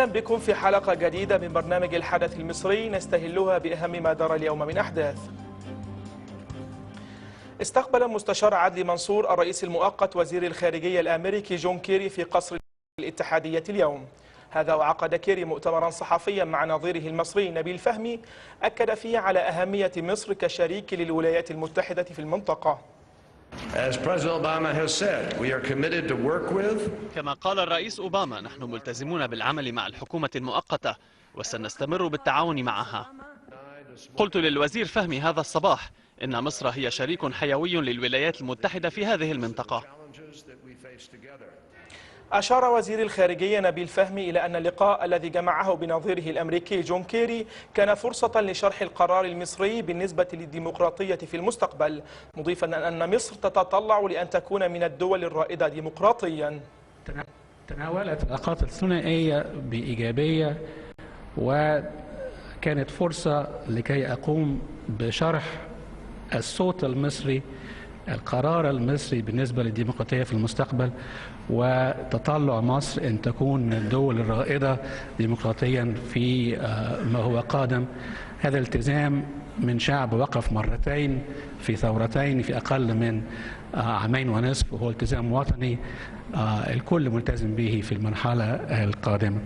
أهلا بكم في حلقة جديدة من برنامج الحدث المصري نستهلها بأهم ما دار اليوم من أحداث. استقبل المستشار عدلي منصور الرئيس المؤقت وزير الخارجية الأمريكي جون كيري في قصر الاتحادية اليوم. هذا وعقد كيري مؤتمرا صحفيا مع نظيره المصري نبيل فهمي أكد فيه على أهمية مصر كشريك للولايات المتحدة في المنطقة. As President Obama has said, we are committed to work with. كما قال الرئيس أوباما، نحن ملتزمون بالعمل مع الحكومة المؤقتة وسنستمر بالتعاون معها. قلت للوزير فهمي هذا الصباح إن مصر هي شريك حيوي للولايات المتحدة في هذه المنطقة. أشار وزير الخارجية نبيل فهمي إلى أن اللقاء الذي جمعه بنظيره الأمريكي جون كيري كان فرصة لشرح القرار المصري بالنسبة للديمقراطية في المستقبل، مضيفا أن مصر تتطلع لأن تكون من الدول الرائدة ديمقراطيا. تناولت العلاقات الثنائية بإيجابية، وكانت فرصة لكي أقوم بشرح الصوت المصري، القرار المصري بالنسبة للديمقراطية في المستقبل، وتطلع مصر أن تكون من الدول الرائدة ديمقراطيا في ما هو قادم. هذا التزام من شعب وقف مرتين في ثورتين في أقل من 2.5 عام، وهو التزام وطني الكل ملتزم به في المرحلة القادمة.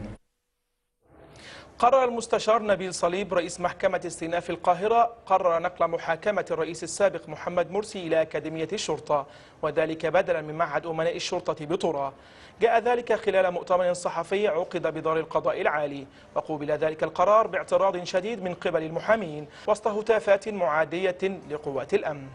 قرر المستشار نبيل صليب رئيس محكمة استئناف القاهرة قرر نقل محاكمة الرئيس السابق محمد مرسي إلى أكاديمية الشرطة، وذلك بدلا من معهد أمناء الشرطة بطرة. جاء ذلك خلال مؤتمر صحفي عقد بدار القضاء العالي، وقوبل ذلك القرار باعتراض شديد من قبل المحامين وسط هتافات معادية لقوات الأمن.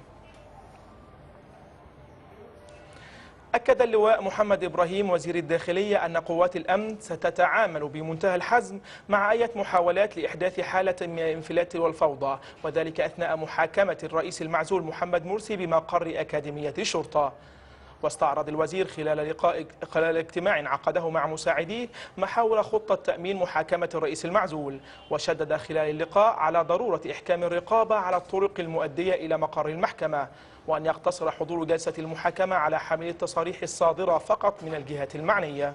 أكد اللواء محمد إبراهيم وزير الداخلية أن قوات الأمن ستتعامل بمنتهى الحزم مع أي محاولات لإحداث حالة من الانفلات والفوضى، وذلك أثناء محاكمة الرئيس المعزول محمد مرسي بمقر أكاديمية الشرطة. واستعرض الوزير خلال اجتماع عقده مع مساعديه محاور خطة تأمين محاكمة الرئيس المعزول، وشدد خلال اللقاء على ضرورة إحكام الرقابة على الطرق المؤدية إلى مقر المحكمة، وأن يقتصر حضور جلسة المحاكمة على حامل التصاريح الصادرة فقط من الجهات المعنية.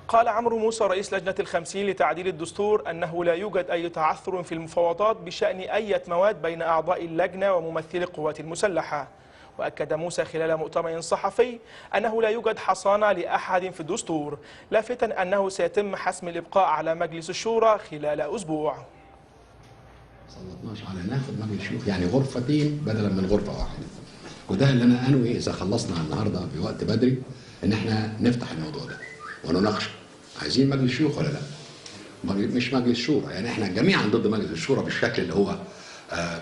قال عمرو موسى رئيس لجنة الخمسين لتعديل الدستور أنه لا يوجد أي تعثر في المفاوضات بشأن أي مواد بين أعضاء اللجنة وممثلي القوات المسلحة. وأكد موسى خلال مؤتمر صحفي أنه لا يوجد حصانة لأحد في الدستور، لافتا أنه سيتم حسم الإبقاء على مجلس الشورى خلال أسبوع. صوتناش على ناخد مجلس الشيوخ، يعني غرفتين بدلا من غرفة واحدة، وده اللي أنا أنوي إذا خلصنا النهاردة في وقت بدري إن إحنا نفتح الموضوع ده ونناقشه. عايزين مجلس شيوخ ولا لا؟ مش مجلس شورى، يعني احنا جميعا ضد مجلس الشورى بالشكل اللي هو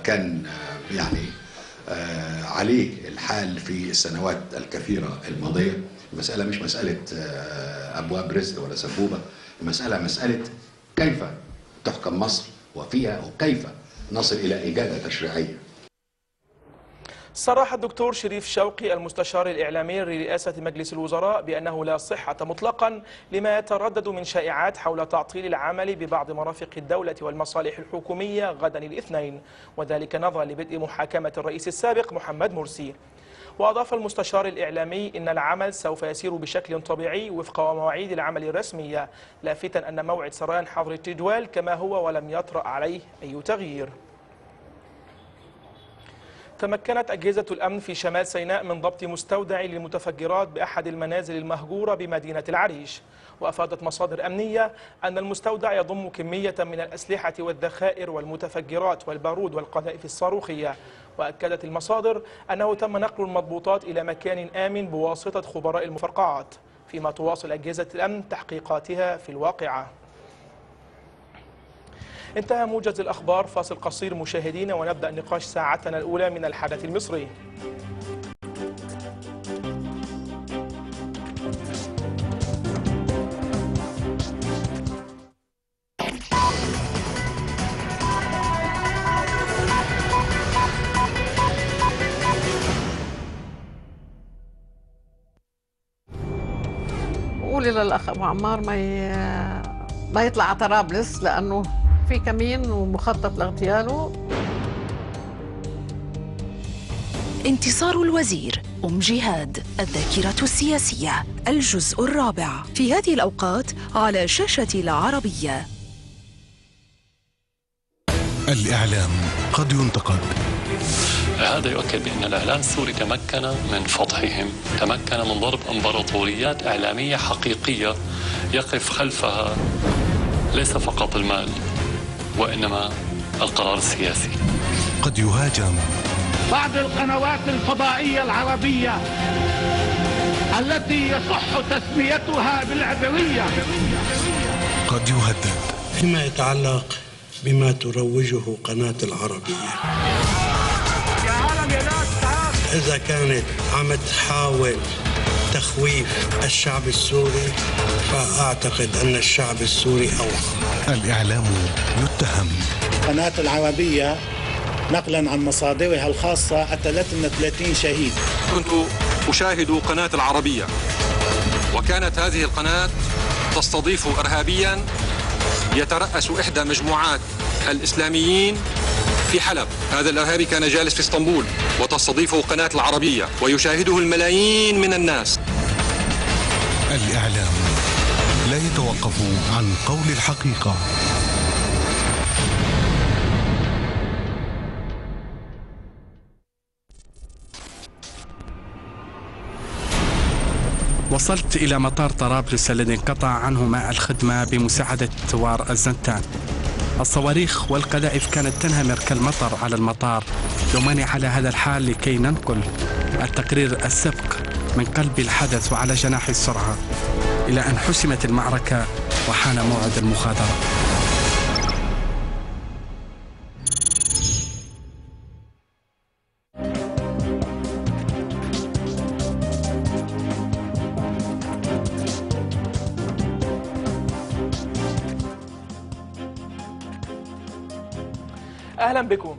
كان يعني عليه الحال في السنوات الكثيرة الماضية. المسألة مش مسألة أبواب رزق ولا سبوبة، المسألة مسألة كيف تحكم مصر وفيها، وكيف نصل إلى إجادة تشريعية. صرح الدكتور شريف شوقي المستشار الإعلامي لرئاسة مجلس الوزراء بأنه لا صحة مطلقا لما يتردد من شائعات حول تعطيل العمل ببعض مرافق الدولة والمصالح الحكومية غدا الاثنين، وذلك نظرا لبدء محاكمة الرئيس السابق محمد مرسي. وأضاف المستشار الإعلامي إن العمل سوف يسير بشكل طبيعي وفق مواعيد العمل الرسمية، لافتا أن موعد سريان حظر التجوال كما هو ولم يطرأ عليه أي تغيير. تمكنت أجهزة الأمن في شمال سيناء من ضبط مستودع للمتفجرات بأحد المنازل المهجورة بمدينة العريش. وأفادت مصادر أمنية أن المستودع يضم كمية من الأسلحة والذخائر والمتفجرات والبارود والقذائف الصاروخية. وأكدت المصادر أنه تم نقل المضبوطات إلى مكان آمن بواسطة خبراء المفرقعات، فيما تواصل أجهزة الأمن تحقيقاتها في الواقعة. انتهى موجز الأخبار، فاصل قصير مشاهدينا ونبدأ نقاش ساعتنا الأولى من الحدث المصري. قولي للأخ أبو عمار ما يطلع على طرابلس لأنه في كمين ومخطط لاغتياله. انتصار الوزير، أم جهاد، الذاكرة السياسية، الجزء الرابع، في هذه الأوقات على شاشة العربية. الإعلام قد ينتقد. هذا يؤكد بأن الإعلام السوري تمكن من فضحهم، تمكن من ضرب إمبراطوريات إعلامية حقيقية يقف خلفها ليس فقط المال وإنما القرار السياسي. قد يهاجم. بعض القنوات الفضائية العربية التي يصح تسميتها بالعبرية. قد يهدد. فيما يتعلق بما تروجه قناة العربية، إذا كانت عم تحاول تخويف الشعب السوري فأعتقد أن الشعب السوري أوعى. الإعلام يتهم. قناة العربية نقلا عن مصادرها الخاصة قتلتنا 30 شهيد. كنت أشاهد قناة العربية، وكانت هذه القناة تستضيف إرهابيا يترأس إحدى مجموعات الإسلاميين في حلب. هذا الإرهابي كان جالس في اسطنبول وتستضيفه قناة العربية ويشاهده الملايين من الناس. الإعلام لا يتوقف عن قول الحقيقة. وصلت إلى مطار طرابلس الذي انقطع عنه ماء الخدمة بمساعدة ثوار الزنتان. الصواريخ والقذائف كانت تنهمر كالمطر على المطار. يومان على هذا الحال لكي ننقل التقرير السبق من قلب الحدث وعلى جناح السرعة، إلى أن حسمت المعركة وحان موعد المغادرة. أهلا بكم.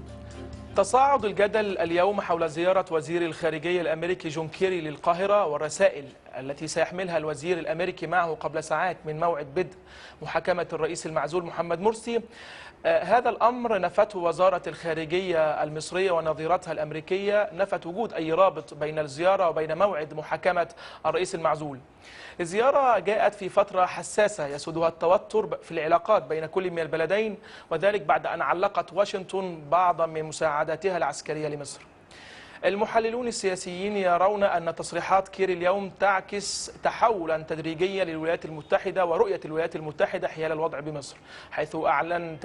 تصاعد الجدل اليوم حول زيارة وزير الخارجية الأمريكي جون كيري للقاهرة والرسائل التي سيحملها الوزير الأمريكي معه قبل ساعات من موعد بدء محاكمة الرئيس المعزول محمد مرسي. هذا الأمر نفته وزارة الخارجية المصرية ونظيرتها الأمريكية، نفت وجود أي رابط بين الزيارة وبين موعد محاكمة الرئيس المعزول. الزيارة جاءت في فترة حساسة يسودها التوتر في العلاقات بين كل من البلدين، وذلك بعد أن علقت واشنطن بعضا من مساعداتها العسكرية لمصر. المحللون السياسيين يرون أن تصريحات كيري اليوم تعكس تحولا تدريجيا للولايات المتحدة ورؤية الولايات المتحدة حيال الوضع بمصر، حيث أعلن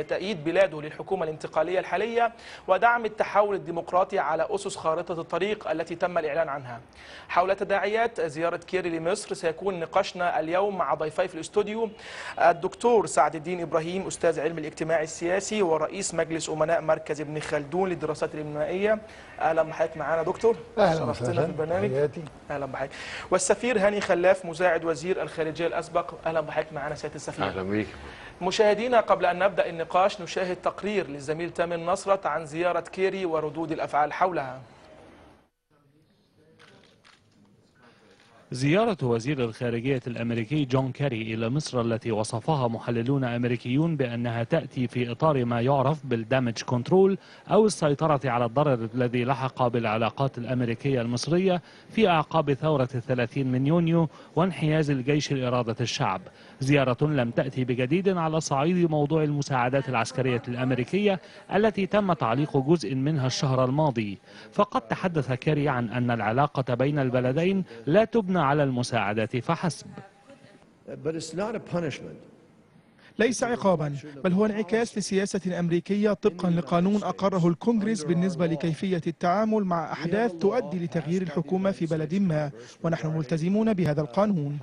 تأييد بلاده للحكومة الانتقالية الحالية ودعم التحول الديمقراطي على أسس خارطة الطريق التي تم الإعلان عنها. حول تداعيات زيارة كيري لمصر سيكون نقاشنا اليوم مع ضيفي في الاستوديو الدكتور سعد الدين إبراهيم، أستاذ علم الاجتماع السياسي ورئيس مجلس أمناء مركز ابن خلدون للدراسات الإنمائية. اهلا بحضرتك معانا دكتور، اهلا شرفتنا وسهلا في البرنامج. حياتي. اهلا بحضرتك. والسفير هاني خلاف مساعد وزير الخارجية الاسبق، اهلا بحضرتك معانا سيادة السفير. اهلا بيك. مشاهدينا، قبل ان نبدا النقاش نشاهد تقرير للزميل تامر نصرت عن زيارة كيري وردود الافعال حولها. زيارة وزير الخارجية الأمريكي جون كيري إلى مصر التي وصفها محللون أمريكيون بأنها تأتي في إطار ما يعرف بال damage control أو السيطرة على الضرر الذي لحق بالعلاقات الأمريكية المصرية في أعقاب ثورة 30 من يونيو وانحياز الجيش لإرادة الشعب. زيارة لم تأتي بجديد على صعيد موضوع المساعدات العسكرية الأمريكية التي تم تعليق جزء منها الشهر الماضي، فقد تحدث كيري عن أن العلاقة بين البلدين لا تبنى على المساعدات فحسب. ليس عقابا، بل هو انعكاس لسياسة أمريكية طبقا لقانون أقره الكونغرس بالنسبة لكيفية التعامل مع أحداث تؤدي لتغيير الحكومة في بلد ما، ونحن ملتزمون بهذا القانون.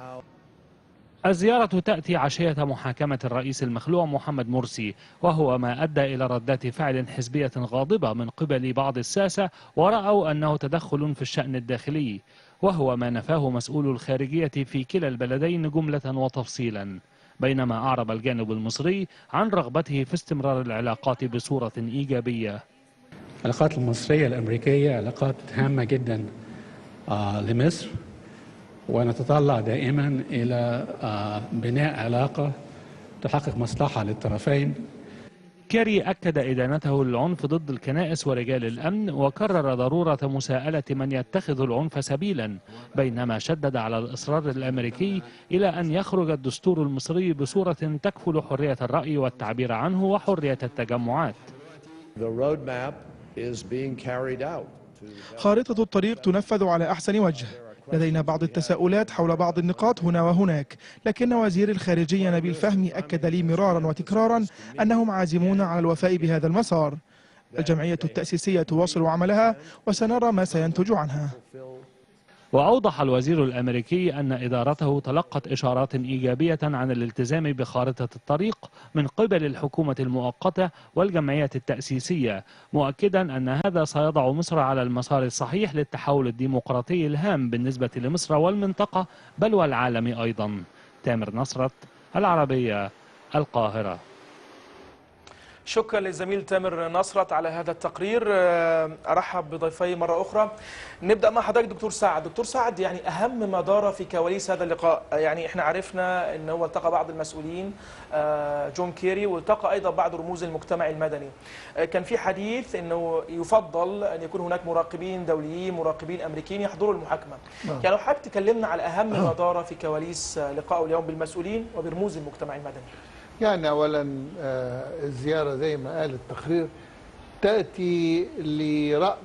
الزيارة تأتي عشية محاكمة الرئيس المخلوع محمد مرسي، وهو ما أدى إلى ردات فعل حزبية غاضبة من قبل بعض الساسة ورأوا أنه تدخل في الشأن الداخلي، وهو ما نفاه مسؤول الخارجية في كلا البلدين جملة وتفصيلا، بينما أعرب الجانب المصري عن رغبته في استمرار العلاقات بصورة إيجابية. العلاقات المصرية الأمريكية علاقات هامة جدا لمصر، ونتطلع دائما إلى بناء علاقة تحقق مصلحة للطرفين. كيري أكد إدانته للعنف ضد الكنائس ورجال الأمن، وكرر ضرورة مساءلة من يتخذ العنف سبيلا، بينما شدد على الإصرار الأمريكي إلى أن يخرج الدستور المصري بصورة تكفل حرية الرأي والتعبير عنه وحرية التجمعات. خارطة الطريق تنفذ على أحسن وجه. لدينا بعض التساؤلات حول بعض النقاط هنا وهناك، لكن وزير الخارجية نبيل فهمي أكد لي مرارا وتكرارا أنهم عازمون على الوفاء بهذا المسار. الجمعية التأسيسية تواصل عملها وسنرى ما سينتج عنها. وأوضح الوزير الأمريكي أن إدارته تلقت إشارات إيجابية عن الالتزام بخارطة الطريق من قبل الحكومة المؤقتة والجمعية التأسيسية، مؤكدا أن هذا سيضع مصر على المسار الصحيح للتحول الديمقراطي الهام بالنسبة لمصر والمنطقة بل والعالم أيضا. تامر نصرت، العربية، القاهرة. شكرا للزميل تامر نصرت على هذا التقرير. ارحب بضيفي مرة اخرى. نبدا مع حضرتك دكتور سعد. دكتور سعد، يعني اهم ما دار في كواليس هذا اللقاء، يعني احنا عرفنا ان هو التقى بعض المسؤولين جون كيري، والتقى ايضا بعض رموز المجتمع المدني. كان في حديث انه يفضل ان يكون هناك مراقبين دوليين، مراقبين امريكيين يحضروا المحاكمة. يعني لو حضرتك تكلمنا على اهم ما دار في كواليس لقائه اليوم بالمسؤولين وبرموز المجتمع المدني. يعني أولا الزيارة زي ما قال التقرير تأتي لرأب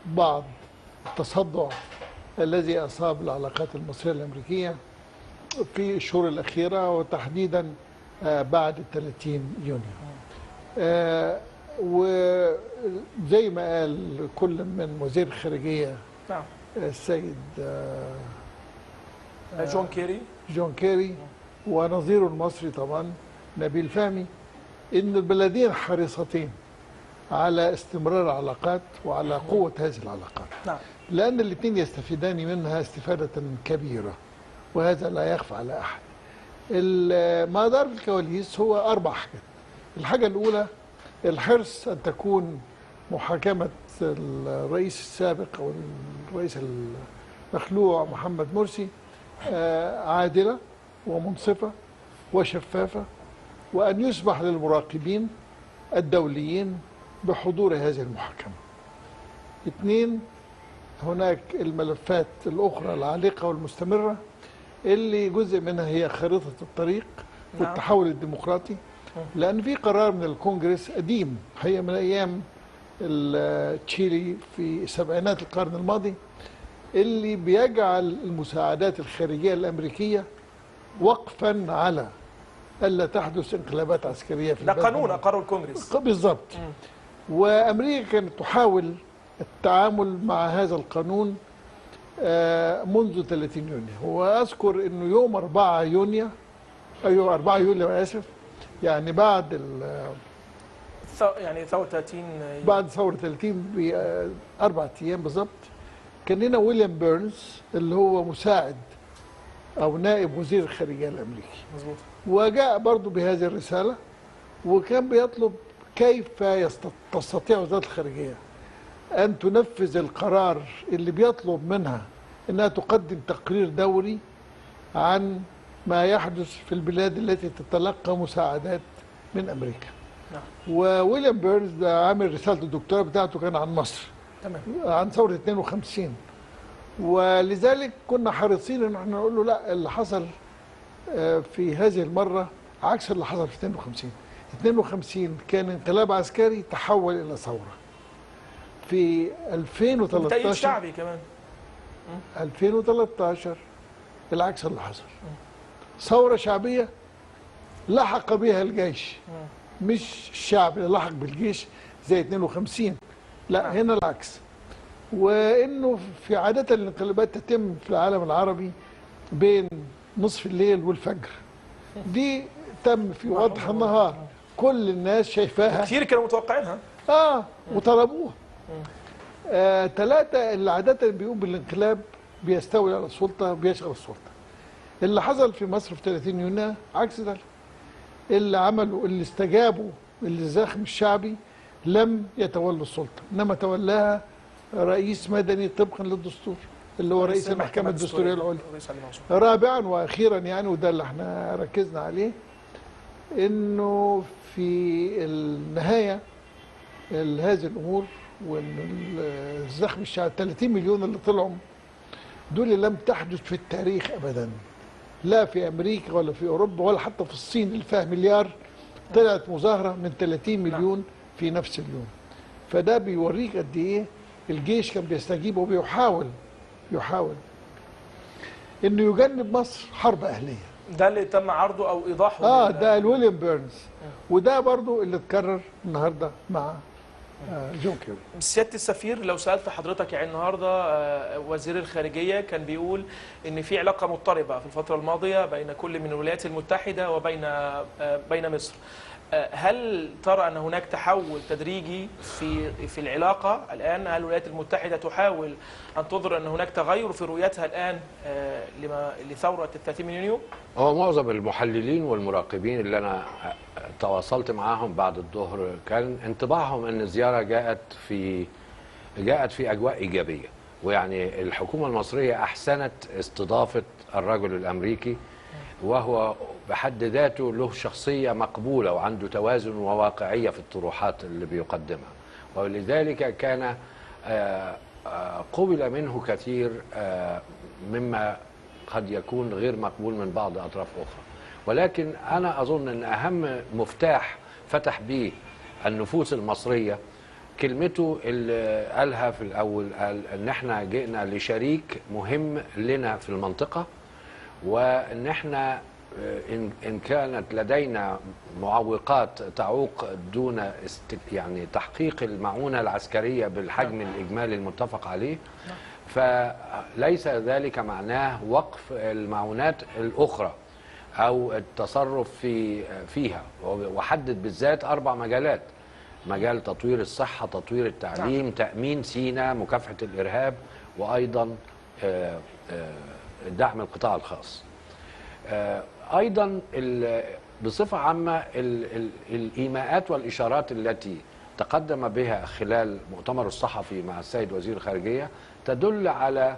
بعض التصدع الذي أصاب العلاقات المصرية الأمريكية في الشهور الأخيرة، وتحديدا بعد 30 يونيو. وزي ما قال كل من وزير الخارجية السيد جون كيري ونظيره المصري طبعا نبيل فهمي، إن البلدين حريصتين على استمرار العلاقات وعلى قوة هذه العلاقات. نعم. لأن الاثنين يستفيدان منها استفادة كبيرة، وهذا لا يخفى على أحد. ما دار في الكواليس هو 4 حاجات. الحاجة الأولى الحرص أن تكون محاكمة الرئيس السابق أو الرئيس المخلوع محمد مرسي عادلة ومنصفة وشفافة، وأن يسمح للمراقبين الدوليين بحضور هذه المحاكمة. 2، هناك الملفات الأخرى العالقة والمستمرة اللي جزء منها هي خريطة الطريق والتحول الديمقراطي، لأن في قرار من الكونجرس قديم هي من أيام تشيلي في سبعينات القرن الماضي، اللي بيجعل المساعدات الخارجية الأمريكية وقفا على ألا تحدث انقلابات عسكرية في البلد. ده قانون أقره الكونجرس بالضبط. وأمريكا كانت تحاول التعامل مع هذا القانون منذ 30 يونيو. وأذكر أنه يوم 4 يونيو أيوه 4 يوليو آسف، يعني بعد يعني ثورة 30، بعد ثورة 30 ب4 أيام بالضبط، كان لنا ويليام بيرنز اللي هو مساعد أو نائب وزير الخارجية الأمريكي. مظبوط. وجاء برضه بهذه الرسالة، وكان بيطلب كيف تستطيع وزارة الخارجية أن تنفذ القرار اللي بيطلب منها أنها تقدم تقرير دوري عن ما يحدث في البلاد التي تتلقى مساعدات من أمريكا. نعم. وويليام بيرنز ده عامل رسالة الدكتوراه بتاعته كان عن مصر. تمام. عن ثورة 52، ولذلك كنا حريصين ان احنا نقول له لا، اللي حصل في هذه المرة عكس اللي حصل في 52. 52 كان انقلاب عسكري تحول إلى ثورة. في 2013 تأييد شعبي كمان. 2013 العكس اللي حصل، ثورة شعبية لحق بها الجيش، مش الشعب اللي لحق بالجيش زي 52، لا هنا العكس. وانه في عادة الانقلابات تتم في العالم العربي بين نصف الليل والفجر، دي تم في وضح النهار، كل الناس شايفاها، كثير كانوا متوقعينها وطلبوها. ثلاثة، اللي عادة بيقوم بالانقلاب بيستولي على السلطة، بيشغل السلطة. اللي حصل في مصر في 30 يونيو عكس ذلك، اللي عملوا، اللي استجابوا للزخم الشعبي لم يتولوا السلطة، إنما تولاها رئيس مدني طبقا للدستور اللي هو رئيس المحكمة الدستورية العليا. رابعا وأخيرا يعني، وده اللي احنا ركزنا عليه، انه في النهاية هذه الامور، وان الزخم الشعبي 30 مليون اللي طلعوا دول لم تحدث في التاريخ ابدا، لا في امريكا ولا في اوروبا ولا حتى في الصين اللي فيها مليار طلعت مظاهره من 30 مليون في نفس اليوم. فده بيوريك قد ايه الجيش كان بيستجيب وبيحاول انه يجنب مصر حرب اهليه. ده اللي تم عرضه او ايضاحه ده الويليام بيرنز، وده برضو اللي اتكرر النهارده مع جون كيري. سيادة السفير، لو سألت حضرتك يعني النهارده وزير الخارجية كان بيقول إن في علاقة مضطربة في الفترة الماضية بين كل من الولايات المتحدة وبين بين مصر، هل ترى أن هناك تحول تدريجي في العلاقة الآن؟ هل الولايات المتحدة تحاول أن تظهر أن هناك تغير في رؤيتها الآن لثورة 30 من يونيو؟ هو معظم المحللين والمراقبين اللي أنا تواصلت معاهم بعد الظهر كان انطباعهم أن الزيارة جاءت في أجواء إيجابية، ويعني الحكومة المصرية أحسنت استضافة الرجل الأمريكي، وهو بحد ذاته له شخصية مقبولة وعنده توازن وواقعية في الطروحات اللي بيقدمها، ولذلك كان قبل منه كثير مما قد يكون غير مقبول من بعض أطراف أخرى. ولكن أنا أظن أن أهم مفتاح فتح به النفوس المصرية كلمته اللي قالها في الأول، قال أن احنا جئنا لشريك مهم لنا في المنطقة، وان احنا ان كانت لدينا معوقات تعوق دون يعني تحقيق المعونة العسكرية بالحجم الاجمالي المتفق عليه، فليس ذلك معناه وقف المعونات الاخرى او التصرف فيها. وحدد بالذات 4 مجالات: مجال تطوير الصحة، تطوير التعليم، تامين سيناء، مكافحة الارهاب، وايضا دعم القطاع الخاص. ايضا بصفة عامة الايماءات والاشارات التي تقدم بها خلال مؤتمر الصحفي مع السيد وزير الخارجية تدل على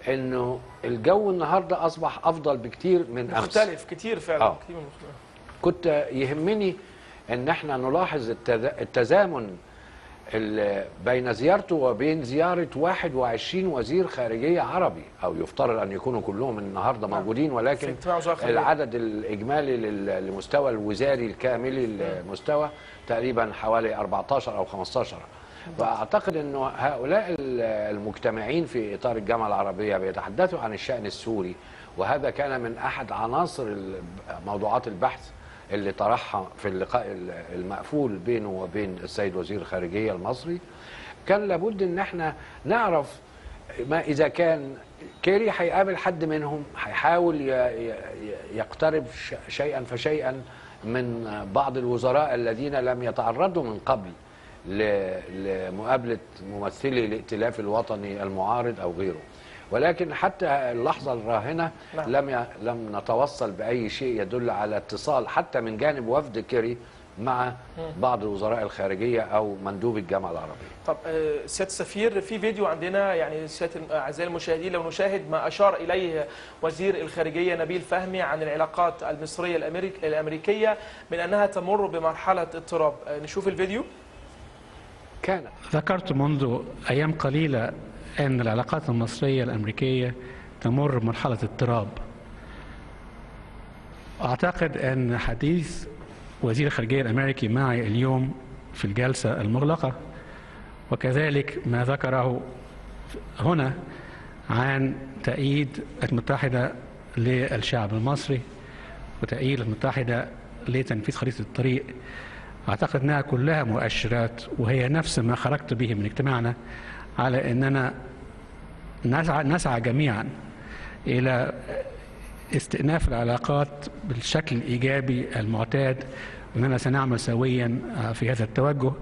انه الجو النهارده اصبح افضل بكتير من امس، مختلف كتير فعلا. كتير مختلف. كنت يهمني ان احنا نلاحظ التزامن بين زيارته وبين زيارة 21 وزير خارجية عربي، أو يفترض أن يكونوا كلهم النهاردة موجودين، ولكن العدد الإجمالي للمستوى الوزاري الكامل المستوى تقريبا حوالي 14 أو 15. فأعتقد أن هؤلاء المجتمعين في إطار الجامعة العربية بيتحدثوا عن الشأن السوري، وهذا كان من أحد عناصر موضوعات البحث اللي طرحها في اللقاء المقفول بينه وبين السيد وزير الخارجية المصري. كان لابد ان احنا نعرف ما اذا كان كيري هيقابل حد منهم، هيحاول يقترب شيئا فشيئا من بعض الوزراء الذين لم يتعرضوا من قبل لمقابلة ممثلي الائتلاف الوطني المعارض او غيره. ولكن حتى اللحظة الراهنة لم نتوصل بأي شيء يدل على اتصال حتى من جانب وفد كيري مع بعض الوزراء الخارجية أو مندوب الجامعة العربية. طب سيادة السفير، في فيديو عندنا يعني أعزائي المشاهدين لو نشاهد ما أشار إليه وزير الخارجية نبيل فهمي عن العلاقات المصرية الأمريكية من أنها تمر بمرحلة اضطراب. نشوف الفيديو. كان ذكرت منذ أيام قليلة أن العلاقات المصرية الأمريكية تمر بمرحلة اضطراب. أعتقد أن حديث وزير الخارجية الأمريكي معي اليوم في الجلسة المغلقة، وكذلك ما ذكره هنا عن تأييد الولايات المتحدة للشعب المصري وتأييد الولايات المتحدة لتنفيذ خريطة الطريق، أعتقد أنها كلها مؤشرات، وهي نفس ما خرجت به من اجتماعنا على أننا نسعى جميعا إلى استئناف العلاقات بالشكل الإيجابي المعتاد، وأننا سنعمل سويا في هذا التوجه.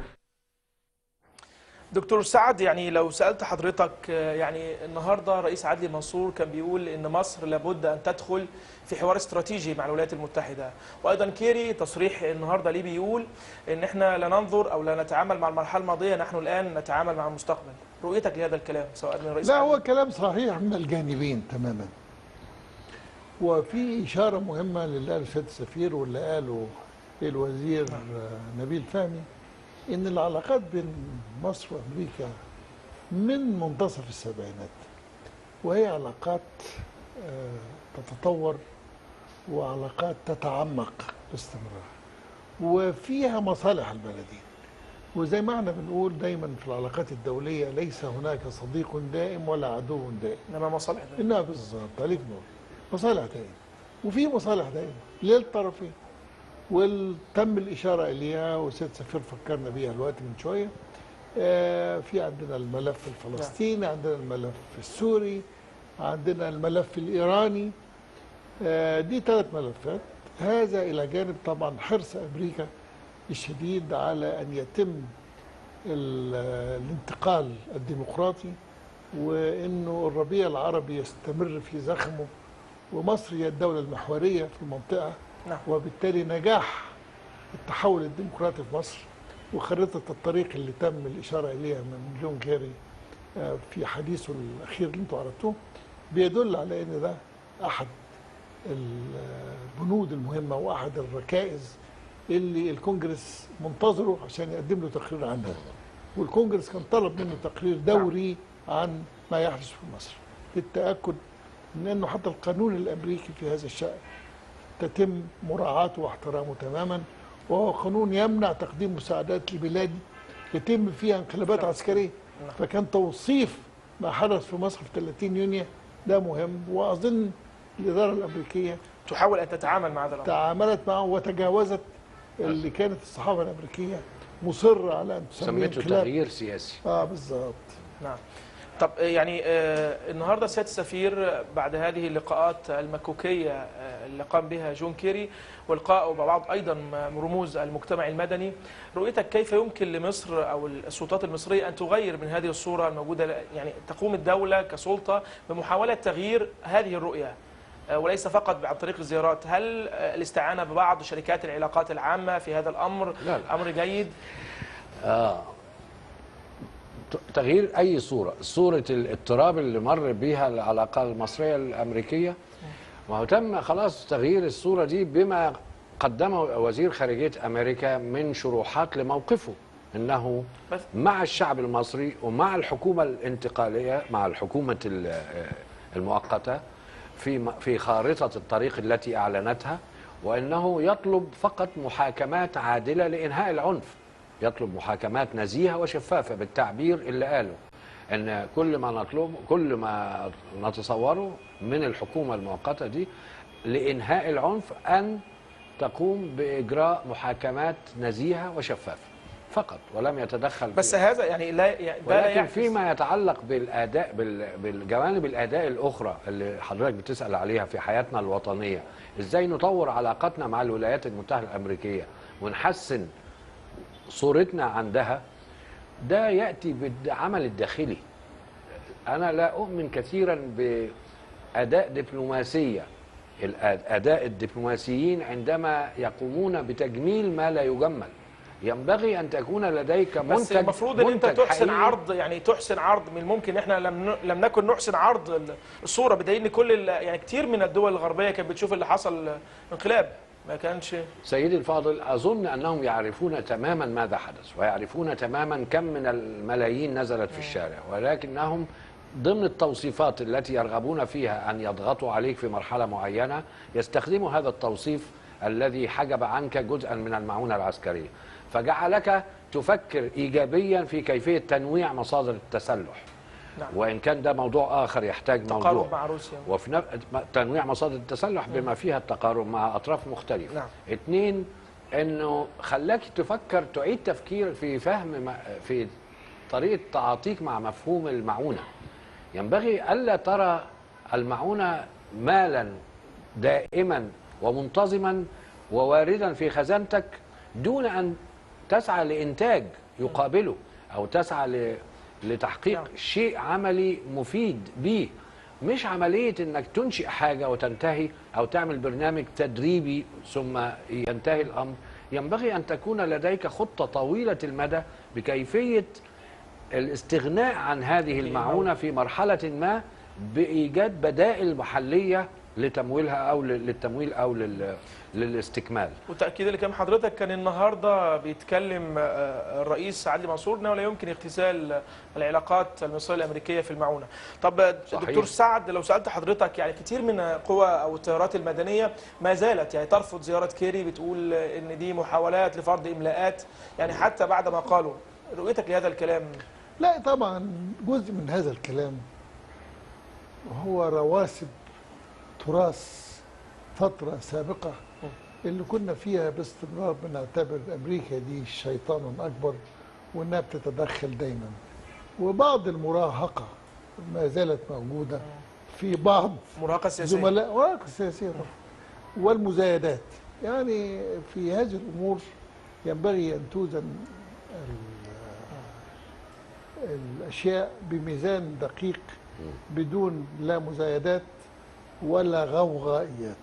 دكتور سعد، يعني لو سألت حضرتك، يعني النهارده رئيس عدلي منصور كان بيقول إن مصر لابد أن تدخل في حوار استراتيجي مع الولايات المتحدة، وأيضا كيري تصريح النهارده ليه بيقول إن إحنا لا ننظر أو لا نتعامل مع المرحلة الماضية، نحن الآن نتعامل مع المستقبل. رؤيتك لهذا الكلام سواء من رئيس لا، هو كلام صحيح من الجانبين تماما. وفي إشارة مهمة للي قاله سيادة السفير واللي قاله للوزير نبيل فهمي ان العلاقات بين مصر وامريكا من منتصف السبعينات وهي علاقات تتطور وعلاقات تتعمق باستمرار وفيها مصالح البلدين. وزي ما احنا بنقول دايما في العلاقات الدولية ليس هناك صديق دائم ولا عدو دائم، انما مصالح دائمة. انها بالظبط عليك نور، مصالح دائمة، وفي مصالح دائمة للطرفين وتم الإشارة إليها والسيد سفير فكرنا بيها الوقت من شوية. في عندنا الملف الفلسطيني، عندنا الملف السوري، عندنا الملف الإيراني. دي 3 ملفات. هذا إلى جانب طبعا حرص أمريكا الشديد على أن يتم الانتقال الديمقراطي، وإنه الربيع العربي يستمر في زخمه، ومصر هي الدولة المحورية في المنطقة. نعم. وبالتالي نجاح التحول الديمقراطي في مصر وخريطة الطريق اللي تم الإشارة إليها من جون كيري في حديثه الأخير اللي انتم عرضتوه بيدل على أن ده أحد البنود المهمة وأحد الركائز اللي الكونجرس منتظره عشان يقدم له تقرير عنها. والكونجرس كان طلب منه تقرير دوري عن ما يحدث في مصر للتأكد من أنه حتى القانون الأمريكي في هذا الشأن تتم مراعاته واحترامه تماما، وهو قانون يمنع تقديم مساعدات لبلاد يتم فيها انقلابات عسكرية. فكان توصيف ما حدث في مصر في 30 يونيو ده مهم، وأظن الإدارة الأمريكية تحاول أن تتعامل مع هذا الأمر، تعاملت معه وتجاوزت اللي كانت الصحافة الأمريكية مصرة على أن تسميه سميته تغيير سياسي. بالظبط. نعم. طب يعني النهارده سيادة السفير بعد هذه اللقاءات المكوكيه اللي قام بها جون كيري ولقائه ببعض ايضا رموز المجتمع المدني، رؤيتك كيف يمكن لمصر او السلطات المصرية ان تغير من هذه الصورة الموجودة؟ يعني تقوم الدولة كسلطه بمحاولة تغيير هذه الرؤية وليس فقط عن طريق الزيارات، هل الاستعانة ببعض شركات العلاقات العامة في هذا الامر؟ لا لا. امر جيد؟ تغيير أي صورة، صورة الاضطراب اللي مر بيها العلاقة المصرية الأمريكية، ما هو تم خلاص تغيير الصورة دي بما قدمه وزير خارجية أمريكا من شروحات لموقفه أنه مع الشعب المصري ومع الحكومة الانتقالية، مع الحكومة المؤقتة في خارطة الطريق التي أعلنتها، وأنه يطلب فقط محاكمات عادلة لإنهاء العنف، يطلب محاكمات نزيهة وشفافة بالتعبير اللي قاله ان كل ما نطلبه، كل ما نتصوره من الحكومة المؤقتة دي لإنهاء العنف أن تقوم بإجراء محاكمات نزيهة وشفافة فقط، ولم يتدخل. بس هذا يعني لا يعني ولكن فيما يتعلق بالأداء بالجوانب الأداء الأخرى اللي حضرتك بتسأل عليها في حياتنا الوطنية، إزاي نطور علاقتنا مع الولايات المتحدة الأمريكية ونحسن صورتنا عندها، ده يأتي بالعمل الداخلي. أنا لا أؤمن كثيرا بأداء دبلوماسية، أداء الدبلوماسيين عندما يقومون بتجميل ما لا يجمل. ينبغي أن تكون لديك منتج، بس المفروض أن أنت تحسن عرض، يعني تحسن عرض. من الممكن إحنا لم نكن نحسن عرض الصورة، بدليل إن كل يعني كتير من الدول الغربية كانت بتشوف اللي حصل انقلاب ما كانش. سيدي الفاضل، أظن أنهم يعرفون تماما ماذا حدث، ويعرفون تماما كم من الملايين نزلت في الشارع، ولكنهم ضمن التوصيفات التي يرغبون فيها أن يضغطوا عليك في مرحلة معينة يستخدموا هذا التوصيف الذي حجب عنك جزءا من المعونة العسكرية، فجعلك تفكر إيجابيا في كيفية تنويع مصادر التسلح. نعم. وإن كان ده موضوع آخر يحتاج موضوع تقارب مع روسيا، وفي تنويع مصادر التسلح بما فيها التقارب مع أطراف مختلفة. نعم. اثنين، أنه خلاك تفكر، تعيد تفكير في فهم في طريقة تعاطيك مع مفهوم المعونة. ينبغي ألا ترى المعونة مالا دائما ومنتظما وواردا في خزانتك دون أن تسعى لإنتاج يقابله أو تسعى لتحقيق شيء عملي مفيد بيه، مش عملية انك تنشئ حاجة وتنتهي او تعمل برنامج تدريبي ثم ينتهي الامر. ينبغي ان تكون لديك خطة طويلة المدى بكيفية الاستغناء عن هذه المعونة في مرحلة ما بإيجاد بدائل محلية لتمويلها او للتمويل او للاستكمال. وتاكيدا لكلام حضرتك، كان النهارده بيتكلم الرئيس عدلي منصور انه لا يمكن اختزال العلاقات المصرية الامريكية في المعونة. طب صحيح. دكتور سعد، لو سالت حضرتك، يعني كتير من قوى او التيارات المدنية ما زالت يعني ترفض زيارة كيري، بتقول ان دي محاولات لفرض املاءات، يعني حتى بعد ما قالوا، رؤيتك لهذا الكلام؟ لا طبعا جزء من هذا الكلام هو رواسب تراث فترة سابقة اللي كنا فيها باستمرار بنعتبر أمريكا دي الشيطان الأكبر وإنها بتتدخل دايما، وبعض المراهقة ما زالت موجودة في بعض مراهقة سياسية، زملاء مراهقة سياسية طبعا، والمزايدات. يعني في هذه الأمور ينبغي أن توزن الأشياء بميزان دقيق بدون لا مزايدات ولا غوغائيات.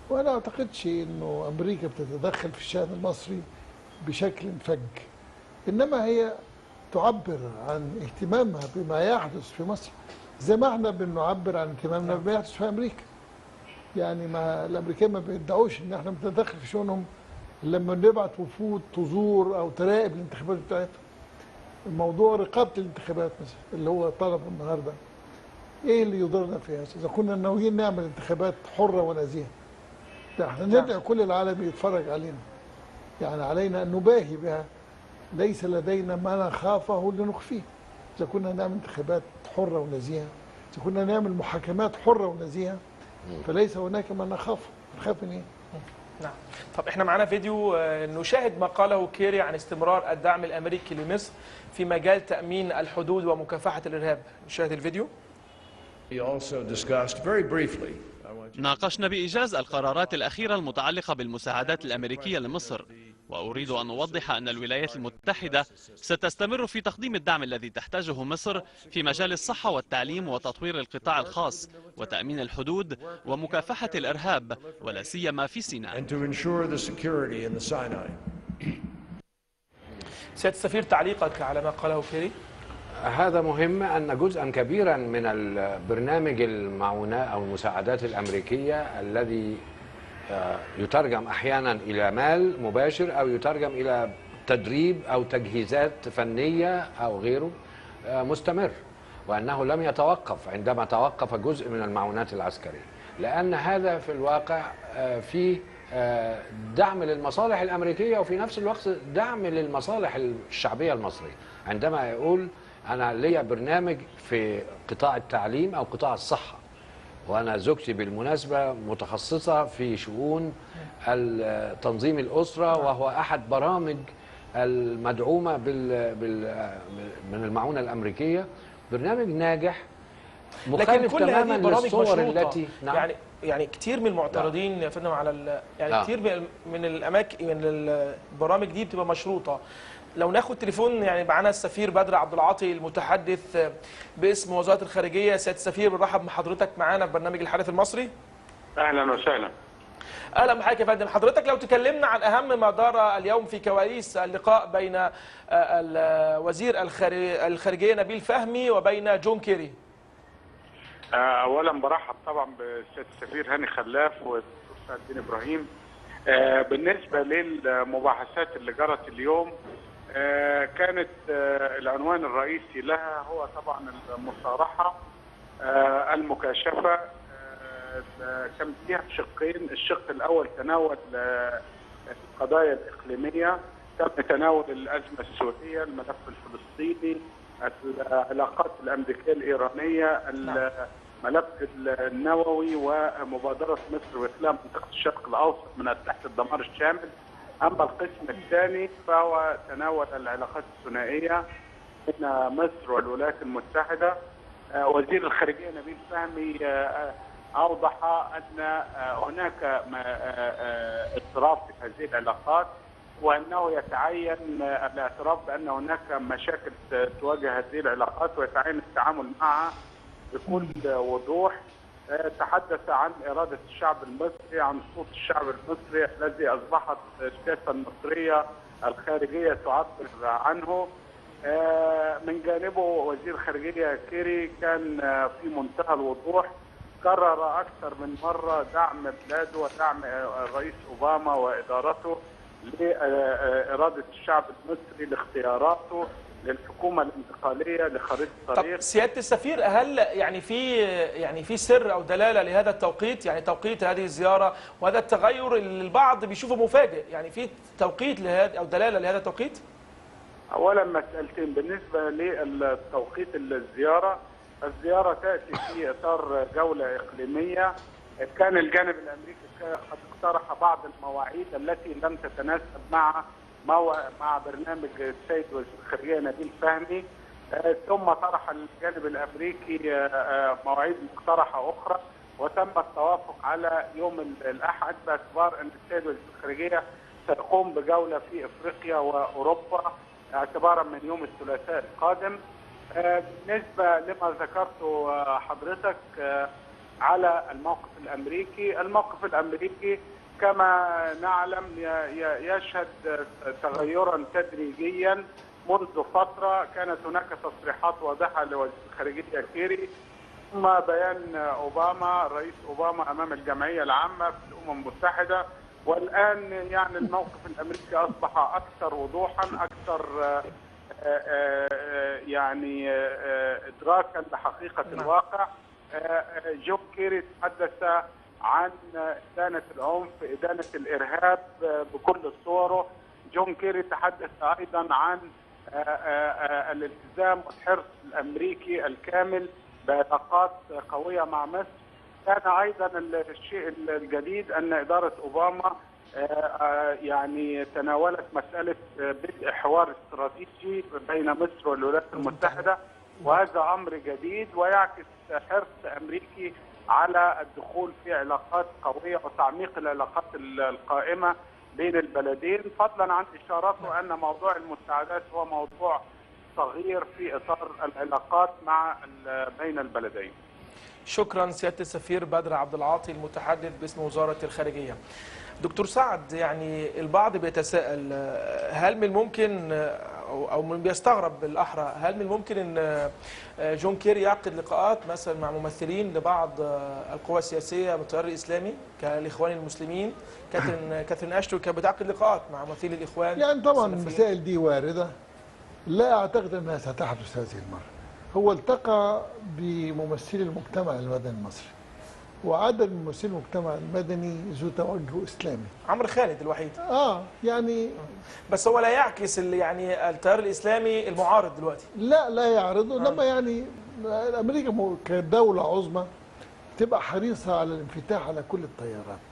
وأنا أعتقدش أنه أمريكا بتتدخل في الشأن المصري بشكل فج، إنما هي تعبر عن اهتمامها بما يحدث في مصر زي ما احنا بنعبر عن اهتمامنا بما يحدث في أمريكا. يعني ما الأمريكان ما بيدعوش إن احنا بنتدخل في شؤونهم لما نبعت وفود تزور أو تراقب الانتخابات بتاعتهم. موضوع رقابة الانتخابات مثلا اللي هو طلبه النهارده، ايه اللي يضرنا فيها اذا كنا ناويين نعمل انتخابات حره ونزيهه؟ ده احنا ندعي كل العالم يتفرج علينا، يعني علينا ان نباهي بها، ليس لدينا ما نخافه لنخفيه. اذا كنا نعمل انتخابات حره ونزيهه، اذا كنا نعمل محاكمات حره ونزيهه، فليس هناك ما نخافه. نخاف من ايه؟ نعم. طب احنا معانا فيديو نشاهد ما قاله كيري عن استمرار الدعم الامريكي لمصر في مجال تامين الحدود ومكافحه الارهاب. نشاهد الفيديو. ناقشنا بإيجاز القرارات الأخيرة المتعلقة بالمساعدات الأمريكية لمصر، وأريد أن أوضح أن الولايات المتحدة ستستمر في تقديم الدعم الذي تحتاجه مصر في مجال الصحة والتعليم وتطوير القطاع الخاص وتأمين الحدود ومكافحة الإرهاب، ولا سيما في سيناء. سيادة السفير، تعليقك على ما قاله كيري؟ هذا مهم، أن جزءا كبيرا من البرنامج المعونة أو المساعدات الأمريكية الذي يترجم أحيانا إلى مال مباشر أو يترجم إلى تدريب أو تجهيزات فنية أو غيره مستمر، وأنه لم يتوقف عندما توقف جزء من المعونات العسكرية، لأن هذا في الواقع فيه دعم للمصالح الأمريكية وفي نفس الوقت دعم للمصالح الشعبية المصرية. عندما يقول أنا ليا برنامج في قطاع التعليم أو قطاع الصحة، وأنا زوجتي بالمناسبة متخصصة في شؤون تنظيم الأسرة، وهو أحد برامج المدعومة من المعونة الأمريكية، برنامج ناجح مخالف تماما للصور التي نعم. يعني كتير من المعترضين يا فندم على يعني كتير من الاماكن من البرامج دي بتبقى مشروطة. لو ناخد تليفون، يعني معانا السفير بدر عبد العاطي المتحدث باسم وزارة الخارجية. سيادة السفير، بنرحب بحضرتك معانا في برنامج الحدث المصري. اهلا وسهلا. اهلا بحضرتك يا فندم. حضرتك لو تكلمنا عن اهم ما دار اليوم في كواليس اللقاء بين وزير الخارجية نبيل فهمي وبين جون كيري. اولا برحب طبعا بالسيد السفير هاني خلاف والدكتور سعد الدين ابراهيم. بالنسبة للمباحثات اللي جرت اليوم، كانت العنوان الرئيسي لها هو طبعا المصارحه المكاشفه. كان فيها شقين، الشق الاول تناول القضايا الاقليمية، تم تناول الازمة السورية، الملف الفلسطيني، العلاقات الامريكية الايرانية، الملف النووي، ومبادرة مصر واسلام منطقة الشرق الاوسط من تحت الدمار الشامل. اما القسم الثاني فهو تناول العلاقات الثنائية بين مصر والولايات المتحدة. وزير الخارجية نبيل فهمي اوضح ان هناك اضطراب في هذه العلاقات، وانه يتعين الاعتراف بان هناك مشاكل تواجه هذه العلاقات ويتعين التعامل معها بكل وضوح. تحدث عن اراده الشعب المصري، عن صوت الشعب المصري الذي اصبحت السياسة المصرية الخارجية تعبر عنه. من جانبه وزير الخارجية كيري كان في منتهى الوضوح كرر أكثر من مرة دعم بلاده ودعم الرئيس أوباما وإدارته لإرادة الشعب المصري، لاختياراته، للحكومة الانتقالية، لخريطة الطريق. طب سيادة السفير، هل يعني في سر أو دلالة لهذا التوقيت، يعني توقيت هذه الزيارة وهذا التغير اللي البعض بيشوفه مفاجئ، يعني في توقيت لهذا أو دلالة لهذا التوقيت؟ أولا مسألتين بالنسبة للتوقيت الزيارة. الزيارة تأتي في إطار جولة إقليمية. كان الجانب الأمريكي قد اقترح بعض المواعيد التي لم تتناسب مع برنامج السيد وزير الخارجية نبيل فهمي، ثم طرح الجانب الأمريكي مواعيد مقترحة أخرى، وتم التوافق على يوم الأحد باعتبار أن السيد وزير الخارجية سيقوم بجولة في إفريقيا وأوروبا اعتبارا من يوم الثلاثاء القادم. بالنسبة لما ذكرته حضرتك على الموقف الأمريكي، الموقف الأمريكي كما نعلم يشهد تغيرا تدريجيا منذ فترة. كانت هناك تصريحات واضحة لوزير الخارجية كيري، ثم بيان أوباما، الرئيس أوباما أمام الجمعية العامة في الأمم المتحدة، والآن يعني الموقف الأمريكي أصبح أكثر وضوحا، أكثر يعني إدراكا لحقيقة الواقع. جون كيري تحدث عن إدانة العنف، إدانة الإرهاب بكل صوره. جون كيري تحدث أيضا عن الالتزام والحرص الأمريكي الكامل بعلاقات قوية مع مصر. كان أيضا الشيء الجديد أن إدارة أوباما يعني تناولت مسألة بدء حوار استراتيجي بين مصر والولايات المتحدة، وهذا أمر جديد ويعكس حرص أمريكي على الدخول في علاقات قوية وتعميق العلاقات القائمة بين البلدين، فضلا عن إشارته أن موضوع المساعدات هو موضوع صغير في إطار العلاقات مع بين البلدين. شكرا سيادة السفير بدر عبد العاطي المتحدث باسم وزارة الخارجية. دكتور سعد، يعني البعض بيتساءل هل من الممكن أو من بيستغرب بالأحرى، هل من الممكن أن جون كيري يعقد لقاءات مثلا مع ممثلين لبعض القوى السياسية من التيار الإسلامي كالإخوان المسلمين؟ كاثرين أشتون كانت بتعقد لقاءات مع ممثلي الإخوان. يعني طبعا المسائل دي واردة، لا أعتقد أنها ستحدث هذه المرة. هو التقى بممثلي المجتمع المدني المصري، وعدد من ممثلي المجتمع المدني ذو توجه اسلامي. عمرو خالد الوحيد. يعني بس هو لا يعكس يعني التيار الاسلامي المعارض دلوقتي. لا يعرضه، انما يعني امريكا كدولة عظمى تبقى حريصة على الانفتاح على كل التيارات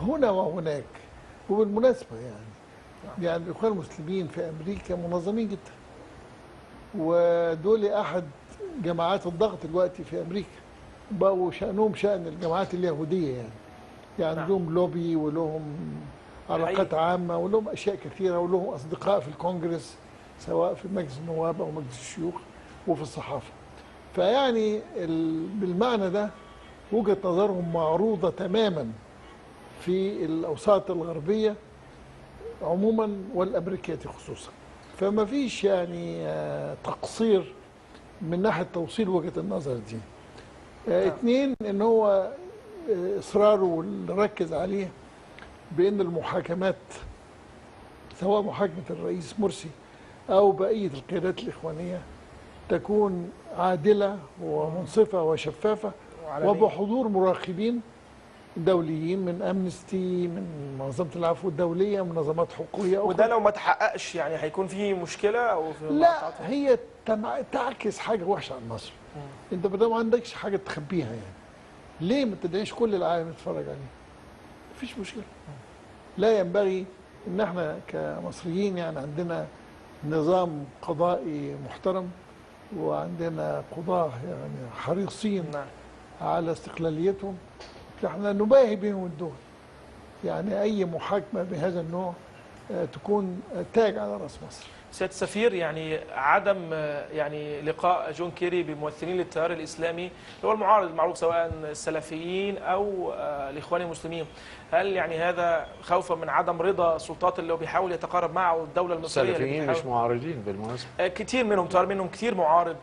هنا وهناك. وبالمناسبة يعني الاخوان المسلمين في امريكا منظمين جدا، ودول احد جماعات الضغط دلوقتي في امريكا، بقوا شأنهم شأن الجماعات اليهودية، يعني لهم لوبي ولهم علاقات عامة ولهم أشياء كثيرة ولهم أصدقاء في الكونجرس سواء في مجلس النواب أو مجلس الشيوخ وفي الصحافة. فيعني بالمعنى ده وجهة نظرهم معروضة تماما في الأوساط الغربية عموما والأمريكية خصوصا. فما فيش يعني تقصير من ناحية توصيل وجهة النظر دي. اثنين، ان هو اصراره واللي ركز عليه بان المحاكمات سواء محاكمة الرئيس مرسي او بقية القيادات الاخوانيه تكون عادلة ومنصفه وشفافه وبحضور مراقبين دوليين من امنستي، من منظمة العفو الدولية، منظمات حقوقيه اخرى. وده لو ما تحققش يعني هيكون في مشكلة او في لا، هي تعكس حاجة وحشة عن مصر. انت ما عندكش حاجة تخبيها، يعني ليه ما تدعيش كل العالم يتفرج عليه؟ مفيش مشكلة. لا ينبغي ان احنا كمصريين يعني عندنا نظام قضائي محترم وعندنا قضاة يعني حريصين على استقلاليتهم، احنا نباهي بهم الدول. يعني اي محاكمة بهذا النوع تكون تاج على راس مصر. سيادة السفير، يعني عدم يعني لقاء جون كيري بممثلين للتيار الإسلامي اللي هو المعارض المعروف سواء السلفيين أو الإخوان المسلمين، هل يعني هذا خوفا من عدم رضا السلطات اللي هو بيحاول يتقارب معه الدولة المصرية؟ السلفيين مش معارضين بالمناسبة، كتير منهم، تيار منهم كتير معارض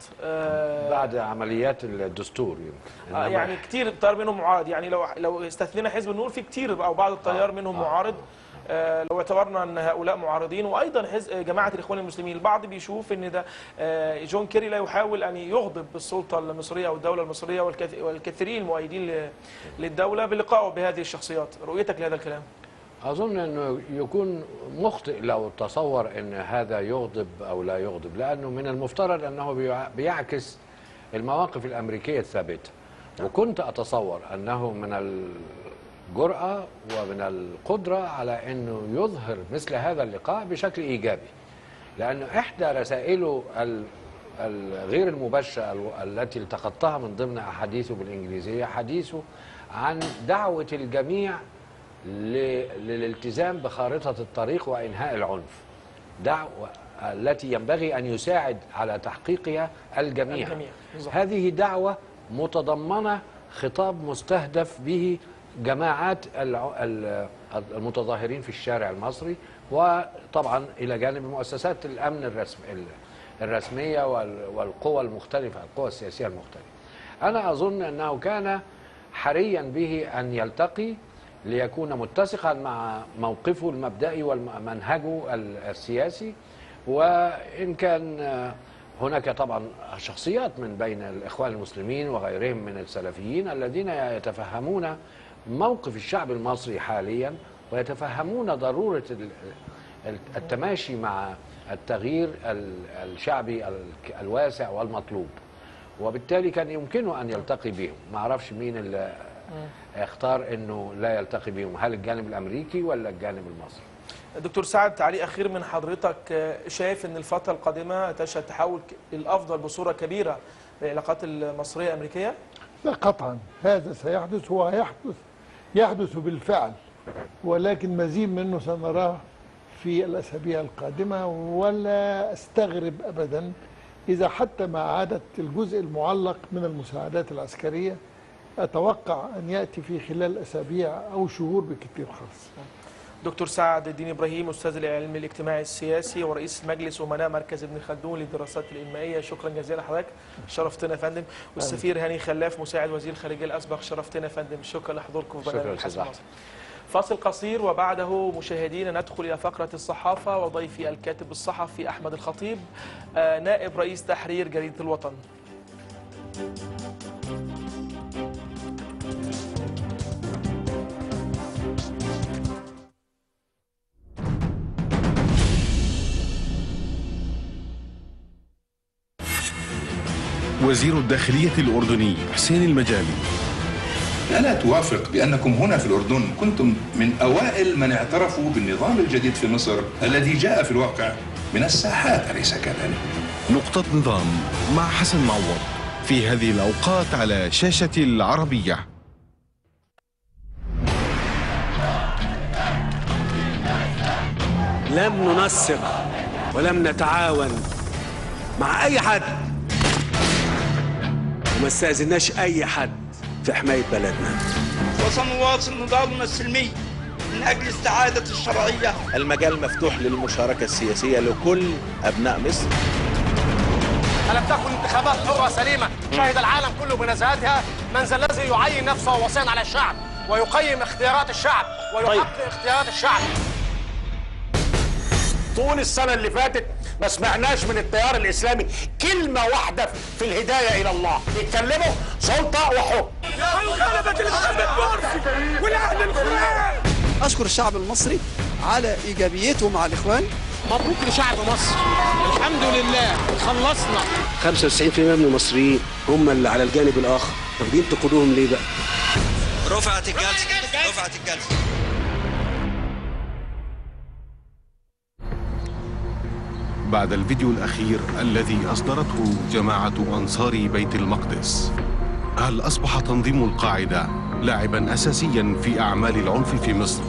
بعد عمليات الدستور يمكن يعني كتير تيار منهم معارض، يعني لو استثنينا حزب النور في كتير أو بعض التيار منهم معارض. لو اعتبرنا ان هؤلاء معارضين، وايضا حزب جماعة الاخوان المسلمين، البعض بيشوف ان ده جون كيري لا يحاول ان يغضب السلطة المصرية او الدولة المصرية والكثيرين المؤيدين للدولة بلقائه بهذه الشخصيات. رؤيتك لهذا الكلام؟ اظن انه يكون مخطئ لو تصور ان هذا يغضب او لا يغضب، لانه من المفترض انه بيعكس المواقف الامريكية الثابتة، وكنت اتصور انه من الجرأة ومن القدرة على أنه يظهر مثل هذا اللقاء بشكل إيجابي، لأنه إحدى رسائله الغير المباشرة التي التقطتها من ضمن أحاديثه بالإنجليزية حديثه عن دعوة الجميع للالتزام بخارطة الطريق وإنهاء العنف، دعوة التي ينبغي أن يساعد على تحقيقها الجميع. هذه دعوة متضمنة خطاب مستهدف به جماعات المتظاهرين في الشارع المصري، وطبعا إلى جانب مؤسسات الأمن الرسمية والقوى المختلفة، القوى السياسية المختلفة. أنا أظن أنه كان حريا به أن يلتقي ليكون متسقا مع موقفه المبدئي ومنهجه السياسي، وإن كان هناك طبعا شخصيات من بين الإخوان المسلمين وغيرهم من السلفيين الذين يتفهمون موقف الشعب المصري حاليا ويتفهمون ضرورة التماشي مع التغيير الشعبي الواسع والمطلوب، وبالتالي كان يمكنه أن يلتقي بهم. ما أعرفش مين اللي اختار أنه لا يلتقي بهم، هل الجانب الأمريكي ولا الجانب المصري؟ دكتور سعد، تعليق أخير من حضرتك، شايف أن الفترة القادمة تشهد تحول للأفضل بصورة كبيرة للعلاقات المصرية الأمريكية؟ لا قطعا هذا سيحدث، هو يحدث بالفعل، ولكن مزيد منه سنراه في الأسابيع القادمة. ولا أستغرب أبدا إذا حتى ما عادت الجزء المعلق من المساعدات العسكرية، أتوقع أن يأتي في خلال أسابيع أو شهور بكثير خالص. دكتور سعد الدين إبراهيم، أستاذ العلم الاجتماعي السياسي ورئيس مجلس أمناء مركز ابن خلدون للدراسات الإنمائية، شكرا جزيلا لحضرتك، شرفتنا يا فندم. والسفير هاني خلاف مساعد وزير الخارجية الأسبق، شرفتنا يا فندم، شكرا لحضوركم في برنامج حسب مصر. فاصل قصير وبعده مشاهدينا ندخل إلى فقرة الصحافة وضيفي الكاتب الصحفي أحمد الخطيب، نائب رئيس تحرير جريدة الوطن. وزير الداخلية الأردني حسين المجالي: ألا توافق بأنكم هنا في الأردن كنتم من أوائل من اعترفوا بالنظام الجديد في مصر الذي جاء في الواقع من الساحات، أليس كذلك؟ نقطة نظام مع حسن معوض في هذه الأوقات على شاشة العربية. لم ننسق ولم نتعاون مع أي حد، وما استأذناش أي حد في حماية بلدنا، وسنواصل نضالنا السلمي من أجل استعادة الشرعية. المجال مفتوح للمشاركة السياسية لكل أبناء مصر. ألم تكن انتخابات حرة سليمة شهد العالم كله بنزاهتها؟ من ذا الذي يعين نفسه وصيا على الشعب ويقيم اختيارات الشعب ويحقق اختيارات الشعب؟ طول السنة اللي فاتت ما سمعناش من التيار الإسلامي كلمة واحدة في الهداية إلى الله. بيتكلموا سلطة وحكم. غلبت الإسلام مرسي والأهل القرآن. أشكر الشعب المصري على إيجابيته مع الإخوان. مبروك لشعب مصر، الحمد لله خلصنا. 95% من المصريين هم اللي على الجانب الآخر، طب ينتقدوهم ليه بقى؟ رفعت الجلسة، رفعت الجلسة. بعد الفيديو الأخير الذي أصدرته جماعة أنصار بيت المقدس، هل أصبح تنظيم القاعدة لاعبا أساسيا في أعمال العنف في مصر؟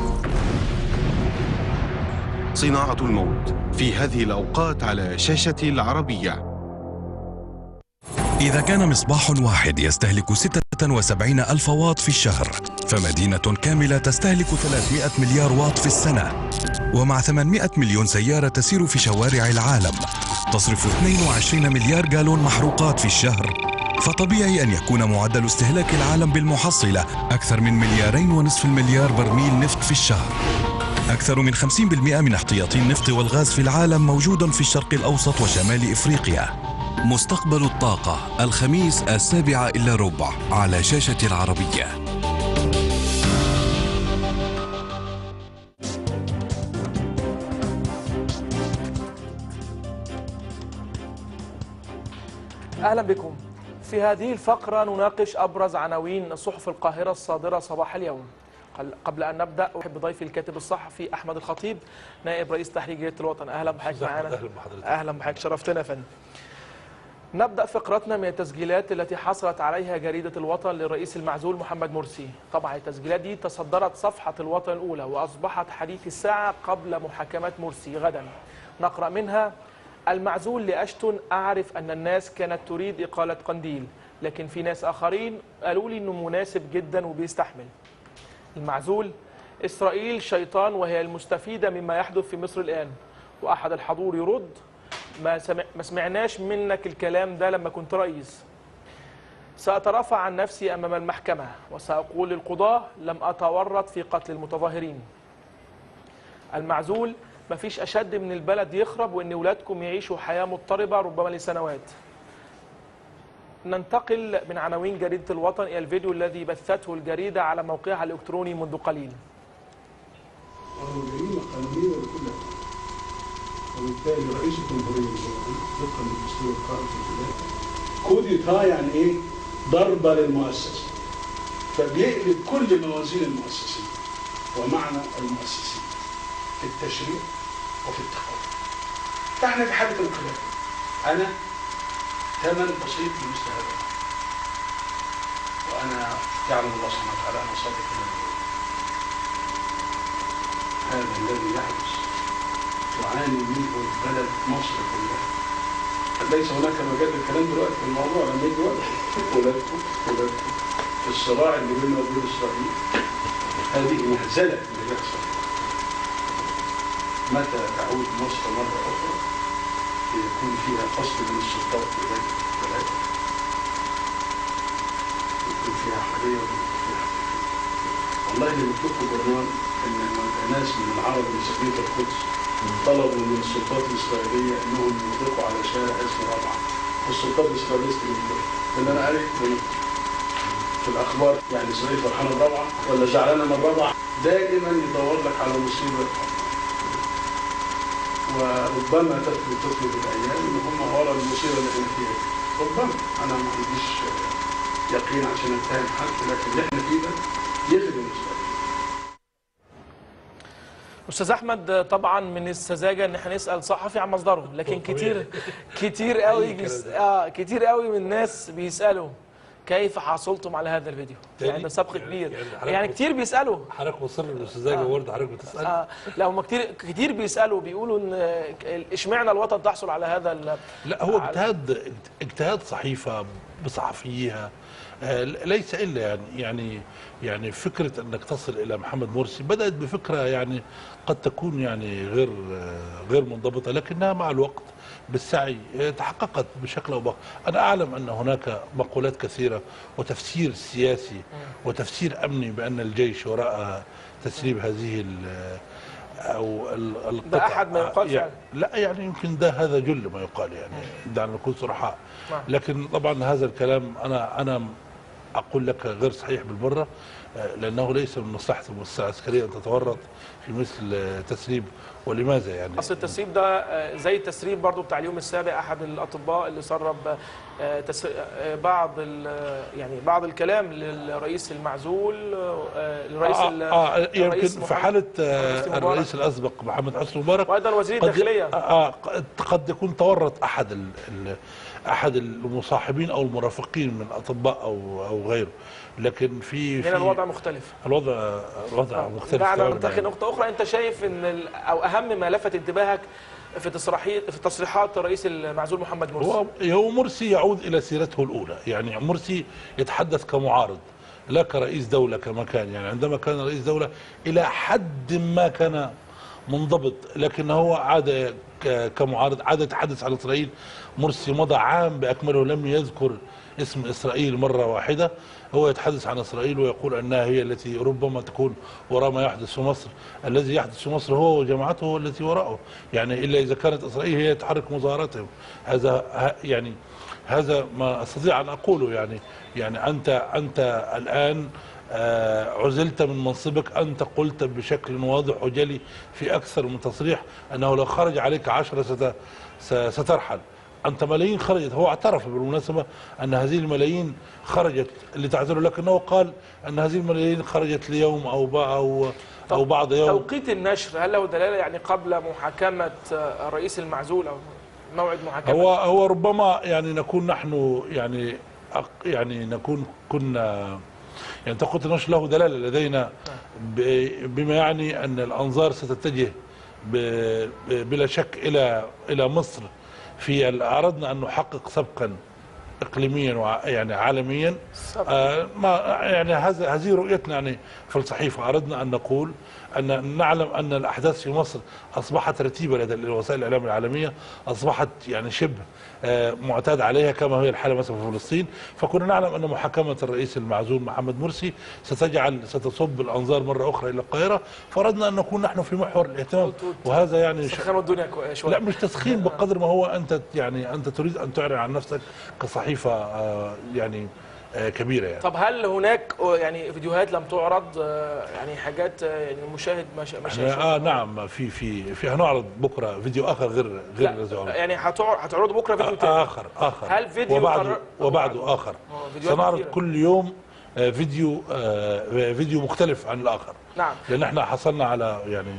صناعة الموت في هذه الأوقات على شاشة العربية. إذا كان مصباح واحد يستهلك 76 ألف واط في الشهر، فمدينة كاملة تستهلك 300 مليار واط في السنة. ومع 800 مليون سيارة تسير في شوارع العالم تصرف 22 مليار جالون محروقات في الشهر، فطبيعي أن يكون معدل استهلاك العالم بالمحصلة أكثر من 2.5 مليار برميل نفط في الشهر. أكثر من 50% من احتياطي النفط والغاز في العالم موجود في الشرق الأوسط وشمال إفريقيا. مستقبل الطاقة، الخميس 6:45 على شاشة العربية. أهلا بكم. في هذه الفقرة نناقش أبرز عناوين صحف القاهرة الصادرة صباح اليوم. قبل أن نبدأ أرحب بضيفي الكاتب الصحفي أحمد الخطيب، نائب رئيس تحرير جريدة الوطن. أهلا بحضرتك معانا. أهلا بحضرتك. أهلا بحضرتك، شرفتنا يا فندم. نبدأ فقرتنا من التسجيلات التي حصلت عليها جريدة الوطن للرئيس المعزول محمد مرسي. طبعا التسجيلات دي تصدرت صفحة الوطن الأولى وأصبحت حديث الساعة قبل محاكمة مرسي غدا. نقرأ منها: المعزول لأشتون، أعرف أن الناس كانت تريد إقالة قنديل، لكن في ناس آخرين قالوا لي إنه مناسب جدا وبيستحمل. المعزول: إسرائيل شيطان وهي المستفيدة مما يحدث في مصر الآن. وأحد الحضور يرد: ما سمعناش منك الكلام ده لما كنت رئيس. سأترافع عن نفسي أمام المحكمة وسأقول للقضاة لم أتورط في قتل المتظاهرين. المعزول: مفيش أشد من البلد يخرب وإن ولادكم يعيشوا حياة مضطربة ربما لسنوات. ننتقل من عناوين جريدة الوطن إلى الفيديو الذي بثته الجريدة على موقعها الإلكتروني منذ قليل. جريمة قانونية لكل، وبالتالي رئيس الجمهورية طبقا للدستور القائم في البلاد coup d'état، يعني إيه؟ ضربة للمؤسسة، فبيقلب كل موازين المؤسسين ومعنى المؤسسين في التشريع وفي التقاضي. فاحنا في حالة انقلاب. أنا ثمن بسيط لمثل هذا، وأنا يعلم الله سبحانه وتعالى أنا صادق في هذا الذي يحدث تعاني منه البلد مصر كلها. ليس هناك مجال للكلام دلوقتي في الموضوع، لما يجي وقت ولادكم في الصراع اللي بيننا وبين إسرائيل، هذه مهزلة اللي بيحصل. متى تعود مصر مرة أخرى ليكون فيها فصل من السلطات في البلد، يكون فيها حرية ويكون فيها حقيقية. والله اللي مكتوب في الجرنان إن ناس من العرب من سفينة القدس طلبوا من السلطات الإسرائيلية إنهم يطلقوا على شارع اسمه رابعة، والسلطات الإسرائيلية استجابت. لأن أنا قريت في الأخبار يعني إسرائيل فرحانة برابعة ولا زعلانة من رابعة، دائما يدور لك على مصيبة. وربما تثبت الايام ان هم ورا المصيبة اللي احنا فيها، ربما. انا ما عنديش يقين عشان اتهم حد، لكن اللي احنا فيه ده يخدم اسرائيل. استاذ احمد، طبعا من السذاجة ان احنا نسال صحفي عن مصدره، لكن كتير كتير قوي كتير قوي من الناس بيسالوا كيف حصلتم على هذا الفيديو؟ يعني ده سبق كبير، يعني كتير بيسالوا. حضرتك مصر للسذاجه برضه حضرتك بتسال؟ لا هم كتير بيسالوا، بيقولوا ان اشمعنى الوطن تحصل على هذا. لا هو اجتهاد صحيفة بصحفيها ليس الا. يعني فكرة انك تصل الى محمد مرسي بدات بفكره يعني قد تكون يعني غير منضبطة، لكنها مع الوقت بالسعي تحققت بشكل او باخر. انا اعلم ان هناك مقولات كثيرة وتفسير سياسي وتفسير امني بان الجيش وراء تسريب هذه او القطع. ده احد ما يقال يعني. لا يعني يمكن ده هذا جل ما يقال، يعني دعنا نكون صرحاء. لكن طبعا هذا الكلام انا اقول لك غير صحيح بالمرة، لانه ليس من مصلحة المؤسسة العسكرية ان تتورط في مثل تسريب. ولماذا يعني؟ اصل التسريب ده زي التسريب برضو بتاع اليوم السابع، احد الاطباء اللي سرب بعض يعني بعض الكلام للرئيس المعزول، الرئيس يمكن في حاله الرئيس الاسبق محمد حسني مبارك، وايضا وزير الداخلية قد يكون تورط احد المصاحبين او المرافقين من اطباء او غيره، لكن في هنا الوضع مختلف. الوضع مختلف. دعنا ننتقل نقطة اخرى. اخرى انت شايف ان او اهم ما لفت انتباهك في تصريحات الرئيس المعزول محمد مرسي؟ هو مرسي يعود الى سيرته الاولى، يعني مرسي يتحدث كمعارض لا كرئيس دولة كما كان، يعني عندما كان رئيس دولة الى حد ما كان منضبط، لكن هو عاد كمعارض، عاد يتحدث عن اسرائيل. مرسي مضى عام باكمله لم يذكر اسم اسرائيل مرة واحدة، هو يتحدث عن اسرائيل ويقول انها هي التي ربما تكون وراء ما يحدث في مصر، الذي يحدث في مصر هو وجماعته هو التي وراءه، يعني الا اذا كانت اسرائيل هي تحرك مظاهراتهم. هذا يعني هذا ما استطيع ان اقوله، يعني انت الان عزلت من منصبك، أنت قلت بشكل واضح وجلي في أكثر من تصريح أنه لو خرج عليك 10 سترحل. أنت ملايين خرجت، هو اعترف بالمناسبة أن هذه الملايين خرجت لتعزله، لكنه قال أن هذه الملايين خرجت ليوم أو بعض يوم. توقيت النشر هل له دلالة، يعني قبل محاكمة الرئيس المعزول أو موعد محاكمة؟ هو ربما يعني نكون نحن يعني نكون كنا يعني توقيت النشر له دلالة لدينا بما يعني أن الأنظار ستتجه بلا شك إلى مصر. في أردنا أن نحقق سبقا إقليميا ويعني عالميا، ما يعني هذه رؤيتنا يعني في الصحيفة. أردنا أن نقول أن نعلم أن الأحداث في مصر أصبحت رتيبة لدى وسائل الإعلام العالمية، أصبحت يعني شبه معتاد عليها كما هي الحالة مثلا في فلسطين، فكنا نعلم أن محاكمة الرئيس المعزول محمد مرسي ستصب الأنظار مرة أخرى إلى القاهرة، فأردنا أن نكون نحن في محور الاهتمام. وهذا يعني سخنوا الدنيا شوية. لا مش تسخين بقدر ما هو أنت يعني أنت تريد أن تعلن عن نفسك كصحيفة يعني كبيرة يعني. طب هل هناك يعني فيديوهات لم تعرض، يعني حاجات يعني المشاهد ما شافها؟ نعم، في في في هنعرض بكره فيديو اخر غير الذي عرض. يعني هتعرضوا بكره فيديو تاني اخر؟ هل فيديو وبعده اخر؟ سنعرض كل يوم فيديو مختلف عن الاخر. نعم، لان احنا حصلنا على يعني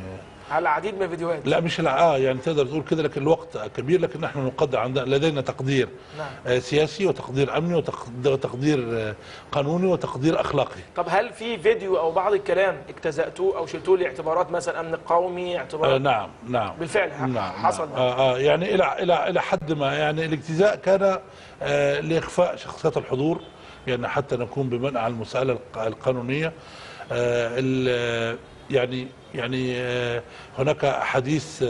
على العديد من الفيديوهات. لا مش يعني تقدر تقول كده، لكن الوقت كبير، لكن نحن نقدر لدينا تقدير. نعم. سياسي وتقدير امني وتقدير قانوني وتقدير اخلاقي. طب هل في فيديو او بعض الكلام اجتزأتوه او شلتوه لاعتبارات مثلا امن قومي، اعتبارات؟ نعم نعم بالفعل. نعم حصل. نعم. يعني الى الى الى حد ما، يعني الاجتزاء كان لاخفاء شخصيات الحضور، يعني حتى نكون بمنع عن المساءلة القانونية. يعني هناك احاديث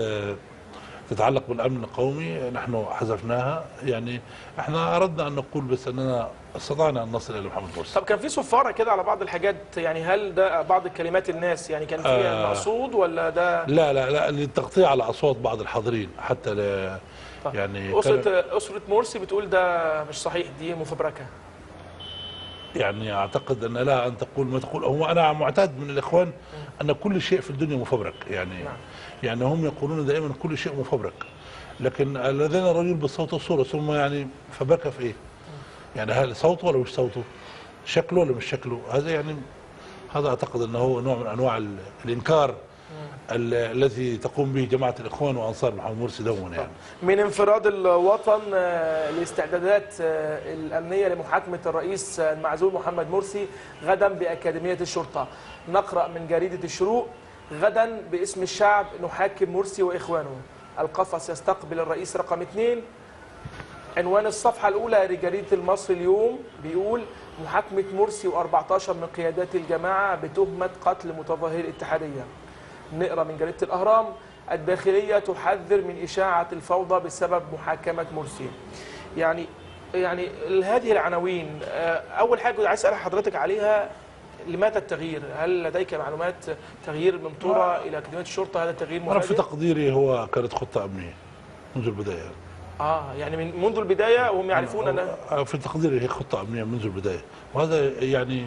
تتعلق بالامن القومي نحن حذفناها، يعني احنا اردنا ان نقول بس اننا استطعنا ان نصل الى محمد مرسي. طب كان في صفارة كده على بعض الحاجات، يعني هل ده بعض الكلمات الناس يعني كان فيها مقصود ولا ده؟ لا لا لا، للتغطيه على اصوات بعض الحاضرين حتى يعني اسره مرسي بتقول ده مش صحيح، دي مفبركه. يعني اعتقد ان لها ان تقول ما تقول. هو انا معتاد من الاخوان ان كل شيء في الدنيا مفبرك، يعني نعم. يعني هم يقولون دائما كل شيء مفبرك، لكن لدينا رجل بالصوت والصورة، ثم يعني فبركه في ايه؟ يعني هل صوته ولا مش صوته؟ شكله ولا مش شكله؟ هذا يعني هذا اعتقد انه هو نوع من انواع الانكار الذي تقوم به جماعة الإخوان وأنصار محمد مرسي دوما. يعني من انفراد الوطن الاستعدادات الأمنية لمحاكمة الرئيس المعزول محمد مرسي غدا بأكاديمية الشرطة. نقرأ من جريدة الشروق: غدا باسم الشعب نحاكم مرسي وإخوانه، القفص يستقبل الرئيس رقم 2. عنوان الصفحة الأولى لجريدة المصري اليوم بيقول: محاكمة مرسي و14 من قيادات الجماعة بتهمة قتل متظاهري الاتحادية. نقرأ من جريدة الأهرام: الداخلية تحذر من إشاعة الفوضى بسبب محاكمة مرسي. يعني هذه العناوين. أول حاجة كنت عايز أسأل حضرتك عليها، لماذا التغيير؟ هل لديك معلومات تغيير من طورة إلى أكاديمية الشرطة؟ هذا التغيير مفاجئ؟ أنا في تقديري هو كانت خطة أمنية منذ البداية. يعني من منذ البداية وهم يعرفون أن في تقديري هي خطة أمنية منذ البداية، وهذا يعني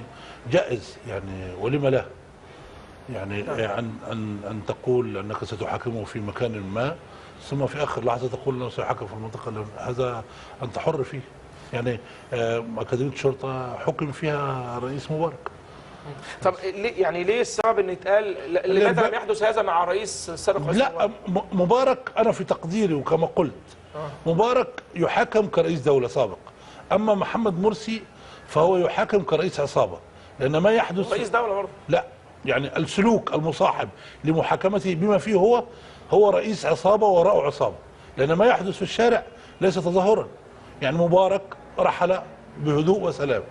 جائز، يعني ولم لا؟ يعني أن تقول أنك ستحاكمه في مكان ما، ثم في آخر لحظة تقول أنه سيحاكم في المنطقة، هذا أنت حر فيه. يعني أكاديمية الشرطة حكم فيها الرئيس مبارك. طب يعني ليه السبب ان يتقال لماذا لم يحدث هذا مع الرئيس السابق؟ لا، مبارك أنا في تقديري وكما قلت مبارك يحاكم كرئيس دولة سابق، أما محمد مرسي فهو يحاكم كرئيس عصابة، لأن ما يحدث رئيس دولة برضه. لا، يعني السلوك المصاحب لمحاكمته بما فيه هو رئيس عصابة وراءه عصابة، لأن ما يحدث في الشارع ليس تظاهرا. يعني مبارك رحل بهدوء وسلام،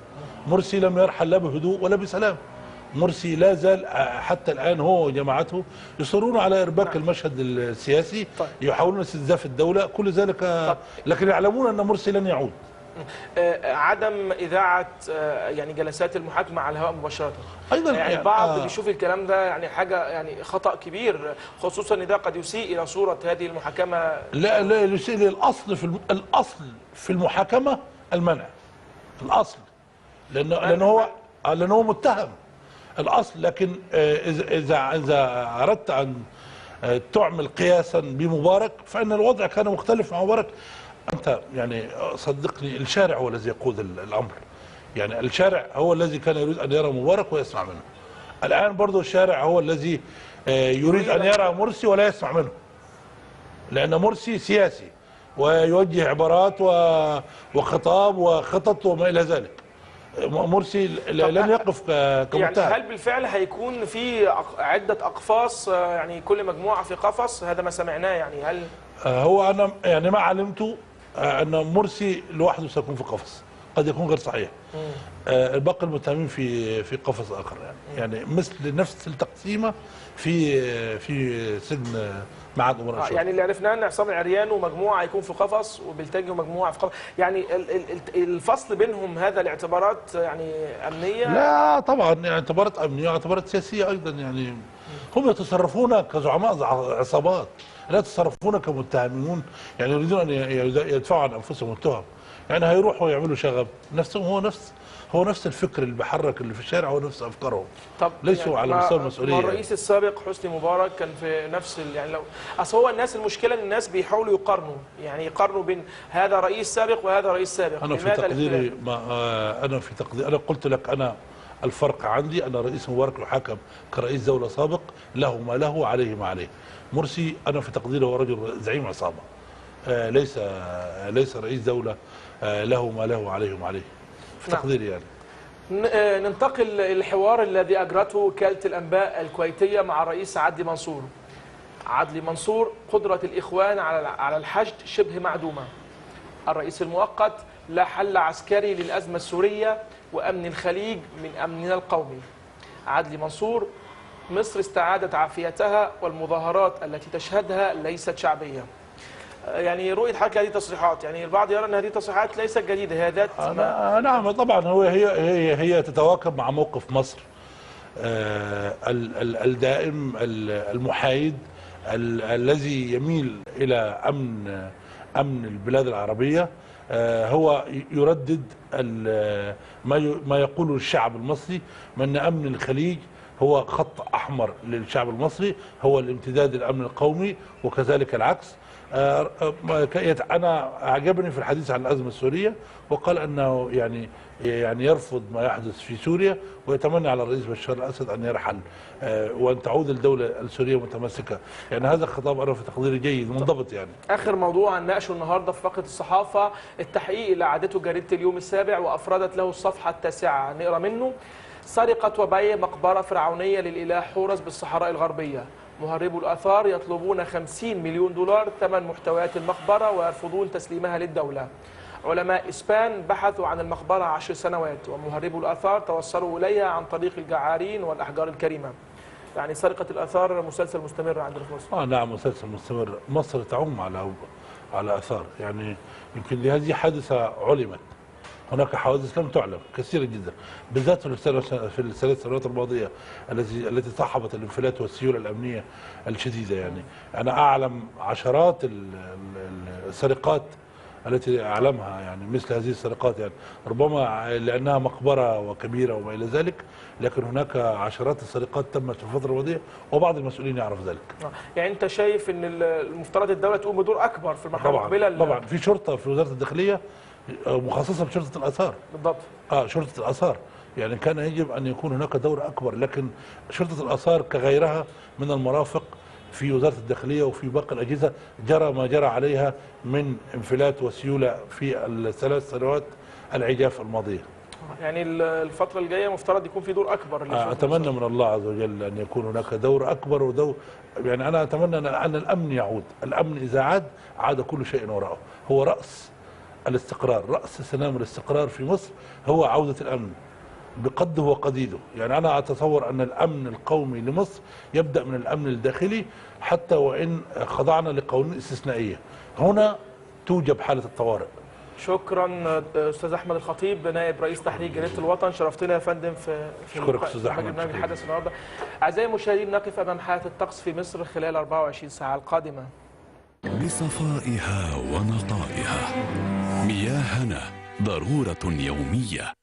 مرسي لم يرحل لا بهدوء ولا بسلام. مرسي لا زال حتى الآن هو وجماعته يصرون على إرباك المشهد السياسي. طيب. يحاولون استنزاف الدولة، كل ذلك. طيب. لكن يعلمون أن مرسي لن يعود. عدم إذاعة يعني جلسات المحاكمة على الهواء مباشرة أيضا، يعني البعض بيشوف الكلام ده يعني حاجة يعني خطأ كبير، خصوصا إن ده قد يسيء إلى صورة هذه المحاكمة. لا لا يسيء. الأصل في الأصل في المحاكمة المنع، الأصل، لأنه هو متهم الأصل. لكن إذا أردت أن تعمل قياسا بمبارك فإن الوضع كان مختلف مع مبارك. أنت يعني صدقني الشارع هو الذي يقود الأمر، يعني الشارع هو الذي كان يريد أن يرى مبارك ويسمع منه. الآن برضو الشارع هو الذي يريد أن يرى مرسي ولا يسمع منه، لأن مرسي سياسي ويوجه عبارات وخطاب وخطط وما إلى ذلك. مرسي لن يقف كمتهم. يعني هل بالفعل هيكون في عدة أقفاص، يعني كل مجموعة في قفص؟ هذا ما سمعناه. يعني هل هو أنا يعني ما علمته أن مرسي لوحده سيكون في قفص، قد يكون غير صحيح. باقي المتهمين في قفص آخر، يعني مثل نفس التقسيمة في سجن معهد أمراء الشرطة. يعني اللي عرفناه ان عصام العريان ومجموعة يكون في قفص، وبلتاجي ومجموعة في قفص، يعني الفصل بينهم هذا الاعتبارات يعني امنية؟ لا طبعا، يعني اعتبارات امنية واعتبارات سياسية ايضا. يعني هم يتصرفون كزعماء عصابات، لا يتصرفون كمتهمون، يعني يريدون ان يدفعوا عن انفسهم التهم. يعني هيروحوا يعملوا شغب نفسهم، هو نفس الفكر اللي بيحرك اللي في الشارع، هو نفس افكارهم. طب ليسوا يعني على مستوى المسؤولية. الرئيس السابق حسني مبارك كان في نفس يعني لو اصل هو الناس، المشكلة ان الناس بيحاولوا يقارنوا، يعني يقارنوا بين هذا رئيس سابق وهذا رئيس سابق. انا في تقديري ما انا في تقديري، انا قلت لك انا الفرق عندي ان رئيس مبارك يحاكم كرئيس دولة سابق، له ما له عليه ما عليه. مرسي انا في تقديري هو رجل زعيم عصابة، ليس رئيس دولة، له ما له عليه ما عليه، في تقديري يعني. ننتقل للحوار الذي أجرته وكالة الأنباء الكويتية مع الرئيس عدلي منصور. عدلي منصور: قدرة الإخوان على الحشد شبه معدومة. الرئيس المؤقت: لا حل عسكري للأزمة السورية وأمن الخليج من أمننا القومي. عدلي منصور: مصر استعادت عافيتها والمظاهرات التي تشهدها ليست شعبية. يعني رؤية حضرتك هذه التصريحات، يعني البعض يرى أن هذه التصريحات ليست جديدة، هي ذات نعم طبعا، هو هي هي تتواكب مع موقف مصر الدائم المحايد الذي يميل إلى أمن البلاد العربية. هو يردد ما يقوله الشعب المصري من أمن الخليج هو خط أحمر للشعب المصري، هو الامتداد الأمن القومي وكذلك العكس. أنا أعجبني في الحديث عن الأزمة السورية، وقال أنه يعني يرفض ما يحدث في سوريا ويتمنى على الرئيس بشار الأسد أن يرحل وأن تعود الدولة السورية متمسكة. يعني هذا الخطاب أنا في تقديري جيد منضبط. يعني آخر موضوع هنناقشه النهارده في فقرة الصحافة، التحقيق اللي عادته جريدة اليوم السابع وأفردت له الصفحة 9، نقرأ منه: سرقة وبيع مقبرة فرعونية للإله حورس بالصحراء الغربية، مهربو الآثار يطلبون 50 مليون دولار ثمن محتويات المقبرة ويرفضون تسليمها للدولة. علماء إسبان بحثوا عن المقبرة 10 سنوات ومهربو الآثار توصلوا إليها عن طريق الجعارين والأحجار الكريمة. يعني سرقة الآثار مسلسل مستمر عندنا في مصر. نعم، مسلسل مستمر. مصر تعوم على آثار، يعني يمكن لهذه حادثة علمت، هناك حوادث لم تعلم كثيرة جدا، بالذات في الثلاث سنوات الماضية التي صاحبت الانفلات والسيولة الأمنية الشديدة. يعني أنا أعلم عشرات السرقات التي أعلمها، يعني مثل هذه السرقات، يعني ربما لأنها مقبرة وكبيرة وما إلى ذلك، لكن هناك عشرات السرقات تمت في الفترة الماضية وبعض المسؤولين يعرف ذلك. يعني أنت شايف أن المفترض الدولة تقوم بدور أكبر في المرحلة المقبلة؟ طبعا في شرطة في وزارة الداخلية مخصصة بشرطة الآثار. بالضبط. شرطة الآثار، يعني كان يجب أن يكون هناك دور أكبر، لكن شرطة الآثار كغيرها من المرافق في وزارة الداخلية وفي باقي الأجهزة جرى ما جرى عليها من انفلات وسيولة في الثلاث سنوات العجاف الماضية. يعني الفترة الجاية مفترض يكون في دور اكبر. اتمنى من الله عز وجل ان يكون هناك دور اكبر ودور، يعني انا اتمنى ان الامن يعود. الامن اذا عاد عاد كل شيء وراءه. هو راس الاستقرار، راس سنام الاستقرار في مصر هو عوده الامن بقده وقديده. يعني انا اتصور ان الامن القومي لمصر يبدا من الامن الداخلي، حتى وان خضعنا لقوانين استثنائية. هنا توجب حاله الطوارئ. شكرا استاذ احمد الخطيب، نائب رئيس تحرير جريدة الوطن، شرفتنا يا فندم في شكرا استاذ احمد. برنامج الحدث النهارده. اعزائي المشاهدين، نقف امام حاله الطقس في مصر خلال 24 ساعة القادمة. بصفائها ونقائها، مياهنا ضرورة يومية.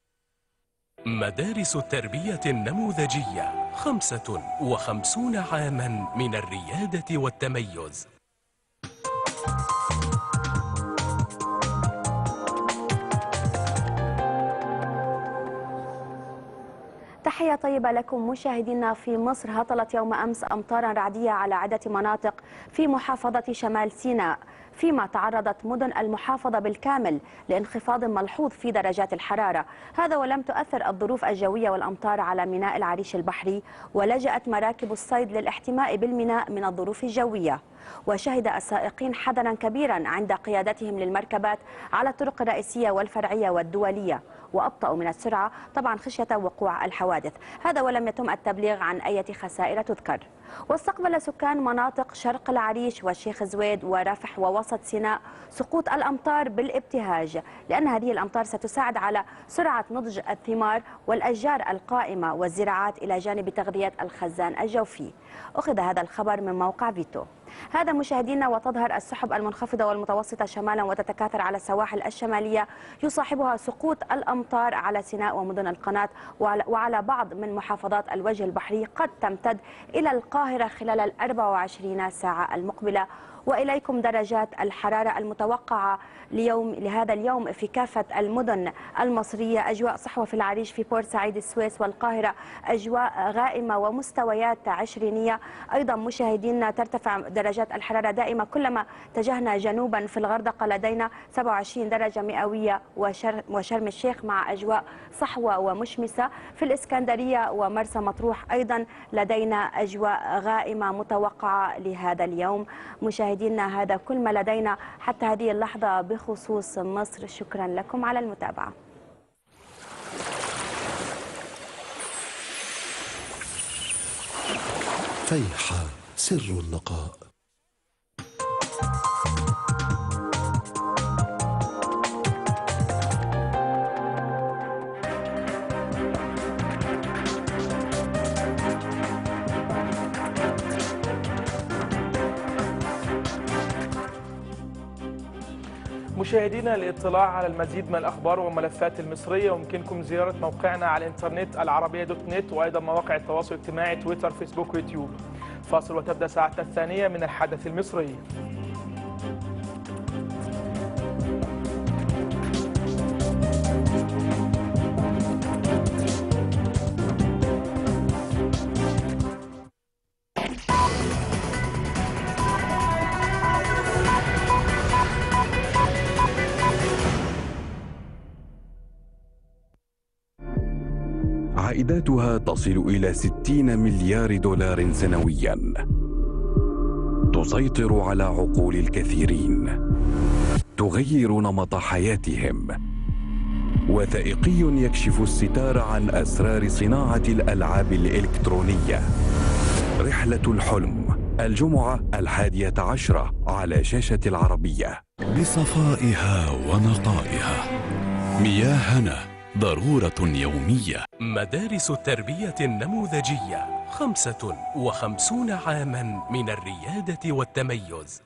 مدارس التربية النموذجية، 55 عاما من الريادة والتميز. تحية طيبة لكم مشاهدينا في مصر. هطلت يوم أمس أمطارا رعدية على عدة مناطق في محافظة شمال سيناء، فيما تعرضت مدن المحافظة بالكامل لانخفاض ملحوظ في درجات الحرارة. هذا ولم تؤثر الظروف الجوية والأمطار على ميناء العريش البحري، ولجأت مراكب الصيد للاحتماء بالميناء من الظروف الجوية. وشهد السائقين حذرا كبيرا عند قيادتهم للمركبات على الطرق الرئيسية والفرعية والدولية، وأبطأوا من السرعة طبعا خشية وقوع الحوادث. هذا ولم يتم التبليغ عن أي خسائر تذكر. واستقبل سكان مناطق شرق العريش والشيخ زويد ورفح ووسط سيناء سقوط الأمطار بالابتهاج، لأن هذه الأمطار ستساعد على سرعة نضج الثمار والأشجار القائمة والزراعات إلى جانب تغذية الخزان الجوفي. أخذ هذا الخبر من موقع فيتو. هذا مشاهدينا، وتظهر السحب المنخفضة والمتوسطة شمالا وتتكاثر على السواحل الشمالية، يصاحبها سقوط الأمطار على سيناء ومدن القناة وعلى بعض من محافظات الوجه البحري، قد تمتد إلى القاهرة خلال 24 ساعة المقبلة. وإليكم درجات الحرارة المتوقعة لهذا اليوم في كافة المدن المصرية. أجواء صحوة في العريش، في بورسعيد، السويس والقاهرة أجواء غائمة ومستويات عشرينية. أيضا مشاهدينا ترتفع درجات الحرارة دائمة كلما اتجهنا جنوبا. في الغردقة لدينا 27 درجة مئوية، وشرم الشيخ مع أجواء صحوة ومشمسة. في الإسكندرية ومرسى مطروح أيضا لدينا أجواء غائمة متوقعة لهذا اليوم. مشاهدينا هذا كل ما لدينا حتى هذه اللحظة بخصوص مصر. شكرا لكم على المتابعة. فيحة سر النقاء. مشاهدينا، للاطلاع على المزيد من الأخبار والملفات المصرية يمكنكم زيارة موقعنا على الإنترنت العربية.net، وأيضا مواقع التواصل الاجتماعي تويتر، فيسبوك، ويوتيوب. فاصل وتبدأ ساعتنا الثانية من الحدث المصري. عائداتها تصل إلى 60 مليار دولار سنوياً. تسيطر على عقول الكثيرين، تغير نمط حياتهم. وثائقي يكشف الستار عن أسرار صناعة الألعاب الإلكترونية. رحلة الحلم، الجمعة 11 على شاشة العربية. بصفائها ونقائها، مياهنا ضرورة يومية. مدارس التربية النموذجية، 55 عاما من الريادة والتميز.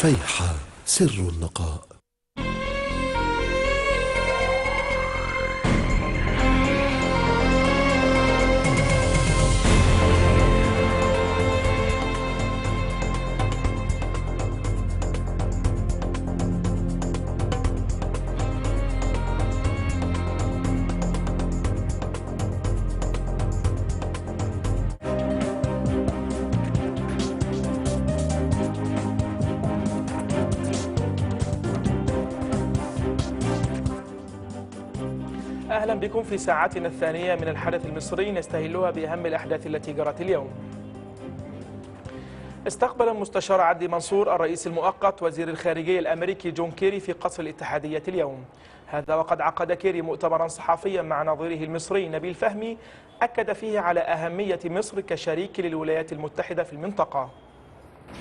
فيحة سر النقاء. أهلا بكم في ساعتنا الثانية من الحدث المصري، نستهلها بأهم الأحداث التي جرت اليوم. استقبل المستشار عدلي منصور الرئيس المؤقت وزير الخارجية الأمريكي جون كيري في قصر الاتحادية اليوم. هذا وقد عقد كيري مؤتمرا صحفيا مع نظيره المصري نبيل فهمي، أكد فيه على أهمية مصر كشريك للولايات المتحدة في المنطقة.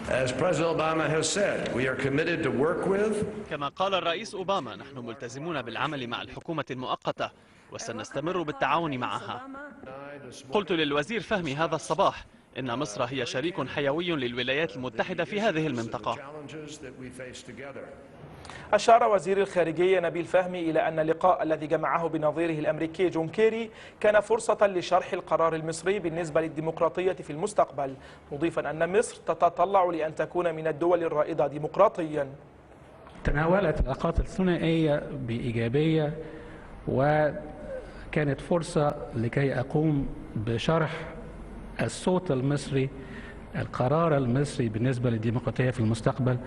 As President Obama has said, we are committed to work with. كما قال الرئيس أوباما، نحن ملتزمون بالعمل مع الحكومة المؤقتة وسنستمر بالتعاون معها. قلت للوزير فهمي هذا الصباح إن مصر هي شريك حيوي للولايات المتحدة في هذه المنطقة. أشار وزير الخارجية نبيل فهمي إلى أن اللقاء الذي جمعه بنظيره الأمريكي جون كيري كان فرصة لشرح القرار المصري بالنسبة للديمقراطية في المستقبل، مضيفا أن مصر تتطلع لأن تكون من الدول الرائدة ديمقراطيا. تناولت العلاقات الثنائية بإيجابية، وكانت فرصة لكي أقوم بشرح الصوت المصري، القرار المصري بالنسبة للديمقراطية في المستقبل،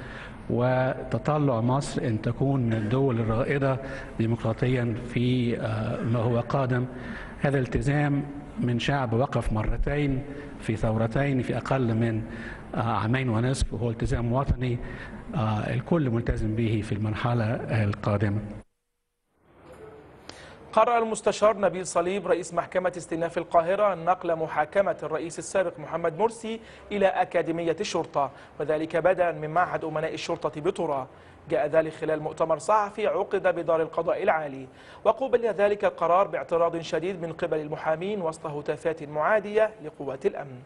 وتطلع مصر أن تكون من الدول الرائدة ديمقراطيا في ما هو قادم. هذا التزام من شعب وقف مرتين في ثورتين في أقل من 2.5 عام، وهو التزام وطني الكل ملتزم به في المرحلة القادمة. قرر المستشار نبيل صليب رئيس محكمة استئناف القاهرة نقل محاكمة الرئيس السابق محمد مرسي إلى أكاديمية الشرطة، وذلك بدءا من معهد أمناء الشرطة بطرة. جاء ذلك خلال مؤتمر صحفي عقد بدار القضاء العالي، وقوبل ذلك القرار باعتراض شديد من قبل المحامين وسط هتافات معادية لقوات الأمن.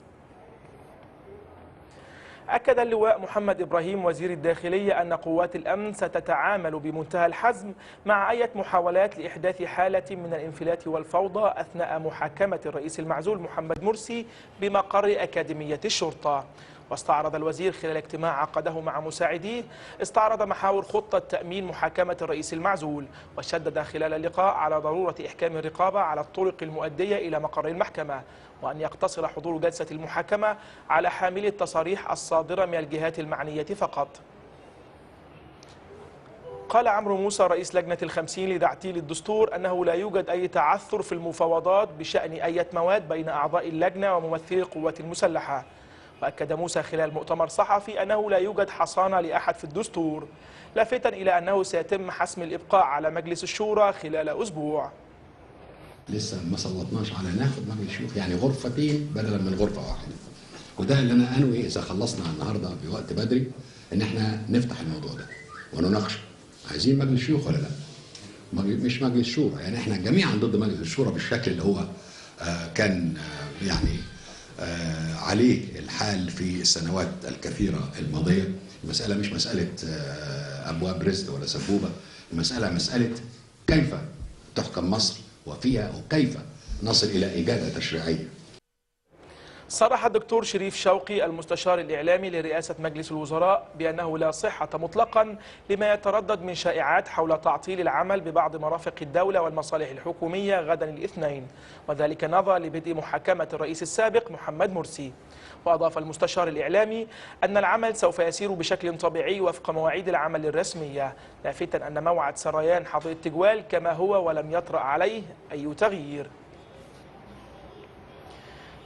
أكد اللواء محمد إبراهيم وزير الداخلية أن قوات الأمن ستتعامل بمنتهى الحزم مع أي محاولات لإحداث حالة من الانفلات والفوضى أثناء محاكمة الرئيس المعزول محمد مرسي بمقر أكاديمية الشرطة. واستعرض الوزير خلال اجتماع عقده مع مساعديه استعرض محاور خطة تأمين محاكمة الرئيس المعزول، وشدد خلال اللقاء على ضرورة إحكام الرقابة على الطرق المؤدية إلى مقر المحكمة، وأن يقتصر حضور جلسة المحاكمة على حاملي التصاريح الصادرة من الجهات المعنية فقط. قال عمرو موسى رئيس لجنة الخمسين لتعديل الدستور أنه لا يوجد أي تعثر في المفاوضات بشأن أي مواد بين أعضاء اللجنة وممثلي القوات المسلحة. وأكد موسى خلال مؤتمر صحفي أنه لا يوجد حصانة لأحد في الدستور، لافتا إلى أنه سيتم حسم الإبقاء على مجلس الشورى خلال أسبوع. لسه ما صوتناش على ناخد مجلس الشيوخ، يعني غرفتين بدلا من غرفة واحدة، وده اللي أنا أنوي إذا خلصنا النهارده بوقت بدري إن إحنا نفتح الموضوع ده ونناقشه. عايزين مجلس شيوخ ولا لا؟ مش مجلس شورى، يعني إحنا جميعا ضد مجلس الشورى بالشكل اللي هو كان يعني عليه الحال في السنوات الكثيرة الماضية. المسألة مش مسألة أبواب رزق ولا سبوبة، المسألة مسألة كيف تحكم مصر وفيها، وكيف نصل إلى إجادة تشريعية. صرح الدكتور شريف شوقي المستشار الإعلامي لرئاسة مجلس الوزراء بأنه لا صحة مطلقا لما يتردد من شائعات حول تعطيل العمل ببعض مرافق الدولة والمصالح الحكومية غدا الاثنين، وذلك نظرا لبدء محاكمة الرئيس السابق محمد مرسي. وأضاف المستشار الإعلامي أن العمل سوف يسير بشكل طبيعي وفق مواعيد العمل الرسمية، لافتا أن موعد سريان حظر التجوال كما هو ولم يطرأ عليه أي تغيير.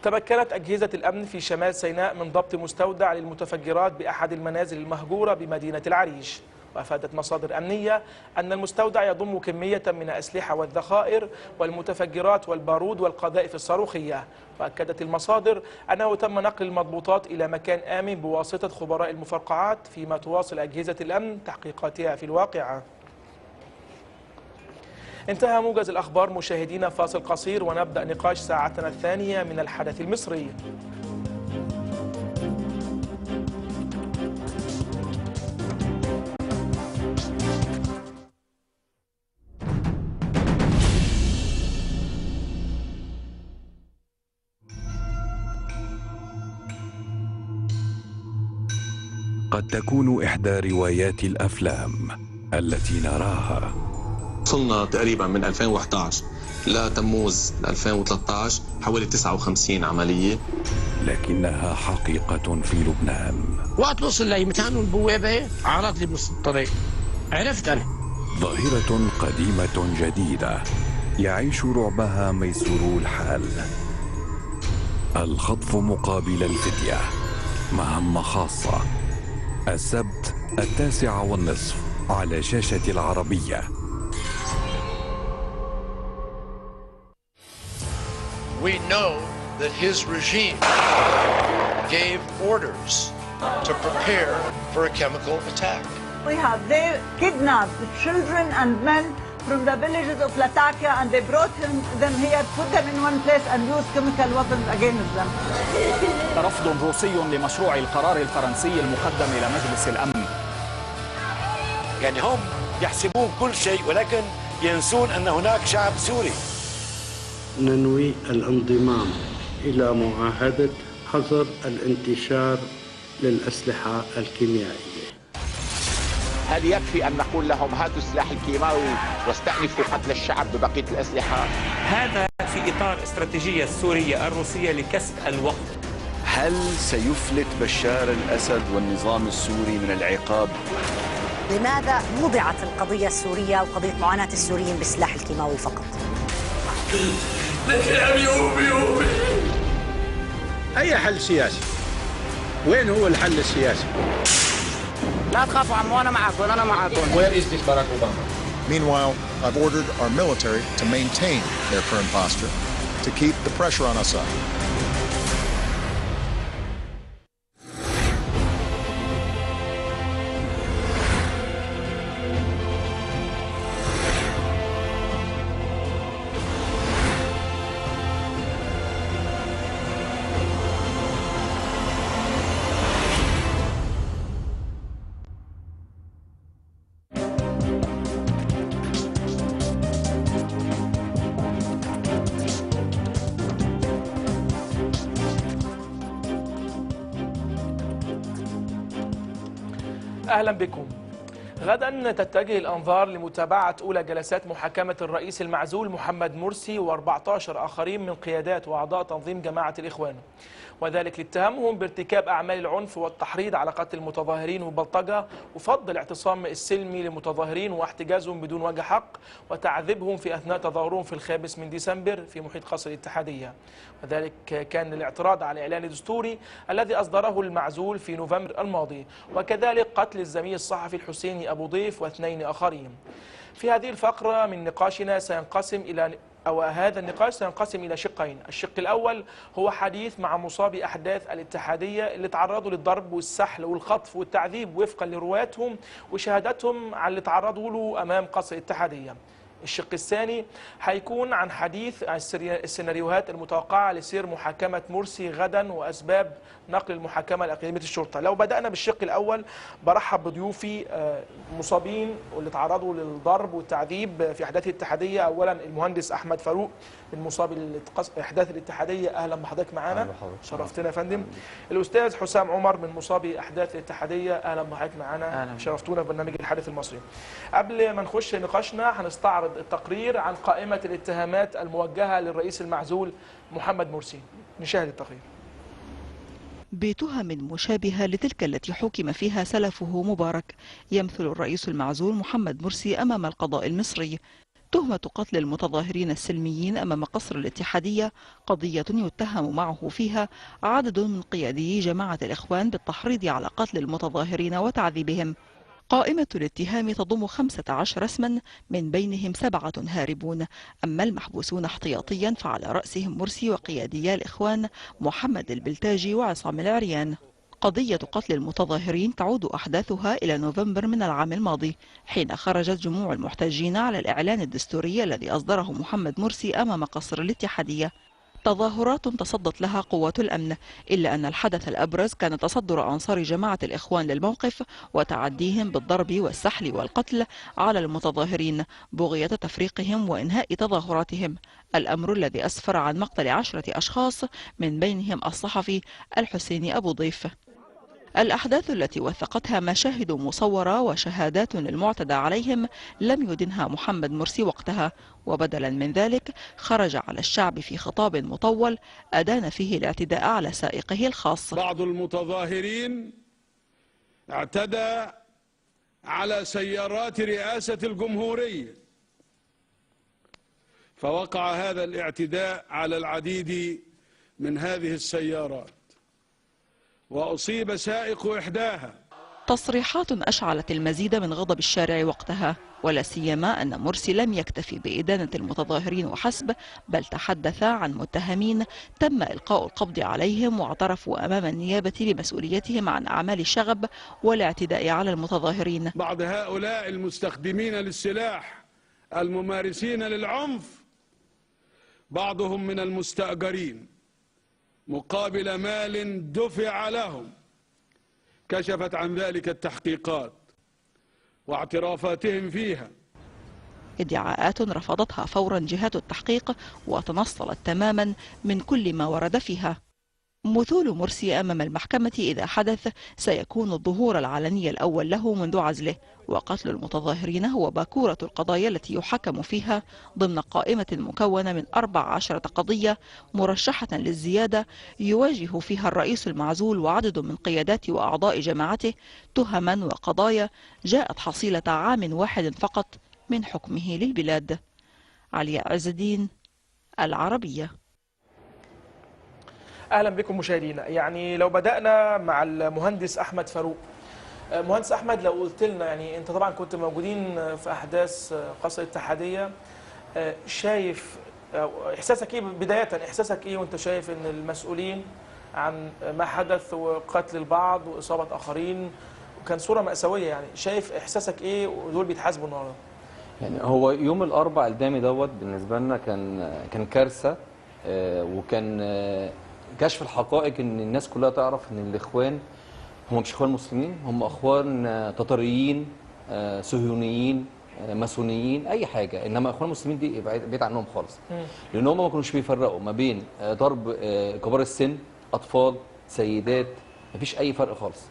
تمكنت أجهزة الأمن في شمال سيناء من ضبط مستودع للمتفجرات بأحد المنازل المهجورة بمدينة العريش. وأفادت مصادر أمنية أن المستودع يضم كمية من الأسلحة والذخائر والمتفجرات والبارود والقذائف الصاروخية. وأكدت المصادر أنه تم نقل المضبوطات إلى مكان آمن بواسطة خبراء المفرقعات، فيما تواصل أجهزة الأمن تحقيقاتها في الواقعة. انتهى موجز الأخبار مشاهدينا، فاصل قصير ونبدأ نقاش ساعتنا الثانية من الحدث المصري. قد تكون إحدى روايات الأفلام التي نراها. وصلنا تقريبا من 2011 لتموز 2013 حوالي 59 عملية، لكنها حقيقة في لبنان. وقت وصل لمكان البوابة عرض لي بنص الطريق، عرفت أنا. ظاهرة قديمة جديدة يعيش رعبها ميسور الحال. الخطف مقابل الفدية، مهمة خاصة، السبت 9:30 على شاشة العربية. We know that his regime gave orders to prepare for a chemical attack. They kidnapped children and men from the villages of Latakia, and they brought them here, put them in one place and used chemical weapons against them. رفض روسي لمشروع القرار الفرنسي المقدم إلى مجلس الأمن. يعني هم يحسبون كل شيء ولكن ينسون أن هناك شعب سوري. ننوي الانضمام إلى معاهدة حظر الانتشار للأسلحة الكيميائية. هل يكفي أن نقول لهم هاتوا السلاح الكيماوي واستأنفوا قتل الشعب ببقية الأسلحة؟ هذا في إطار استراتيجية السورية الروسية لكسب الوقت. هل سيفلت بشار الأسد والنظام السوري من العقاب؟ لماذا وضعت القضية السورية وقضية معاناة السوريين بالسلاح الكيماوي فقط؟ لك أبي أمي أمي. أي حل سياسي؟ وين هو الحل السياسي؟ لا تخافوا عمو، أنا معكم، أنا معكم. Where is this Barack Obama? Meanwhile, I've ordered our military to maintain their current posture, to keep the pressure on Assad. أهلا بكم. غدا تتجه الأنظار لمتابعة أولى جلسات محاكمة الرئيس المعزول محمد مرسي و14 آخرين من قيادات وأعضاء تنظيم جماعة الإخوان، وذلك لاتهامهم بارتكاب أعمال العنف والتحريض على قتل المتظاهرين وبلطجة وفض الاعتصام السلمي للمتظاهرين واحتجازهم بدون وجه حق وتعذيبهم في أثناء تظاهرهم في 5 ديسمبر في محيط قصر الاتحادية، وذلك كان الاعتراض على الإعلان الدستوري الذي أصدره المعزول في نوفمبر الماضي، وكذلك قتل الزميل الصحفي الحسيني أبو ضيف و2 آخرين. في هذه الفقرة من نقاشنا سينقسم إلى أو هذا النقاش سينقسم إلى شقين. الشق الأول هو حديث مع مصابي أحداث الاتحادية اللي تعرضوا للضرب والسحل والخطف والتعذيب وفقا لرواتهم وشهادتهم على اللي تعرضوا له أمام قصر الاتحادية. الشق الثاني هيكون عن حديث عن السيناريوهات المتوقعة لسير محاكمة مرسي غدا وأسباب نقل المحاكمة لأكاديمية الشرطة. لو بدأنا بالشق الأول، برحب بضيوفي مصابين واللي تعرضوا للضرب والتعذيب في أحداث الاتحادية. أولا المهندس أحمد فاروق من مصابي أحداث الاتحادية، أهلا بحضرتك معانا، شرفتنا يا فندم. الأستاذ حسام عمر من مصابي أحداث الاتحادية، أهلا بحضرتك معانا، شرفتونا في برنامج الحدث المصري. قبل ما نخش نقاشنا هنستعرض التقرير عن قائمة الاتهامات الموجهة للرئيس المعزول محمد مرسي. نشاهد التقرير. بتهم مشابهة لتلك التي حكم فيها سلفه مبارك، يمثل الرئيس المعزول محمد مرسي أمام القضاء المصري تهمة قتل المتظاهرين السلميين أمام قصر الاتحادية، قضية يتهم معه فيها عدد من قيادي جماعة الإخوان بالتحريض على قتل المتظاهرين وتعذيبهم. قائمة الاتهام تضم 15 اسما، من بينهم 7 هاربون. أما المحبوسون احتياطيا فعلى رأسهم مرسي وقياديا الإخوان محمد البلتاجي وعصام العريان. قضية قتل المتظاهرين تعود أحداثها إلى نوفمبر من العام الماضي، حين خرجت جموع المحتجين على الإعلان الدستوري الذي أصدره محمد مرسي أمام قصر الاتحادية. تظاهرات تصدت لها قوات الأمن، إلا أن الحدث الأبرز كان تصدر أنصار جماعة الإخوان للموقف وتعديهم بالضرب والسحل والقتل على المتظاهرين بغية تفريقهم وإنهاء تظاهراتهم، الأمر الذي أسفر عن مقتل 10 أشخاص من بينهم الصحفي الحسيني أبو ضيف. الأحداث التي وثقتها مشاهد مصورة وشهادات للمعتدى عليهم لم يدنها محمد مرسي وقتها، وبدلا من ذلك خرج على الشعب في خطاب مطول أدان فيه الاعتداء على سائقه الخاص. بعض المتظاهرين اعتدى على سيارات رئاسة الجمهورية، فوقع هذا الاعتداء على العديد من هذه السيارات وأصيب سائق إحداها. تصريحات أشعلت المزيد من غضب الشارع وقتها، ولا سيما أن مرسي لم يكتفي بإدانة المتظاهرين وحسب، بل تحدث عن متهمين تم إلقاء القبض عليهم واعترفوا أمام النيابة بمسؤوليتهم عن أعمال الشغب والاعتداء على المتظاهرين. بعض هؤلاء المستخدمين للسلاح الممارسين للعنف بعضهم من المستأجرين مقابل مال دفع لهم، كشفت عن ذلك التحقيقات واعترافاتهم فيها. ادعاءات رفضتها فورا جهات التحقيق وتنصلت تماما من كل ما ورد فيها. مثول مرسي أمام المحكمة إذا حدث سيكون الظهور العلني الأول له منذ عزله، وقتل المتظاهرين هو باكورة القضايا التي يحكم فيها ضمن قائمة مكونة من 14 قضية مرشحة للزيادة يواجه فيها الرئيس المعزول وعدد من قيادات وأعضاء جماعته تهما وقضايا جاءت حصيلة عام واحد فقط من حكمه للبلاد. علياء عز الدين، العربية. اهلا بكم مشاهدينا. يعني لو بدأنا مع المهندس احمد فاروق. مهندس احمد، لو قلت لنا، يعني انت طبعا كنت موجودين في احداث قصر الاتحادية، شايف احساسك ايه بداية؟ احساسك ايه وانت شايف ان المسؤولين عن ما حدث وقتل البعض واصابة اخرين، وكان صورة مأساوية، يعني شايف احساسك ايه ودول بيتحاسبوا النهارده؟ يعني هو يوم الاربع الدامي دوت بالنسبة لنا كان كارثة، وكان كشف الحقائق ان الناس كلها تعرف ان الاخوان هم مش اخوان مسلمين، هم اخوان تتريين، صهيونيين، ماسونيين، اي حاجة، انما اخوان المسلمين دي بعيد عنهم خالص، لان هم ما كانوش بيفرقوا ما بين ضرب كبار السن، اطفال، سيدات، مفيش اي فرق خالص.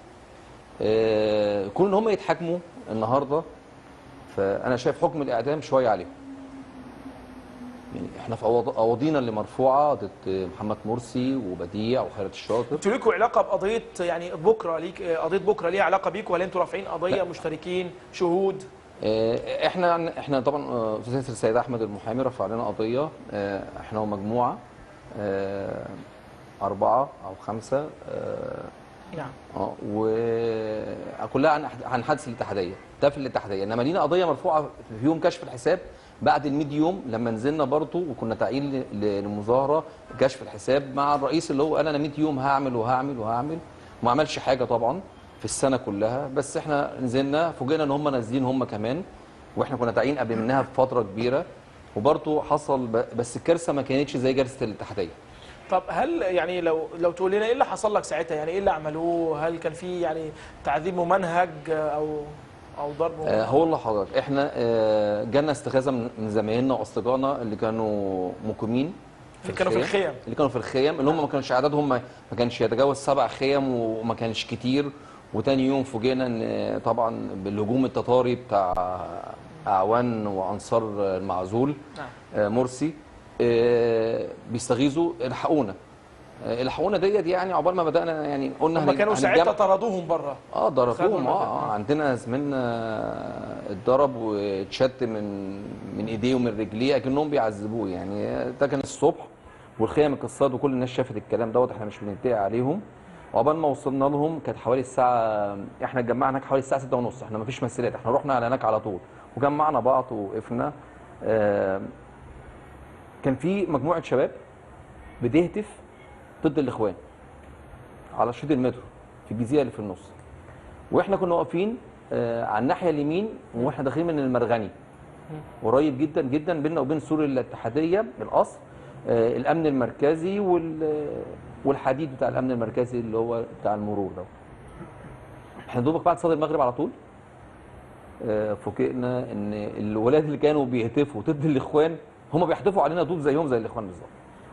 كون ان هم يتحاكموا النهارده، فانا شايف حكم الاعدام شوية عليهم. يعني احنا في قواضينا اللي مرفوعة ضد محمد مرسي وبديع وخيرت الشاطر. انتوا ليكوا علاقة بقضيه، يعني بكره ليك قضية بكره ليها علاقة بيكوا، ولا انتوا رافعين قضية؟ لا. مشتركين، شهود؟ احنا طبعا استاذ ياسر السيد احمد المحامي رفع لنا قضية، احنا ومجموعة 4 أو 5، نعم، وكلها عن حادث الاتحادية، ده في الاتحادية. انما لينا قضية مرفوعة في يوم كشف الحساب بعد ال 100 يوم، لما نزلنا برضه وكنا تعيين لمظاهره كشف الحساب مع الرئيس اللي هو قال انا 100 يوم هعمل وهعمل وهعمل، وما عملش حاجة طبعا في السنة كلها. بس احنا نزلنا فوجئنا ان هم نازلين هم كمان، واحنا كنا تعيين قبل منها بفترة كبيرة، وبرضه حصل بس الكارثة ما كانتش زي جلسه الاتحادية. طب هل يعني لو تقول لنا ايه اللي حصل لك ساعتها؟ يعني ايه اللي عملوه؟ هل كان في يعني تعذيب ممنهج او ضرب؟ هو اللي حضرتك احنا جالنا استغاثة من زمايلنا واصدقائنا اللي كانوا مقيمين اللي كانوا في الخيم، اللي كانوا في الخيم، اللي هم ما كانش عددهم ما كانش يتجاوز 7 خيم وما كانش كتير. وتاني يوم فوجئنا ان طبعا بالهجوم التتاري بتاع اعوان وانصار المعزول مرسي، بيستغيثوا الحقونا الحقونا ديت. يعني عقبال ما بدانا يعني قلنا هم كانوا ساعتها طردوهم بره. ضربوهم. عندنا زميلنا اتضرب واتشت من ايديه ومن رجليه اكنهم بيعذبوه. يعني ده كان الصبح والخيم اتكسرت وكل الناس شافت الكلام دوت، احنا مش بنتقي عليهم. وعقبال ما وصلنا لهم كانت حوالي الساعة، احنا اتجمعنا هناك حوالي الساعة 6:30، احنا ما فيش مسيرات، احنا رحنا على هناك على طول وجمعنا بعض ووقفنا. كان في مجموعة شباب بتهتف ضد الاخوان على شريط المترو في الجزيرة اللي في النص، واحنا كنا واقفين على الناحية اليمين واحنا داخلين من المرغني، قريب جدا جدا بيننا وبين سور الاتحادية القصر، الامن المركزي والحديد بتاع الامن المركزي اللي هو بتاع المرور ده. احنا دوبك بعد صلاة المغرب على طول فوجئنا ان الولاد اللي كانوا بيهتفوا ضد الاخوان هم بيحدفوا علينا طوب زيهم زي الاخوان بالظبط.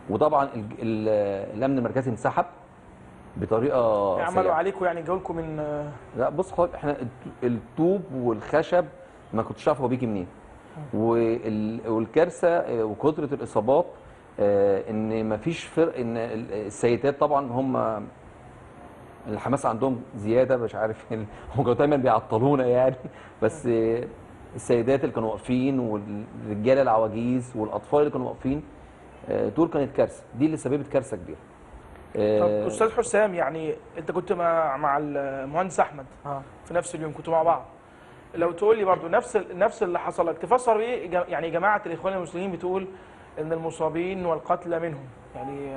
وطبعا الامن المركزي انسحب بطريقة عملوا سيئه. عليكم يعني جولكم من لا بص حضرتك، احنا الطوب والخشب ما كنتش عارف هو بيجي منين، والكارثه وكثرة الاصابات، ان ما فيش فرق، ان السيدات طبعا هم الحماس عندهم زيادة، مش عارف هم كانوا دايما بيعطلونا يعني، بس السيدات اللي كانوا واقفين والرجاله العواجيز والاطفال اللي كانوا واقفين، دول كانت كارثة، دي اللي سببت كارثة كبيرة. طب استاذ حسام، يعني انت كنت مع المهندس احمد في نفس اليوم، كنتوا مع بعض، لو تقول لي برضو نفس اللي حصل لك تفسر ايه؟ يعني جماعة الاخوان المسلمين بتقول ان المصابين والقتلى منهم، يعني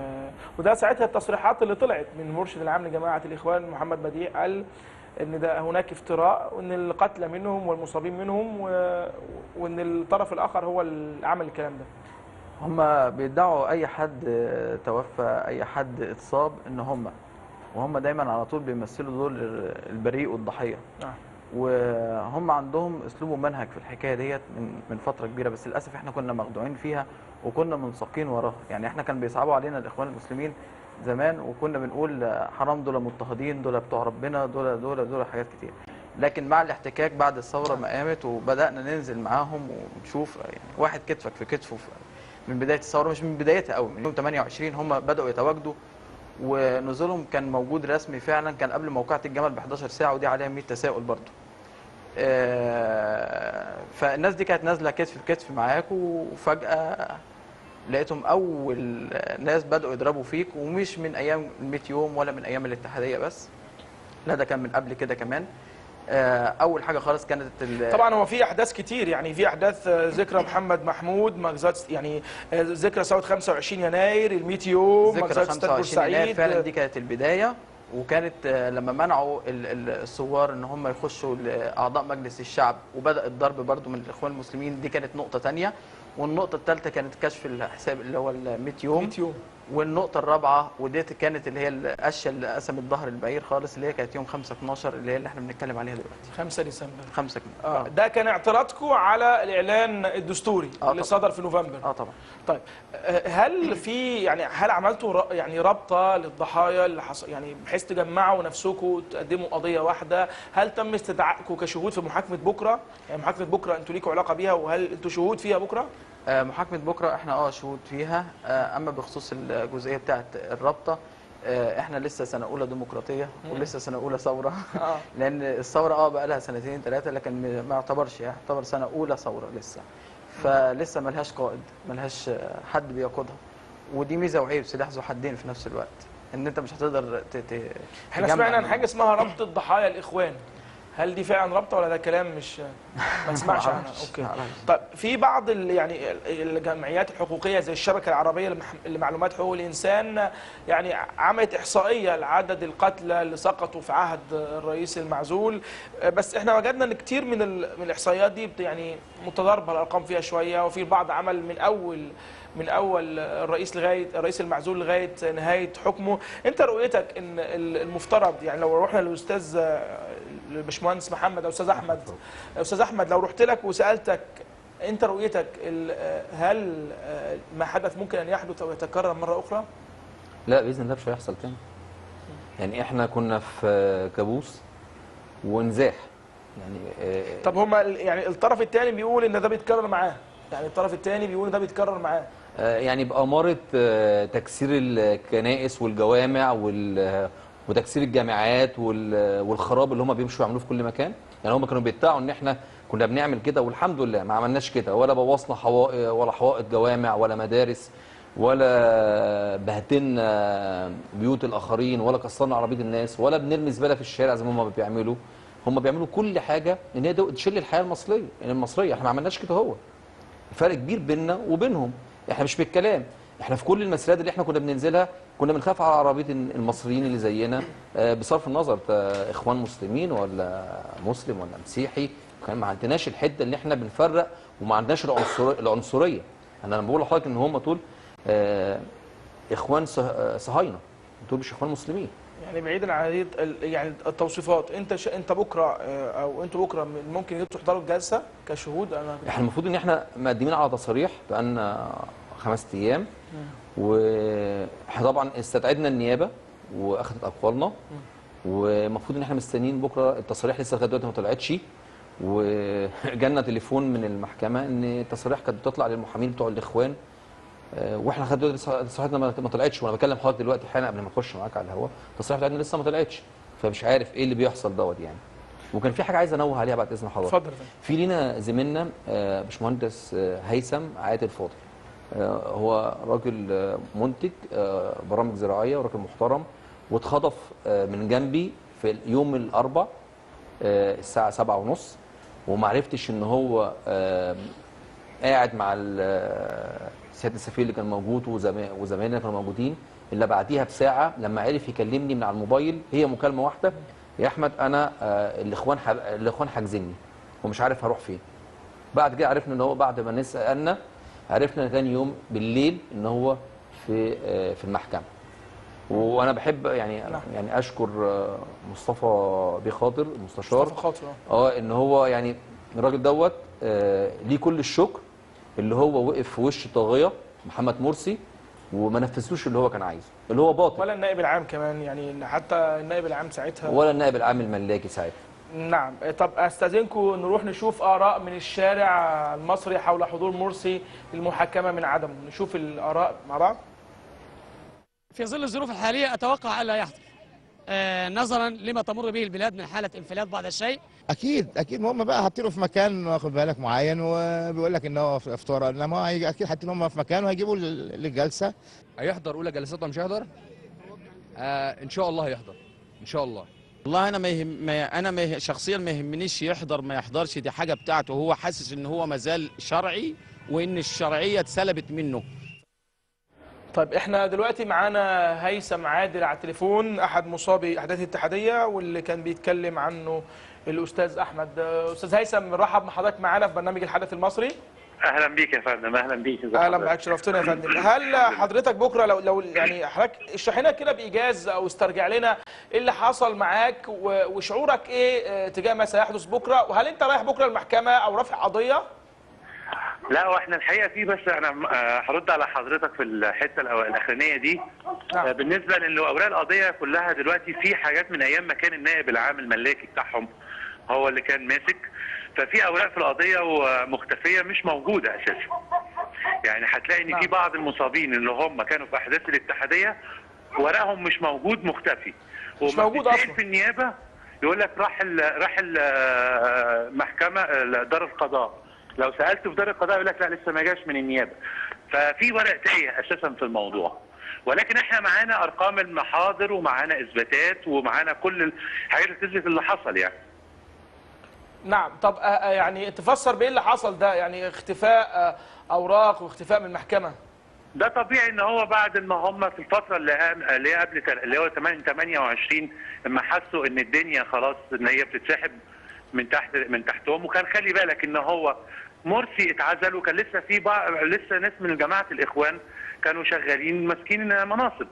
وده ساعتها التصريحات اللي طلعت من المرشد العام لجماعة الاخوان محمد بديع، قال ان ده هناك افتراء، وان القتلى منهم والمصابين منهم، وان الطرف الاخر هو اللي عمل الكلام ده. هم بيدعوا اي حد توفى، اي حد اتصاب، ان هم، وهم دايما على طول بيمثلوا دور البريء والضحيه. وهم عندهم اسلوب ومنهج في الحكاية ديت من فترة كبيرة، بس للاسف احنا كنا مخدوعين فيها وكنا منساقين وراها. يعني احنا كان بيصعبوا علينا الاخوان المسلمين زمان، وكنا بنقول حرام، دول مضطهدين، دول بتوع ربنا، دول دول دول حاجات كتير. لكن مع الاحتكاك بعد الثورة ما قامت وبدانا ننزل معاهم ونشوف، يعني واحد كتفك في كتفه من بداية الثورة، مش من بدايتها قوي، من يوم 28 هم بداوا يتواجدوا، ونزولهم كان موجود رسمي فعلا، كان قبل موقعة الجمل ب 11 ساعة، ودي عليها 100 تساؤل برضه. فالناس دي كانت نازله كتف في كتف معاك، وفجاة لقيتهم اول ناس بداوا يضربوا فيك، ومش من ايام ال 100 يوم ولا من ايام الاتحادية بس، لا ده كان من قبل كده كمان. اول حاجة خالص كانت طبعا هو في احداث كتير، يعني في احداث ذكرى محمد محمود، مجزرة، يعني ذكرى ثورة 25 يناير، ال 100 يوم، ذكرى مجزرة استاد 25 يناير بورسعيد. فعلا دي كانت البداية، وكانت لما منعوا الثوار ان هم يخشوا لاعضاء مجلس الشعب، وبدا الضرب برضو من الاخوان المسلمين، دي كانت نقطة ثانية. والنقطة الثالثة كانت كشف الحساب اللي هو ال 100 يوم. والنقطة الرابعة وديت كانت اللي هي القشه اللي قسمت ظهر البعير خالص، اللي هي كانت يوم 5/12 اللي هي اللي احنا بنتكلم عليها دلوقتي، 5 ديسمبر. 5 ده كان اعتراضكم على الاعلان الدستوري اللي صدر في نوفمبر. طبعا. طيب هل في يعني هل عملتوا يعني رابطه للضحايا اللي حصل، يعني بحيث تجمعوا نفسكم وتقدموا قضية واحدة؟ هل تم استدعائكم كشهود في محاكمة بكره؟ يعني محاكمة بكره انتوا ليكوا علاقة بيها، وهل انتوا شهود فيها بكره؟ محاكمة بكرة احنا شهود فيها. اما بخصوص الجزئية بتاعت الرابطة، احنا لسه سنة اولى ديمقراطية ولسه سنة اولى ثورة. لان الثورة بقى لها سنتين ثلاثة، لكن ما يعتبرش، يعتبر سنة اولى ثورة لسه، فلسه ملهاش قائد، ملهاش حد بيقودها، ودي ميزة وعيب، سلاح ذو حدين في نفس الوقت، ان انت مش هتقدر احنا سمعنا عن حاجة اسمها رابطة ضحايا الاخوان، هل دي فعلا رابطه ولا ده كلام مش ما نسمعش عنها؟ okay. طيب في بعض يعني الجمعيات الحقوقية زي الشبكة العربية لمعلومات حقوق الانسان، يعني عملت احصائية لعدد القتلى اللي سقطوا في عهد الرئيس المعزول، بس احنا وجدنا ان كتير من الاحصائيات دي يعني متضاربة الارقام فيها شوية، وفي البعض عمل من اول الرئيس لغاية الرئيس المعزول لغاية نهاية حكمه. انت رؤيتك ان المفترض، يعني لو رحنا للاستاذ الباشمهندس محمد او استاذ احمد، استاذ احمد لو رحت لك وسالتك انت رؤيتك، هل ما حدث ممكن ان يحدث او يتكرر مرة اخرى؟ لا باذن الله مش هيحصل تاني. يعني احنا كنا في كابوس ونزاح يعني. طب هما يعني الطرف الثاني بيقول ان ده بيتكرر معاه، يعني الطرف الثاني بيقول ده بيتكرر معاه، يعني بأمارة تكسير الكنائس والجوامع وتكسير الجامعات والخراب اللي هم بيمشوا يعملوه في كل مكان. يعني هم كانوا بيدعوا ان احنا كنا بنعمل كده، والحمد لله ما عملناش كده، ولا بوظنا حوائط ولا حوائط جوامع ولا مدارس، ولا بهدلنا بيوت الاخرين، ولا كسرنا عربية الناس، ولا بنرمي زبالة في الشارع زي ما هم بيعملوا. هم بيعملوا كل حاجة ان هي تشل الحياة المصرية. احنا ما عملناش كده. هو فرق كبير بيننا وبينهم. احنا مش بالكلام، احنا في كل المسيرات اللي احنا كنا بننزلها كنا بنخاف على عربية المصريين اللي زينا، بصرف النظر اخوان مسلمين ولا مسلم ولا مسيحي. كان ما عندناش الحتة اللي احنا بنفرق، وما عندناش العنصرية. انا لما بقول لحضرتك ان هم دول اخوان صهاينة، دول مش اخوان مسلمين. يعني بعيدا عن يعني التوصيفات، انت بكره او انتوا بكره ممكن تحضروا الجلسة كشهود؟ احنا المفروض ان احنا مقدمين على تصاريح بقالنا 5 ايام، واحنا طبعا استدعينا النيابة واخذت اقوالنا، ومفروض ان احنا مستنيين بكره التصاريح لسه لغاية دلوقتي ما طلعتش. وجالنا تليفون من المحكمة ان التصاريح كانت بتطلع للمحامين بتوع الاخوان، واحنا لغاية دلوقتي تصريحاتنا ما طلعتش. وانا بكلم حضرتك دلوقتي حالا قبل ما اخش معاك على الهواء التصريح بتاعتنا لسه ما طلعتش، فمش عارف ايه اللي بيحصل دوت يعني. وكان في حاجة عايز انوه عليها بعد اذن حضرتك. اتفضل. في لينا زميلنا باشمهندس هيثم عادل فاضل، هو راجل منتج برامج زراعية وراجل محترم، واتخطف من جنبي في يوم الاربع الساعة 7:30، وما عرفتش ان هو قاعد مع سيادة السفير اللي كان موجود وزمايلنا كانوا موجودين، الا بعديها بساعة لما عرف يكلمني من على الموبايل، هي مكالمة واحدة: يا احمد انا الاخوان حاجزيني ومش عارف هروح فين. بعد كده عرفنا ان هو بعد ما نسالنا عرفنا ثاني يوم بالليل ان هو في المحكمة. وانا بحب يعني اشكر مصطفى بيه خاطر المستشار مصطفى خاطر، ان هو يعني الراجل دوت ليه كل الشكر، اللي هو وقف في وش طاغية محمد مرسي وما نفذوش اللي هو كان عايزه، اللي هو باطل. ولا النائب العام كمان، يعني حتى النائب العام ساعتها، ولا النائب العام الملاكي ساعتها. نعم. طب استاذنكم نروح نشوف اراء من الشارع المصري حول حضور مرسي للمحاكمه من عدمه، نشوف الاراء مع بعض. في ظل الظروف الحالية اتوقع الا يحضر، نظرا لما تمر به البلاد من حاله انفلات بعض الشيء. اكيد اكيد، ما هم بقى حاطينه في مكان واخد بالك معين، وبيقول لك ان هو في افطار، انما هو اكيد حاطين هم في مكان وهيجيبوا للجلسه. هيحضر اولى جلساته مش هيحضر؟ ان شاء الله هيحضر ان شاء الله. والله انا ما يهم انا ما شخصيا ما يهمنيش يحضر ما يحضرش، دي حاجة بتاعته، هو حاسس ان هو مازال شرعي وان الشرعية اتسلبت منه. طيب احنا دلوقتي معانا هيثم عادل على التليفون، احد مصابي احداث الاتحادية واللي كان بيتكلم عنه الاستاذ احمد. استاذ هيثم، رحب بحضرتك معانا في برنامج الحدث المصري. اهلا بيك يا فندم. اهلا بيك. اهلا بك، شرفتنا يا فندم. هل حضرتك بكره لو يعني حضرتك اشرح لنا كده بايجاز او استرجع لنا ايه اللي حصل معاك وشعورك ايه تجاه ما سيحدث بكره، وهل انت رايح بكره المحكمة او رافع قضية؟ لا، واحنا الحقيقة في، بس انا هرد على حضرتك في الحتة الاخرانية دي. نعم. بالنسبة لانه اوراق القضية كلها دلوقتي في حاجات من ايام ما كان النائب العام الملاكي بتاعهم هو اللي كان ماسك، ففي اوراق في القضية ومختفيه مش موجودة اساسا. يعني هتلاقي ان في بعض المصابين اللي هم كانوا في احداث الاتحادية ورقهم مش موجود، مختفي، مش موجود اصلا. في النيابة يقول لك راح المحكمة دار القضاء، لو سالته في دار القضاء يقول لك لا لسه ما جاش من النيابة. ففي ورق تايه اساسا في الموضوع، ولكن احنا معانا ارقام المحاضر ومعانا اثباتات ومعانا كل الحاجات اللي تثبت اللي حصل يعني. نعم. طب يعني تفسر بايه اللي حصل ده، يعني اختفاء اوراق واختفاء من المحكمة؟ ده طبيعي ان هو بعد ما هم في الفترة اللي قبل اللي هو 28 لما حسوا ان الدنيا خلاص ان هي بتتسحب من تحتهم، وكان خلي بالك ان هو مرسي اتعزل وكان لسه في لسه ناس من جماعة الاخوان كانوا شغالين ماسكين مناصب،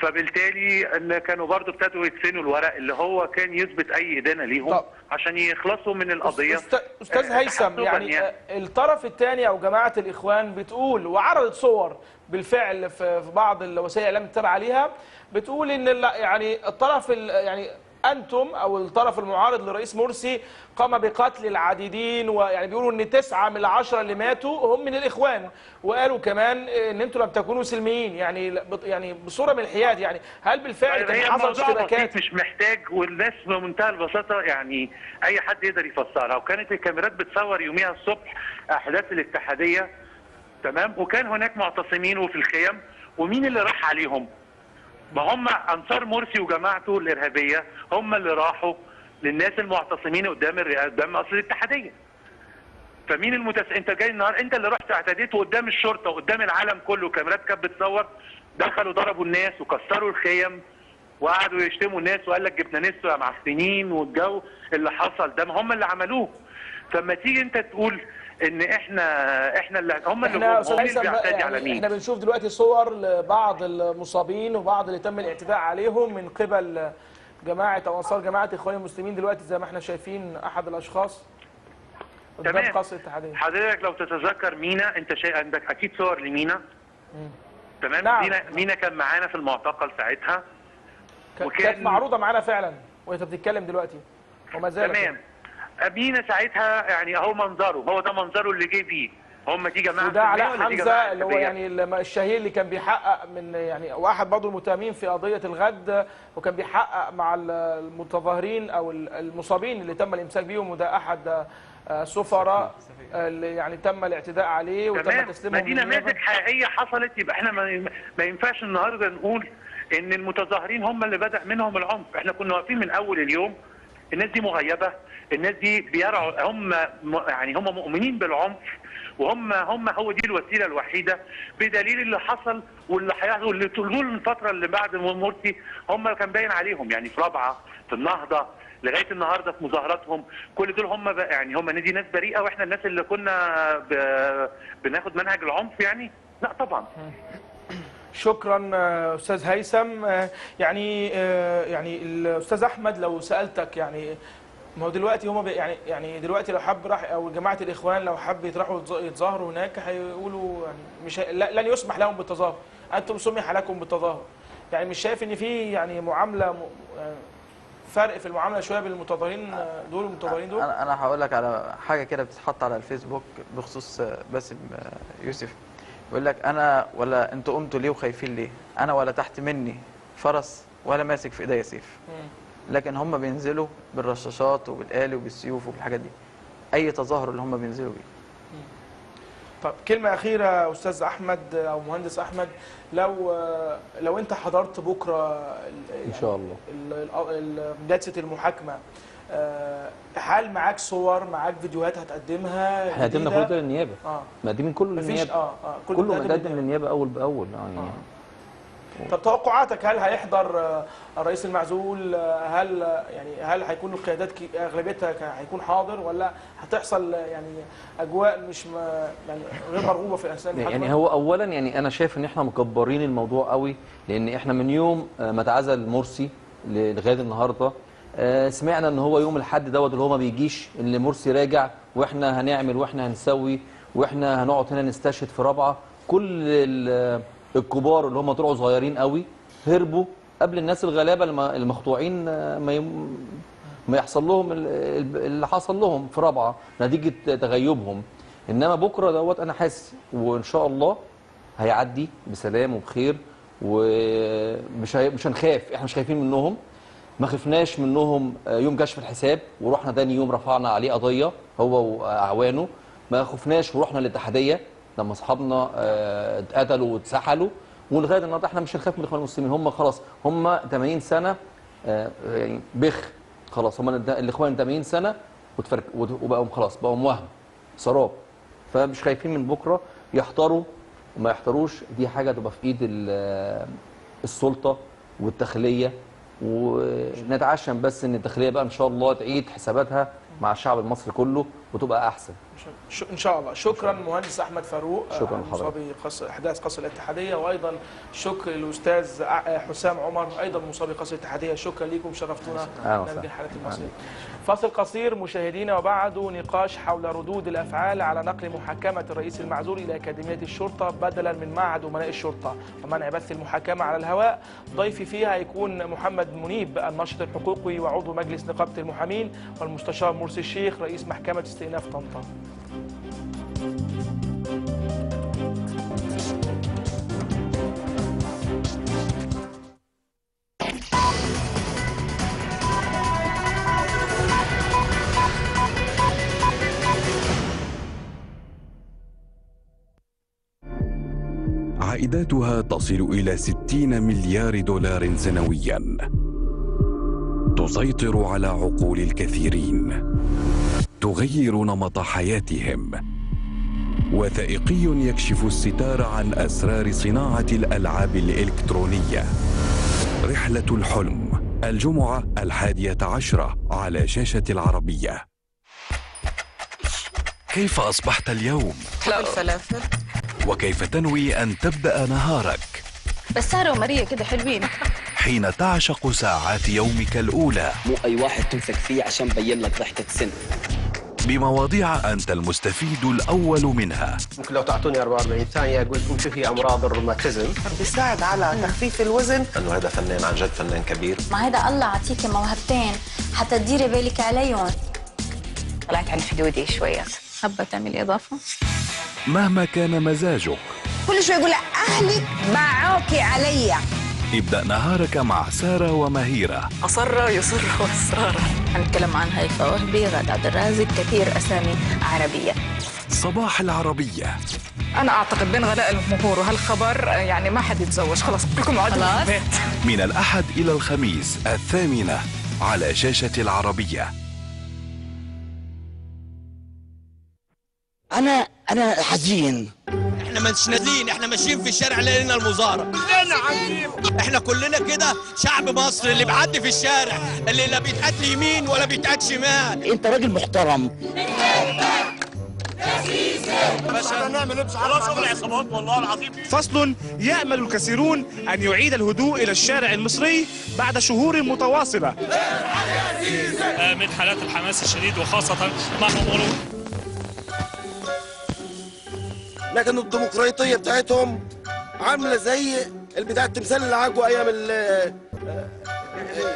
فبالتالي ان كانوا برضو ابتدوا يدفنوا الورق اللي هو كان يثبت اي ادانة ليهم عشان يخلصوا من القضية. استاذ هيثم، يعني الطرف الثاني او جماعة الاخوان بتقول وعرضت صور بالفعل في بعض الوسائل الاعلام التابعة عليها، بتقول ان يعني الطرف يعني انتم او الطرف المعارض للرئيس مرسي قام بقتل العديدين، ويعني بيقولوا ان 9 من 10 اللي ماتوا هم من الاخوان، وقالوا كمان ان انتم لم تكونوا سلميين، يعني بصورة من الحياد. يعني هل بالفعل كان حصل اشتباكات؟ مش محتاج، والناس بمنتهى البساطة يعني اي حد يقدر يفسرها، وكانت الكاميرات بتصور يوميها الصبح احداث الاتحادية، تمام، وكان هناك معتصمين وفي الخيم، ومين اللي راح عليهم؟ ما هم انصار مرسي وجماعته الارهابية هم اللي راحوا للناس المعتصمين قدام قصر الاتحادية. فمين انت جاي النهار انت اللي رحت اعتديت قدام الشرطة وقدام العالم كله، كاميرات كانت بتصور، دخلوا ضربوا الناس وكسروا الخيم وقعدوا يشتموا الناس وقال لك جبنا ناس يا معفنين، والجو اللي حصل ده ما هم اللي عملوه. فما تيجي انت تقول ان احنا اللي هم اللي بيعتدي على مين؟ احنا بنشوف دلوقتي صور لبعض المصابين وبعض اللي تم الاعتداء عليهم من قبل جماعة او انصار جماعة اخوان المسلمين دلوقتي، زي ما احنا شايفين احد الاشخاص قدام قصر الاتحادية. حضرتك لو تتذكر مينا، انت شيء عندك اكيد صور لمينا. تمام. نعم. مينا كان معانا في المعتقل ساعتها، كانت معروضة معانا فعلا وانت بتتكلم دلوقتي وما زالت. تمام. أمينة ساعتها يعني اهو منظره، هو ده منظره اللي جه بيه. هم دي جماعة وده علاء حمزة اللي هو يعني الشهير اللي كان بيحقق من يعني واحد برضه المتهمين في قضية الغد، وكان بيحقق مع المتظاهرين او المصابين اللي تم الامساك بيهم، وده احد سفراء اللي يعني تم الاعتداء عليه وتم تسليمه. دي نماذج حقيقية حصلت. يبقى احنا ما ينفعش النهارده نقول ان المتظاهرين هم اللي بدأ منهم العنف. احنا كنا واقفين من اول اليوم، الناس دي مغيبه، الناس دي بيرعوا، هم يعني هم مؤمنين بالعنف، وهم هم هو دي الوسيلة الوحيدة، بدليل اللي حصل واللي هيحصل واللي طول الفترة اللي بعد مرسي هم كان باين عليهم، يعني في رابعه، في النهضة، لغاية النهارده في مظاهراتهم، كل دول هم يعني هم دي ناس بريئة، واحنا الناس اللي كنا بناخد منهج العنف يعني؟ لا طبعا. شكرا استاذ هيثم. يعني الاستاذ احمد، لو سالتك يعني ما هو دلوقتي هم يعني دلوقتي لو حب راح او جماعة الاخوان لو حب يطرحوا يتظاهروا هناك هيقولوا يعني مش لن يسمح لهم بالتظاهر، انتم سمح لكم بالتظاهر. يعني مش شايف ان في يعني معاملة يعني فرق في المعاملة شوية بين المتظاهرين دول والمتظاهرين دول؟ انا هقول لك على حاجة كده بتتحط على الفيسبوك بخصوص باسم يوسف، بيقول لك انا ولا انتوا قمتوا ليه وخايفين ليه؟ انا ولا تحت مني فرس ولا ماسك في ايديا سيف. لكن هم بينزلوا بالرشاشات وبالآلي وبالسيوف وبالحاجات دي. اي تظاهر اللي هم بينزلوا بيه. طب كلمة اخيرة استاذ احمد او مهندس احمد، لو انت حضرت بكره ان شاء الله جلسه المحاكمة، هل معاك صور، معاك فيديوهات هتقدمها؟ احنا قدمنا كل ده للنيابه. مقدمين كله للنيابه. كله مقدم للنيابه اول باول يعني. طب توقعاتك، هل هيحضر الرئيس المعزول؟ هل يعني هل هيكون القيادات اغلبيتها هيكون حاضر، ولا هتحصل يعني اجواء مش يعني غير مرغوبة في اثناء المحاكمة؟ يعني هو اولا يعني انا شايف ان احنا مكبرين الموضوع قوي، لان احنا من يوم ما اتعزل مرسي لغاية النهارده سمعنا ان هو يوم الاحد دوت اللي هو ما بيجيش، ان مرسي راجع واحنا هنعمل واحنا هنسوي واحنا هنقعد هنا نستشهد في رابعه. كل الكبار اللي هم طلعوا صغيرين قوي هربوا قبل الناس الغلابة المخطوعين ما يحصل لهم اللي حصل لهم في رابعه نتيجة تغيبهم. انما بكره دوت انا حاسس وان شاء الله هيعدي بسلام وبخير، ومش مش هنخاف، احنا مش خايفين منهم، ما خفناش منهم يوم كشف الحساب ورحنا تاني يوم رفعنا عليه قضية هو واعوانه، ما خفناش ورحنا الاتحادية لما اصحابنا اتقتلوا واتسحلوا، ولغاية النهارده احنا مش هنخاف من الاخوان المسلمين. هم خلاص هم 80 سنة يعني بخ خلاص، هم الاخوان 80 سنة وبقوا خلاص بقوا وهم سراب، فمش خايفين من بكره. يحضروا وما يحضروش دي حاجة تبقى في ايد السلطة والداخليه، ونتعشم بس ان الداخلية بقى ان شاء الله تعيد حساباتها مع الشعب المصري كله وتبقى احسن ان شاء الله. شكرا مهندس احمد فاروق، شكرا لحضرتك، مصابي احداث قصر الاتحادية، وايضا شكر للاستاذ حسام عمر ايضا مصابي قصر الاتحادية. شكرا لكم، شرفتونا برنامج الحالات المصرية. فاصل قصير مشاهدينا، وبعده نقاش حول ردود الافعال على نقل محاكمة الرئيس المعزول الى اكاديمية الشرطة بدلا من معهد امناء الشرطة ومنع بث المحاكمة على الهواء. ضيفي فيها هيكون محمد منيب الناشط الحقوقي وعضو مجلس نقابة المحامين، والمستشار مرسي الشيخ رئيس محكمة استئناف طنطا. عائداتها تصل إلى 60 مليار دولار سنوياً. تسيطر على عقول الكثيرين، تغير نمط حياتهم. وثائقي يكشف الستار عن أسرار صناعة الألعاب الإلكترونية. رحلة الحلم، الجمعة 11 على شاشة العربية. كيف أصبحت اليوم؟ الفلافل. وكيف تنوي أن تبدأ نهارك؟ بس سارة وماريا كده حلوين. حين تعشق ساعات يومك الأولى. مو أي واحد تمسك فيه عشان بين لك ضحكة سن. بمواضيع أنت المستفيد الأول منها. ممكن لو تعطوني 44 ثانية أقول لكم شو هي أمراض الروماتيزم. بيساعد على تخفيف الوزن. أنه هذا فنان عن جد فنان كبير. ما هذا الله عطيكي موهبتين حتى تديري بالك عليهم. طلعت عن حدودي شوية. حابة تعملي إضافة؟ مهما كان مزاجك كل شوي يقول أهلك باعوكي علي. ابدأ نهارك مع سارة ومهيرة. أصر يصر وإصرارا. هنتكلم عن هيفا وهبي، غادة عبد الرازق، كثير أسامي عربية. صباح العربية. أنا أعتقد بين غلاء المهور وهالخبر يعني ما حد يتزوج، خلاص كلكم اقعدوا في البيت. من الأحد إلى الخميس 8:00 على شاشة العربية. أنا حزين. احنا مش نازلين، احنا ماشيين في الشارع لقينا المظاهرة. كلنا عارفين احنا كلنا كده شعب مصر اللي بيعدي في الشارع، اللي لا بيتقتل يمين ولا بيتقتل شمال. انت راجل محترم. فصل يأمل الكثيرون أن يعيد الهدوء إلى الشارع المصري بعد شهور متواصلة من حالات الحماس الشديد وخاصة مع مرور. لكن الديمقراطية بتاعتهم عاملة زي البتاع التمثال اللي عاجوا أيام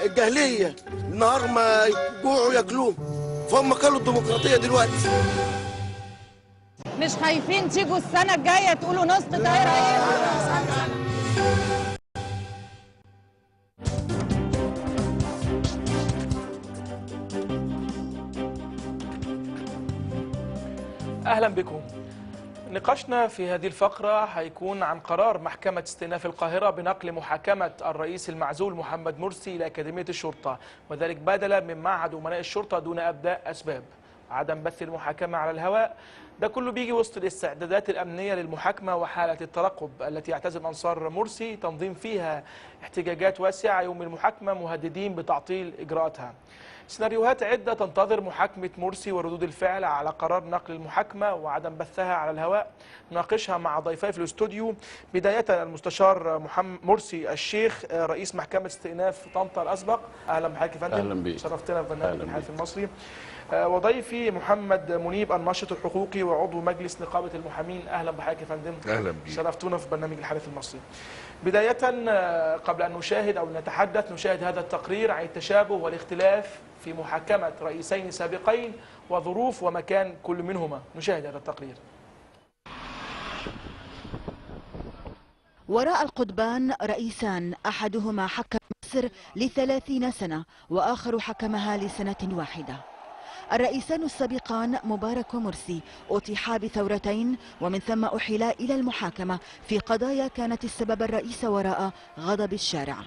الجاهلية، النهار ما يجوعوا ياكلوه، فهم كلوا الديمقراطية دلوقتي. مش خايفين تيجوا السنة الجاية تقولوا نسقط ايه رئيس؟ أهلا بكم. نقاشنا في هذه الفقرة هيكون عن قرار محكمة استئناف القاهرة بنقل محاكمة الرئيس المعزول محمد مرسي إلى أكاديمية الشرطة، وذلك بدلا من معهد أمناء الشرطة دون أبداء أسباب. عدم بث المحاكمة على الهواء ده كله بيجي وسط الاستعدادات الأمنية للمحاكمة وحالة الترقب التي يعتزم أنصار مرسي تنظيم فيها احتجاجات واسعة يوم المحاكمة مهددين بتعطيل إجراءاتها. سيناريوهات عدة تنتظر محاكمة مرسي وردود الفعل على قرار نقل المحاكمة وعدم بثها على الهواء، ناقشها مع ضيفي في الاستوديو. بداية المستشار محمد مرسي الشيخ رئيس محكمة استئناف طنطا الأسبق، أهلا بحضرتك يا فندم. أهلا بيك، شرفتنا في برنامج الحدث المصري. وضيفي محمد منيب الناشط الحقوقي وعضو مجلس نقابة المحامين، أهلا بحضرتك يا فندم. أهلا بيك، شرفتونا في برنامج الحدث المصري. بداية قبل أن نشاهد أو نتحدث نشاهد هذا التقرير عن التشابه والاختلاف في محاكمة رئيسين سابقين وظروف ومكان كل منهما. نشاهد هذا التقرير. وراء القضبان رئيسان، أحدهما حكم مصر ل30 سنة وآخر حكمها لسنة واحدة. الرئيسان السابقان مبارك ومرسي أطيحا بثورتين ومن ثم أحيلا إلى المحاكمة في قضايا كانت السبب الرئيس وراء غضب الشارع.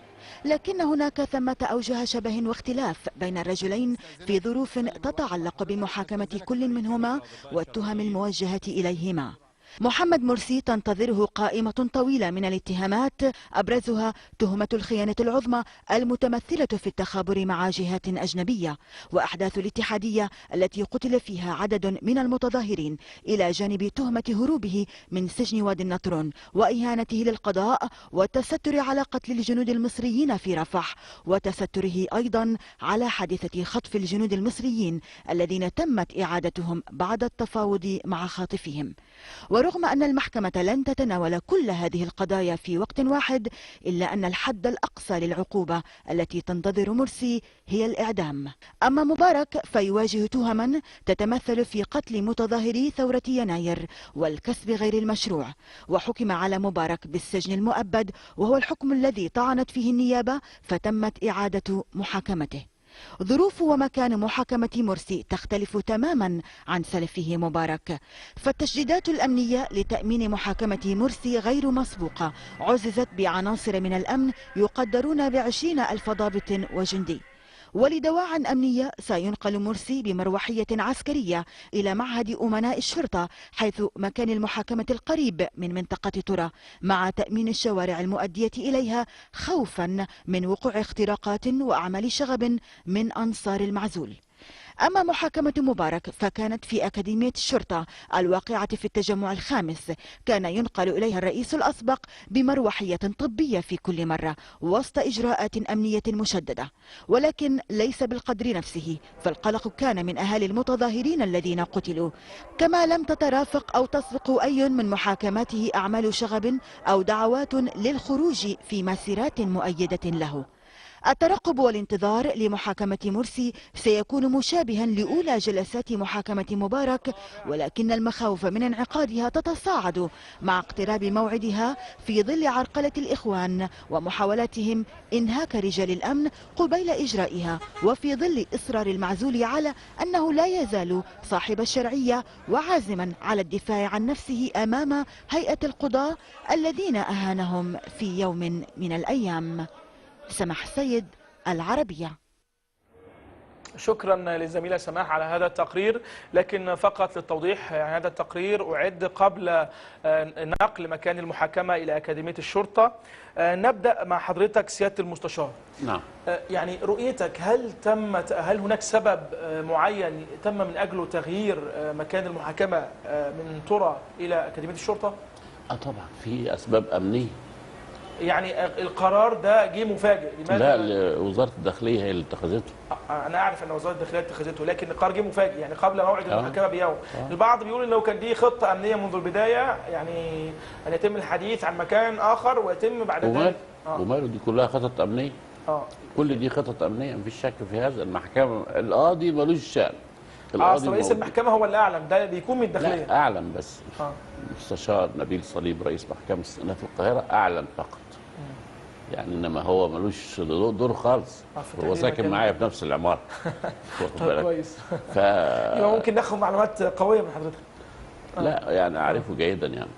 لكن هناك ثمة أوجه شبه واختلاف بين الرجلين في ظروف تتعلق بمحاكمة كل منهما والتهم الموجهة إليهما. محمد مرسي تنتظره قائمة طويلة من الاتهامات، أبرزها تهمة الخيانة العظمى المتمثلة في التخابر مع جهات أجنبية، وأحداث الاتحادية التي قتل فيها عدد من المتظاهرين، إلى جانب تهمة هروبه من سجن وادي النطرون وإهانته للقضاء والتستر على قتل الجنود المصريين في رفح، وتستره أيضا على حادثة خطف الجنود المصريين الذين تمت إعادتهم بعد التفاوض مع خاطفهم. ورغم أن المحكمة لن تتناول كل هذه القضايا في وقت واحد، إلا أن الحد الأقصى للعقوبة التي تنتظر مرسي هي الإعدام. أما مبارك فيواجه تهما تتمثل في قتل متظاهري ثورة يناير والكسب غير المشروع، وحكم على مبارك بالسجن المؤبد، وهو الحكم الذي طعنت فيه النيابة فتمت إعادة محاكمته. ظروف ومكان محاكمة مرسي تختلف تماما عن سلفه مبارك، فالتشديدات الأمنية لتأمين محاكمة مرسي غير مسبوقة، عززت بعناصر من الأمن يقدرون ب20,000 ضابط وجندي. ولدواعٍ أمنية سينقل مرسي بمروحية عسكرية إلى معهد أمناء الشرطة حيث مكان المحاكمة القريب من منطقة ترى، مع تأمين الشوارع المؤدية إليها خوفا من وقوع اختراقات وأعمال شغب من أنصار المعزول. أما محاكمة مبارك فكانت في أكاديمية الشرطة الواقعة في التجمع الخامس، كان ينقل إليها الرئيس الأسبق بمروحية طبية في كل مرة وسط إجراءات أمنية مشددة، ولكن ليس بالقدر نفسه، فالقلق كان من أهالي المتظاهرين الذين قتلوا. كما لم تترافق أو تسبق أي من محاكماته أعمال شغب أو دعوات للخروج في مسيرات مؤيدة له. الترقب والانتظار لمحاكمة مرسي سيكون مشابها لأولى جلسات محاكمة مبارك، ولكن المخاوف من انعقادها تتصاعد مع اقتراب موعدها في ظل عرقلة الإخوان ومحاولاتهم إنهاك رجال الأمن قبيل إجرائها، وفي ظل إصرار المعزول على أنه لا يزال صاحب الشرعية وعازما على الدفاع عن نفسه أمام هيئة القضاة الذين أهانهم في يوم من الأيام. سماح السيد، العربية. شكرا للزميلة سماح على هذا التقرير، لكن فقط للتوضيح يعني هذا التقرير أعد قبل نقل مكان المحاكمة إلى أكاديمية الشرطة. نبدأ مع حضرتك سيادة المستشار. نعم. يعني رؤيتك، هل هناك سبب معين تم من أجله تغيير مكان المحاكمة من ترى إلى أكاديمية الشرطة؟ طبعا في أسباب أمنية. يعني القرار ده جه مفاجئ، لماذا؟ لا، وزارة الداخلية هي اللي اتخذته. أنا أعرف أن وزارة الداخلية اتخذته، لكن القرار جه مفاجئ يعني قبل موعد المحاكمة بيوم. البعض بيقول إنه كان دي خطة أمنية منذ البداية، يعني أن يتم الحديث عن مكان آخر ويتم بعد ذلك. وماله، دي كلها خطط أمنية. كل دي خطط أمنية، مفيش شك في هذا. المحكمة القاضي ملوش شأن. القاضي رئيس المحكمة هو اللي أعلم، ده بيكون من الداخلية. لا، أعلم بس. المستشار نبيل صليب رئيس محكمة استئناف القاهرة أعلن فقط. يعني انما هو ملوش دور خالص، هو ساكن معايا في نفس العمارة. طيب كويس. يبقى ممكن ناخد معلومات قوية من حضرتك. لا يعني اعرفه جيدا يعني.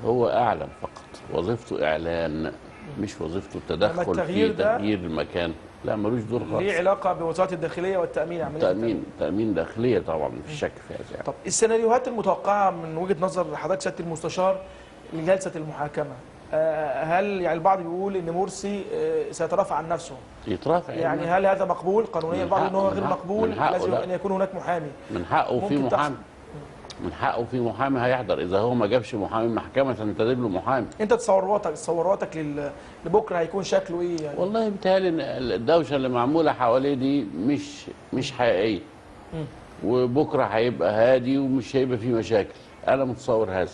هو اعلن فقط، وظيفته اعلان، مش وظيفته التدخل في تغيير المكان. لا، ملوش دور خالص. ليه علاقة بوزارة الداخلية والتامين، عملية تامين داخلية طبعا، مفيش شك في هذا يعني. طب السيناريوهات المتوقعة من وجهه نظر حضرتك سيادة المستشار لجلسة المحاكمة، هل يعني البعض بيقول ان مرسي سيترافع عن نفسه؟ يترافع يعني هل هذا مقبول قانونيا؟ البعض ان هو غير مقبول، لازم ان يكون هناك محامي. من حقه في محامي، من حقه في محامي هيحضر. اذا هو ما جابش محامي المحكمة تنتدب له محامي. انت تصوراتك لبكرة هيكون شكله ايه يعني؟ والله بيتهيألي ان الدوشة اللي معمولة حواليه دي مش حقيقية. وبكره هيبقى هادي ومش هيبقى فيه مشاكل. انا متصور هذا.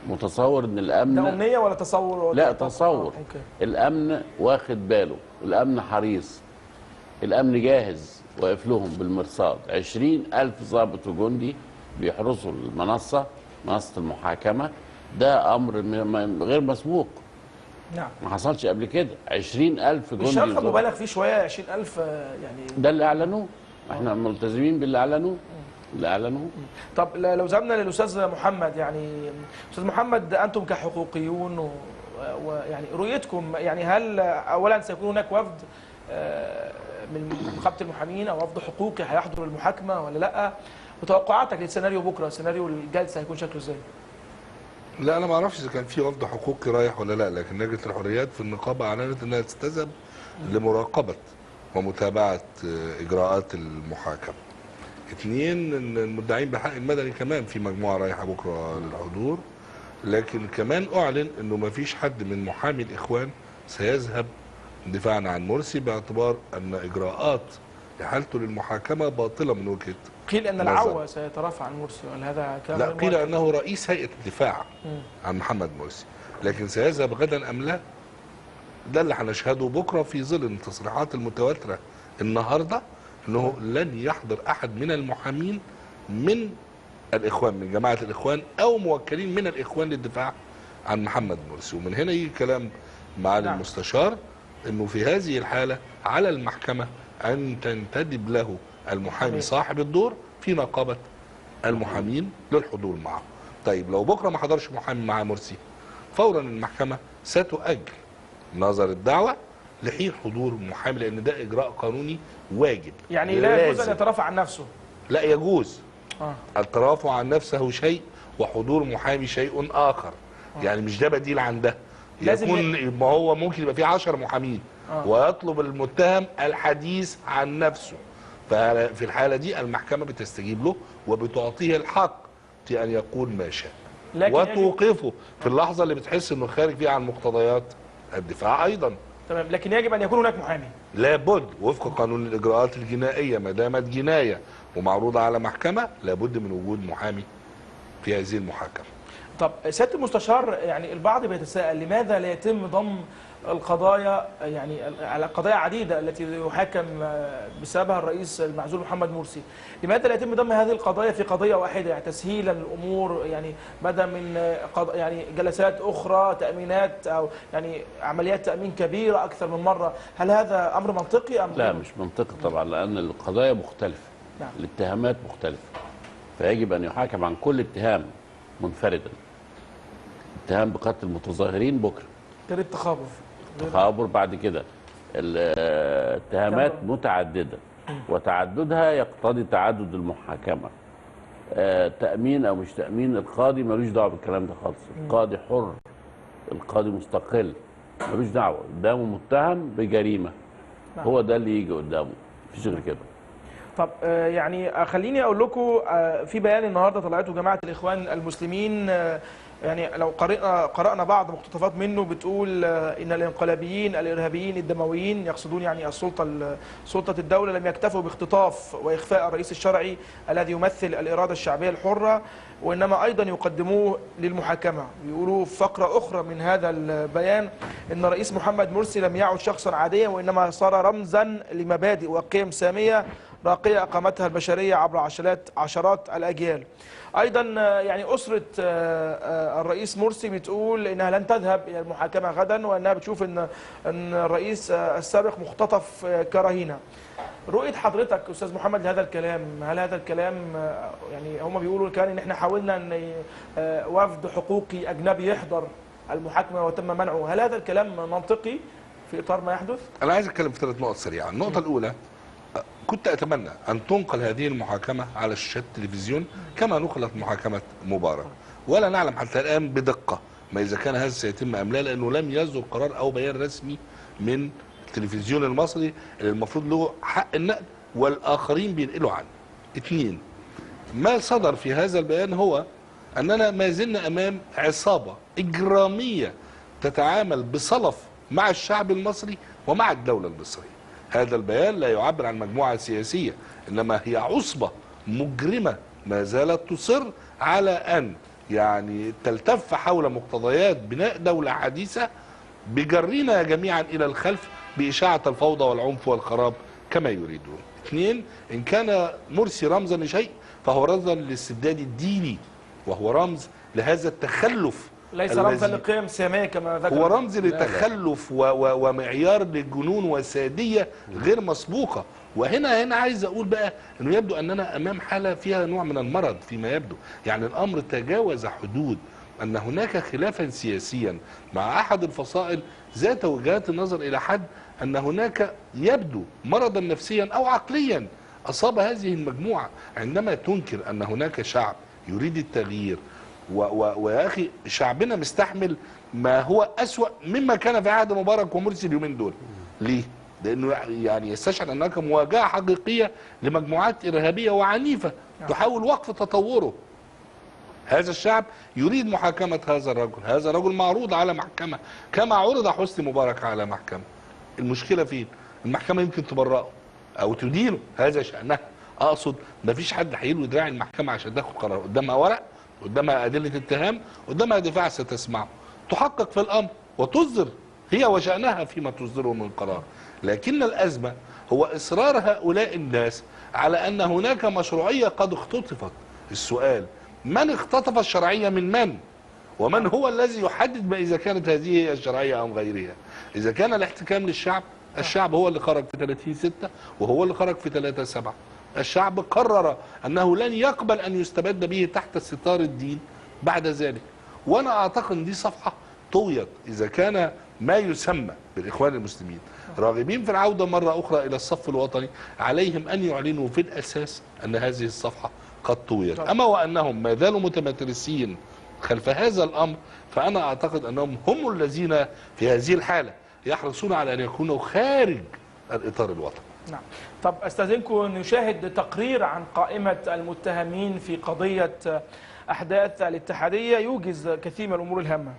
متصور ان الامن ده امنية ولا تصور؟ لا، تصور. الامن واخد باله، الامن حريص، الامن جاهز، واقف لهم بالمرصاد. 20,000 ضابط وجندي بيحرسوا المنصة، منصة المحاكمة. ده امر غير مسبوق. نعم، ما حصلش قبل كده. 20,000 جندي، مش رقم مبالغ فيه شوية 20,000 يعني؟ ده اللي اعلنوه، احنا ملتزمين باللي اعلنوه. اللي اعلنوه. طب لو ذهبنا للاستاذ محمد، يعني استاذ محمد، انتم كحقوقيون ويعني رؤيتكم، يعني هل اولا سيكون هناك وفد من نقابة المحامين او وفد حقوقي هيحضر المحاكمة ولا لا؟ وتوقعاتك للسيناريو بكره، سيناريو الجلسة هيكون شكله ازاي؟ لا، انا ما اعرفش اذا كان في وفد حقوقي رايح ولا لا، لكن لجنة الحريات في النقابة اعلنت انها تستذهب لمراقبه ومتابعة اجراءات المحاكمة. اثنين، ان المدعين بحق المدني كمان في مجموعة رايحة بكره للحضور، لكن كمان اعلن انه ما فيش حد من محامي الاخوان سيذهب دفاعا عن مرسي، باعتبار ان اجراءات احالته للمحاكمه باطله من وجهه قيل ان العوة سيترافع عن مرسي، ولا هذا كلام؟ لا، قيل انه رئيس هيئة الدفاع عن محمد مرسي، لكن سيذهب غدا ام لا؟ ده اللي هنشهده بكره في ظل التصريحات المتواترة النهارده انه لن يحضر احد من المحامين من الاخوان، من جماعة الاخوان او موكلين من الاخوان للدفاع عن محمد مرسي. ومن هنا يجي كلام معالي المستشار انه في هذه الحالة على المحكمة ان تنتدب له المحامي صاحب الدور في نقابة المحامين للحضور معه. طيب لو بكره ما حضرش محامي مع مرسي، فورا المحكمة ستؤجل نظر الدعوة لحين حضور محامي، لان ده اجراء قانوني واجب. يعني لا يجوز ان يترافع عن نفسه؟ لا يجوز. الترافع عن نفسه شيء وحضور محامي شيء اخر. يعني مش ده بديل عن ده. لازم يكون، ما هو ممكن يبقى فيه 10 محامين ويطلب المتهم الحديث عن نفسه، ففي الحالة دي المحكمة بتستجيب له وبتعطيه الحق في ان يقول ما شاء وتوقفه في اللحظة اللي بتحس انه خارج فيها عن مقتضيات الدفاع ايضا. تمام، لكن يجب ان يكون هناك محامي. لابد وفق قانون الاجراءات الجنائية، ما دامت جناية ومعروضه على محكمة لابد من وجود محامي في هذه المحاكمة. طب سيادة المستشار، يعني البعض بيتساءل لماذا لا يتم ضم القضايا، يعني على قضايا عديدة التي يحاكم بسببها الرئيس المعزول محمد مرسي، لماذا لا يتم ضم هذه القضايا في قضية واحدة، يعني تسهيلا للامور، يعني بدل من يعني جلسات اخرى، تامينات او يعني عمليات تامين كبيرة اكثر من مرة، هل هذا امر منطقي ام لا؟ مش منطقي طبعا، لان القضايا مختلفة. نعم. الاتهامات مختلفة، فيجب ان يحاكم عن كل اتهام منفردا. اتهام بقتل المتظاهرين بكره، غير التخابر، التخابر بعد كده، الاتهامات متعددة وتعددها يقتضي تعدد المحاكمة. تامين او مش تامين، القاضي ملوش دعوه بالكلام ده خالص. القاضي حر، القاضي مستقل، ملوش دعوه. قدامه متهم بجريمة، هو ده اللي يجي قدامه، مفيش غير كده. طب يعني خليني اقول لكم في بيان النهارده طلعته جماعة الاخوان المسلمين، يعني لو قرأنا بعض مقتطفات منه بتقول ان الانقلابيين الارهابيين الدمويين، يقصدون يعني السلطة، سلطة الدولة، لم يكتفوا باختطاف واخفاء الرئيس الشرعي الذي يمثل الارادة الشعبية الحرة، وانما ايضا يقدموه للمحاكمه. بيقولوا في فقره اخرى من هذا البيان ان الرئيس محمد مرسي لم يعد شخصا عاديا، وانما صار رمزا لمبادئ وقيم سامية راقية اقامتها البشرية عبر عشرات الاجيال. ايضا يعني اسره الرئيس مرسي بتقول انها لن تذهب الى المحاكمة غدا، وانها بتشوف ان الرئيس السابق مختطف كرهينه. رؤية حضرتك استاذ محمد لهذا الكلام، هل هذا الكلام يعني هم بيقولوا كان ان احنا حاولنا ان وفد حقوقي اجنبي يحضر المحاكمة وتم منعه، هل هذا الكلام منطقي في اطار ما يحدث؟ انا عايز اتكلم في 3 نقط سريعة. النقطة الاولى، كنت أتمنى أن تنقل هذه المحاكمة على شاشات التلفزيون كما نقلت محاكمة مبارك، ولا نعلم حتى الآن بدقة ما إذا كان هذا سيتم أم لا، لأنه لم يصدر قرار أو بيان رسمي من التلفزيون المصري اللي المفروض له حق النقل والآخرين بينقلوا عنه. 2، ما صدر في هذا البيان هو أننا ما زلنا أمام عصابة إجرامية تتعامل بصلف مع الشعب المصري ومع الدولة المصرية. هذا البيان لا يعبر عن مجموعة سياسية، إنما هي عصبة مجرمة ما زالت تصر على أن يعني تلتف حول مقتضيات بناء دولة حديثة بجرينا جميعا إلى الخلف بإشاعة الفوضى والعنف والخراب كما يريدون. 2، إن كان مرسي رمزا لشيء فهو رمزا للاستبداد الديني، وهو رمز لهذا التخلف، ليس رمزا لقيم سامية كما ذكر، هو رمز لتخلف ومعيار للجنون وسادية غير مسبوقة. وهنا عايز أقول بقى أنه يبدو أننا أمام حالة فيها نوع من المرض فيما يبدو، يعني الأمر تجاوز حدود أن هناك خلافا سياسيا مع أحد الفصائل ذات وجهات النظر إلى حد أن هناك يبدو مرضا نفسيا أو عقليا أصاب هذه المجموعة. عندما تنكر أن هناك شعب يريد التغيير، ويا أخي شعبنا مستحمل ما هو أسوأ مما كان في عهد مبارك ومرسي اليومين دول. ليه؟ لأنه يعني يستشعر أن هناك مواجهة حقيقية لمجموعات إرهابية وعنيفة تحاول وقف تطوره. هذا الشعب يريد محاكمة هذا الرجل، هذا الرجل معروض على محكمة كما عرض حسني مبارك على محكمة. المشكلة فين؟ المحكمة يمكن تبرأه أو تدينه، هذا شأنها. أقصد مفيش حد هيلوي دراع المحكمة عشان تاخد قرار، قدامها ورق، قدامها أدلة اتهام، قدامها دفاع ستسمعه، تحقق في الأمر وتصدر هي وشأنها فيما تصدره من قرار. لكن الأزمة هو إصرار هؤلاء الناس على أن هناك مشروعية قد اختطفت. السؤال: من اختطف الشرعية من من؟ ومن هو الذي يحدد ما إذا كانت هذه هي الشرعية أم غيرها؟ إذا كان الاحتكام للشعب، الشعب هو اللي خرج في 30/6 وهو اللي خرج في 3/7. الشعب قرر أنه لن يقبل أن يستبد به تحت ستار الدين بعد ذلك. وأنا أعتقد أن دي صفحة طويت. إذا كان ما يسمى بالإخوان المسلمين راغبين في العودة مرة أخرى إلى الصف الوطني، عليهم أن يعلنوا في الأساس أن هذه الصفحة قد طويت. أما وأنهم ما زالوا متمترسين خلف هذا الأمر، فأنا أعتقد أنهم هم الذين في هذه الحالة يحرصون على أن يكونوا خارج الإطار الوطني. نعم. طب استاذنكم نشاهد تقرير عن قائمة المتهمين في قضية احداث الاتحادية يوجز كثير من الامور الهامة.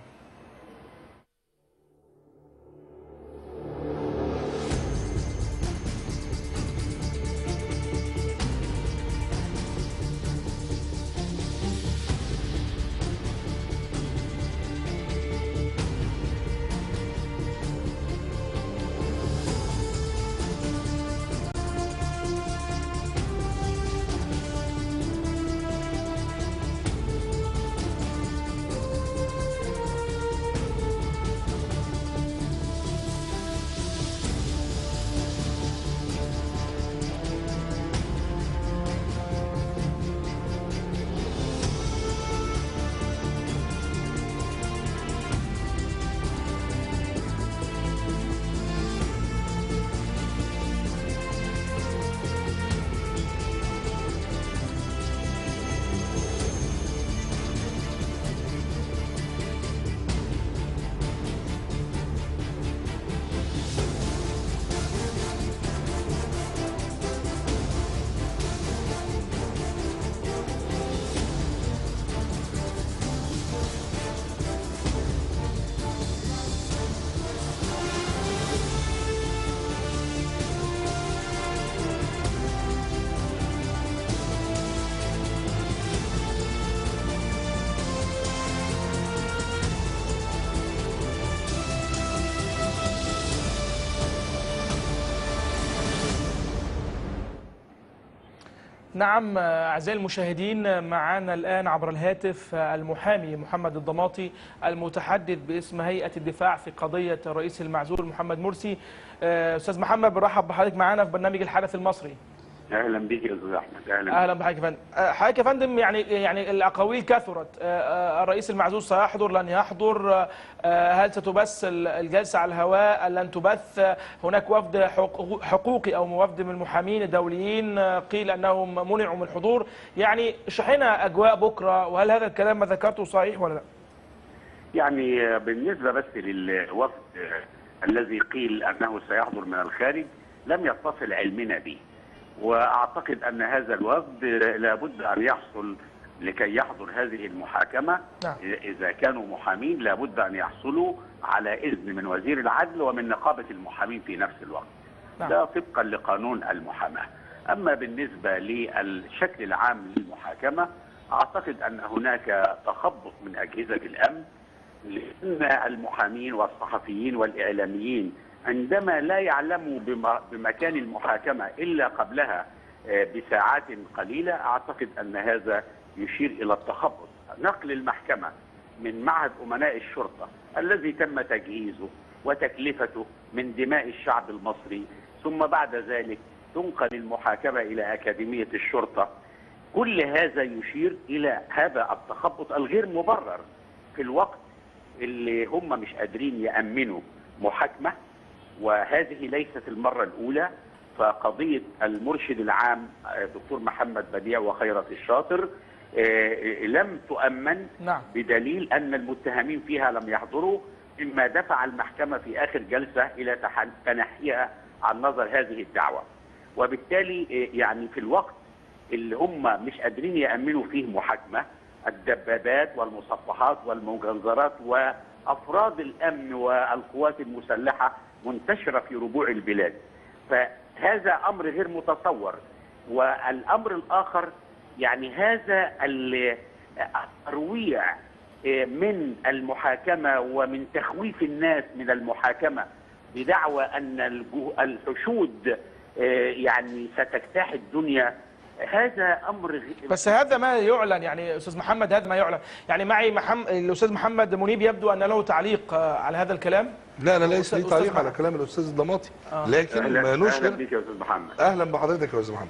نعم أعزائي المشاهدين، معنا الآن عبر الهاتف المحامي محمد الدماطي المتحدث باسم هيئة الدفاع في قضية الرئيس المعزول محمد مرسي. أستاذ محمد، برحب بحضرتك معنا في برنامج الحدث المصري. اهلا بك يا استاذ احمد. اهلا بحضرتك يا فندم. حضرتك يا فندم، يعني الاقاويل كثرت، الرئيس المعزول سيحضر لن يحضر، هل ستبث الجلسة على الهواء لن تبث، هناك وفد حقوقي او وفد من المحامين الدوليين قيل انهم منعوا من الحضور. يعني اشرح لنا اجواء بكره، وهل هذا الكلام ما ذكرته صحيح ولا لا؟ يعني بالنسبة بس للوفد الذي قيل انه سيحضر من الخارج لم يتصل علمنا به، واعتقد ان هذا الوفد لابد ان يحصل لكي يحضر هذه المحاكمة. نعم. اذا كانوا محامين لابد ان يحصلوا على اذن من وزير العدل ومن نقابة المحامين في نفس الوقت. نعم. ده طبقا لقانون المحاماة. اما بالنسبة للشكل العام للمحاكمه، اعتقد ان هناك تخبط من اجهزة الامن، لان المحامين والصحفيين والاعلاميين عندما لا يعلموا بمكان المحاكمة إلا قبلها بساعات قليلة، أعتقد أن هذا يشير إلى التخبط. نقل المحكمة من معهد أمناء الشرطة الذي تم تجهيزه وتكلفته من دماء الشعب المصري، ثم بعد ذلك تنقل المحاكمة إلى أكاديمية الشرطة، كل هذا يشير إلى هذا التخبط الغير مبرر في الوقت اللي هم مش قادرين يأمنوا محاكمة. وهذه ليست المرة الأولى، فقضية المرشد العام دكتور محمد بديع وخيرت الشاطر لم تؤمن. نعم. بدليل أن المتهمين فيها لم يحضروا، مما دفع المحكمة في آخر جلسة إلى تنحيها عن نظر هذه الدعوة. وبالتالي يعني في الوقت اللي هم مش قادرين يأمنوا فيه محاكمة، الدبابات والمصفحات والمجنزرات وأفراد الأمن والقوات المسلحة منتشرة في ربوع البلاد، فهذا أمر غير متصور. والأمر الآخر يعني هذا الترويع من المحاكمة ومن تخويف الناس من المحاكمة بدعوى أن الحشود يعني ستجتاح الدنيا، هذا امر بس هذا ما يعلن. يعني استاذ محمد، هذا ما يعلن. يعني معي الاستاذ محمد منيب يبدو ان له تعليق على هذا الكلام. لا لا، ليس لي تعليق على كلام الاستاذ الدماطي، لكن ما نشر. اهلا بك يا استاذ محمد. اهلا بحضرتك يا استاذ محمد.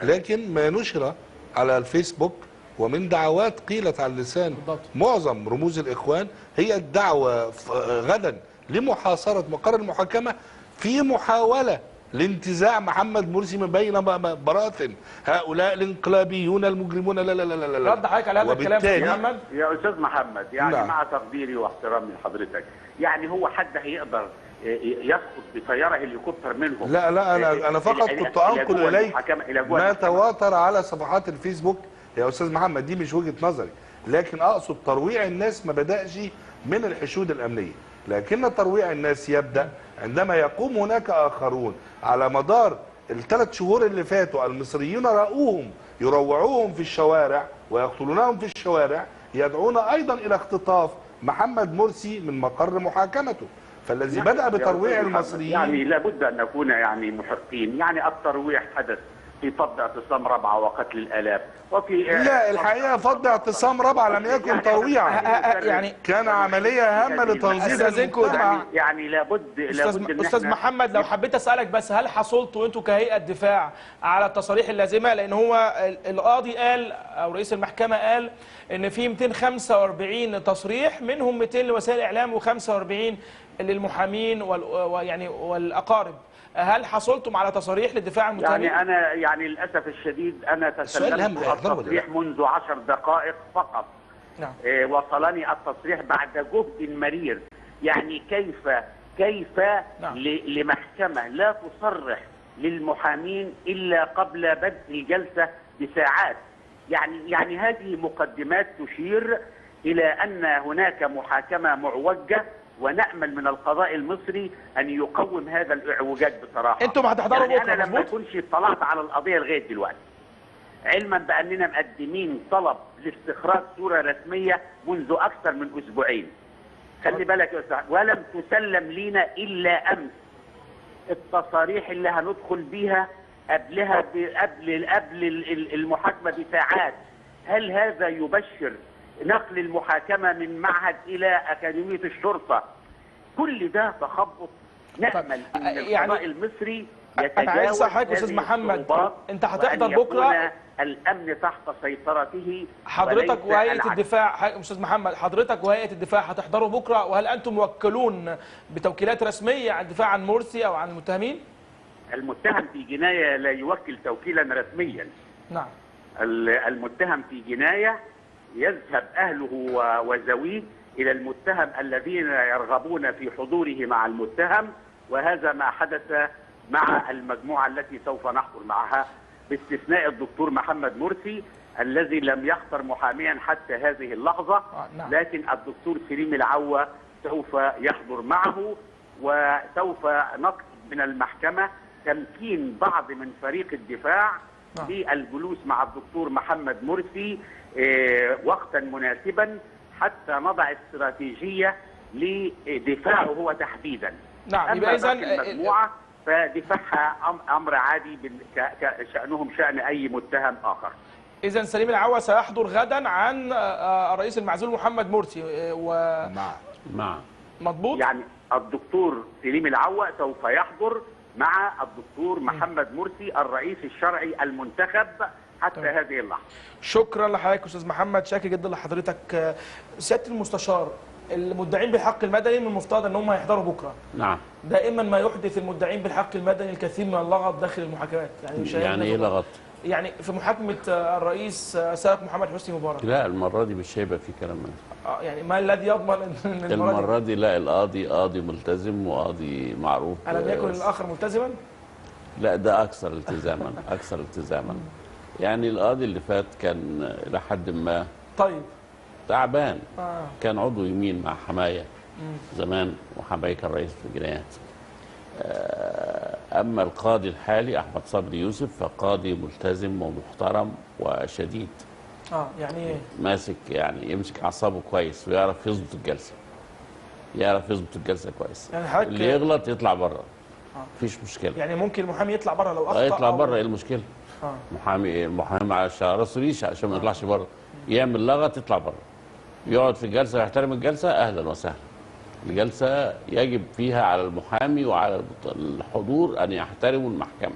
لكن ما نشر على الفيسبوك ومن دعوات قيلت على لسان معظم رموز الاخوان هي الدعوة غدا لمحاصره مقر المحاكمة في محاولة لانتزاع محمد مرسي من بين براثن هؤلاء الانقلابيون المجرمون. لا لا لا لا لا. رد حضرتك على هذا الكلام يا محمد؟ يا استاذ محمد، يعني نعم. مع تقديري واحترامي لحضرتك، يعني هو حد هيقدر يسقط بطيارة هليكوبتر منهم. لا لا، انا فقط كنت انقل اليك ما تواتر على صفحات الفيسبوك يا استاذ محمد، دي مش وجهه نظري، لكن اقصد ترويع الناس ما بدأش من الحشود الامنية، لكن ترويع الناس يبدأ عندما يقوم هناك اخرون. على مدار الثلاث شهور اللي فاتوا المصريين رأوهم يروعوهم في الشوارع ويقتلونهم في الشوارع، يدعون ايضا الى اختطاف محمد مرسي من مقر محاكمته. فالذي بدأ بترويع المصريين يعني لابد ان نكون يعني محقين، يعني الترويع حدث في فض اعتصام رابعه وقتل الالاف وفي لا، الحقيقة فض اعتصام رابعه لم يكن ترويعا، يعني كان عملية هامة لتنظيم المجتمع. يعني لابد استاذ محمد، لو حبيت اسالك بس، هل حصلتوا انتوا كهيئة دفاع على التصاريح اللازمة؟ لان هو القاضي قال او رئيس المحكمة قال ان في 245 تصريح، منهم 200 لوسائل الاعلام و45 للمحامين ويعني والاقارب. هل حصلتم على تصاريح للدفاع عن المتهمين؟ يعني انا يعني للاسف الشديد انا تسلمت التصريح منذ 10 دقائق فقط. نعم. وصلني التصريح بعد جهد مرير. يعني كيف نعم. لمحكمة لا تصرح للمحامين الا قبل بدء الجلسة بساعات؟ يعني هذه مقدمات تشير الى ان هناك محاكمة معوجة، ونأمل من القضاء المصري أن يقوم هذا الإعوجاج بصراحة. أنتم هتحضروا يعني بكرة؟ أنا لما أكونش اطلعت على القضية لغاية دلوقتي، علما بأننا مقدمين طلب لاستخراج صورة رسمية منذ أكثر من أسبوعين. خلي بالك يا أستاذ، ولم تسلم لينا إلا أمس التصاريح اللي هندخل بيها قبلها قبل قبل المحاكمة بساعات. هل هذا يبشر نقل المحاكمة من معهد إلى أكاديمية الشرطة؟ كل ده تخبط. نأمل أن القضاء يعني المصري يتجاوز. أنا عايز أسألك أستاذ محمد، أنت هتحضر بكرة؟ الأمن تحت سيطرته. حضرتك وهيئة الدفاع، أستاذ محمد، حضرتك وهيئة الدفاع هتحضروا بكرة، وهل أنتم موكلون بتوكيلات رسمية عن الدفاع عن مرسي أو عن المتهمين؟ المتهم في جناية لا يوكل توكيلا رسميا. نعم. المتهم في جناية يذهب أهله وزويه إلى المتهم الذين يرغبون في حضوره مع المتهم، وهذا ما حدث مع المجموعة التي سوف نحضر معها، باستثناء الدكتور محمد مرسي الذي لم يختر محاميا حتى هذه اللحظة. نعم. لكن الدكتور سليم العوة سوف يحضر معه، وسوف نطلب من المحكمة تمكين بعض من فريق الدفاع نعم. للجلوس مع الدكتور محمد مرسي وقتا مناسبا حتى نضع استراتيجية لدفاعه هو تحديدا. نعم. يبقى اذا المجموعة فدفاعها امر عادي، شأنهم شأن اي متهم اخر. اذا سليم العوا سيحضر غدا عن الرئيس المعزول محمد مرسي مع مضبوط؟ يعني الدكتور سليم العوا سوف يحضر مع الدكتور محمد مرسي الرئيس الشرعي المنتخب حتى هذه اللحظة. شكرا لحضرتك استاذ محمد، شاكر جدا لحضرتك. سيادة المستشار، المدعين بالحق المدني من المفترض ان هم هيحضروا بكره. نعم. دائما ما يحدث المدعين بالحق المدني الكثير من اللغط داخل المحاكمات. يعني ايه لغط؟ يعني في محاكمة الرئيس السابق محمد حسني مبارك. لا، المرة دي مش هيبقى في كلام من يعني ما الذي يضمن ان المرة دي لا، القاضي قاضي ملتزم وقاضي معروف. ألم يكن الاخر ملتزما؟ لا، ده اكثر التزاما، اكثر التزاما. يعني القاضي اللي فات كان إلى حد ما طيب تعبان. كان عضو يمين مع حماية زمان، وحماية كان رئيس في الجنايات. أما القاضي الحالي أحمد صبري يوسف فقاضي ملتزم ومحترم وشديد. يعني ماسك، يعني يمسك أعصابه كويس ويعرف يظبط الجلسة. يعرف يظبط الجلسة كويس. يعني اللي يغلط يطلع بره. مفيش مشكلة. يعني ممكن المحامي يطلع بره لو أخطأ. يطلع بره، إيه المشكلة؟ محامي على راسه ريشه عشان ما يطلعش بره. يعمل لغط يطلع بره. يقعد في الجلسة ويحترم الجلسة، اهلا وسهلا. الجلسة يجب فيها على المحامي وعلى الحضور ان يحترموا المحكمة.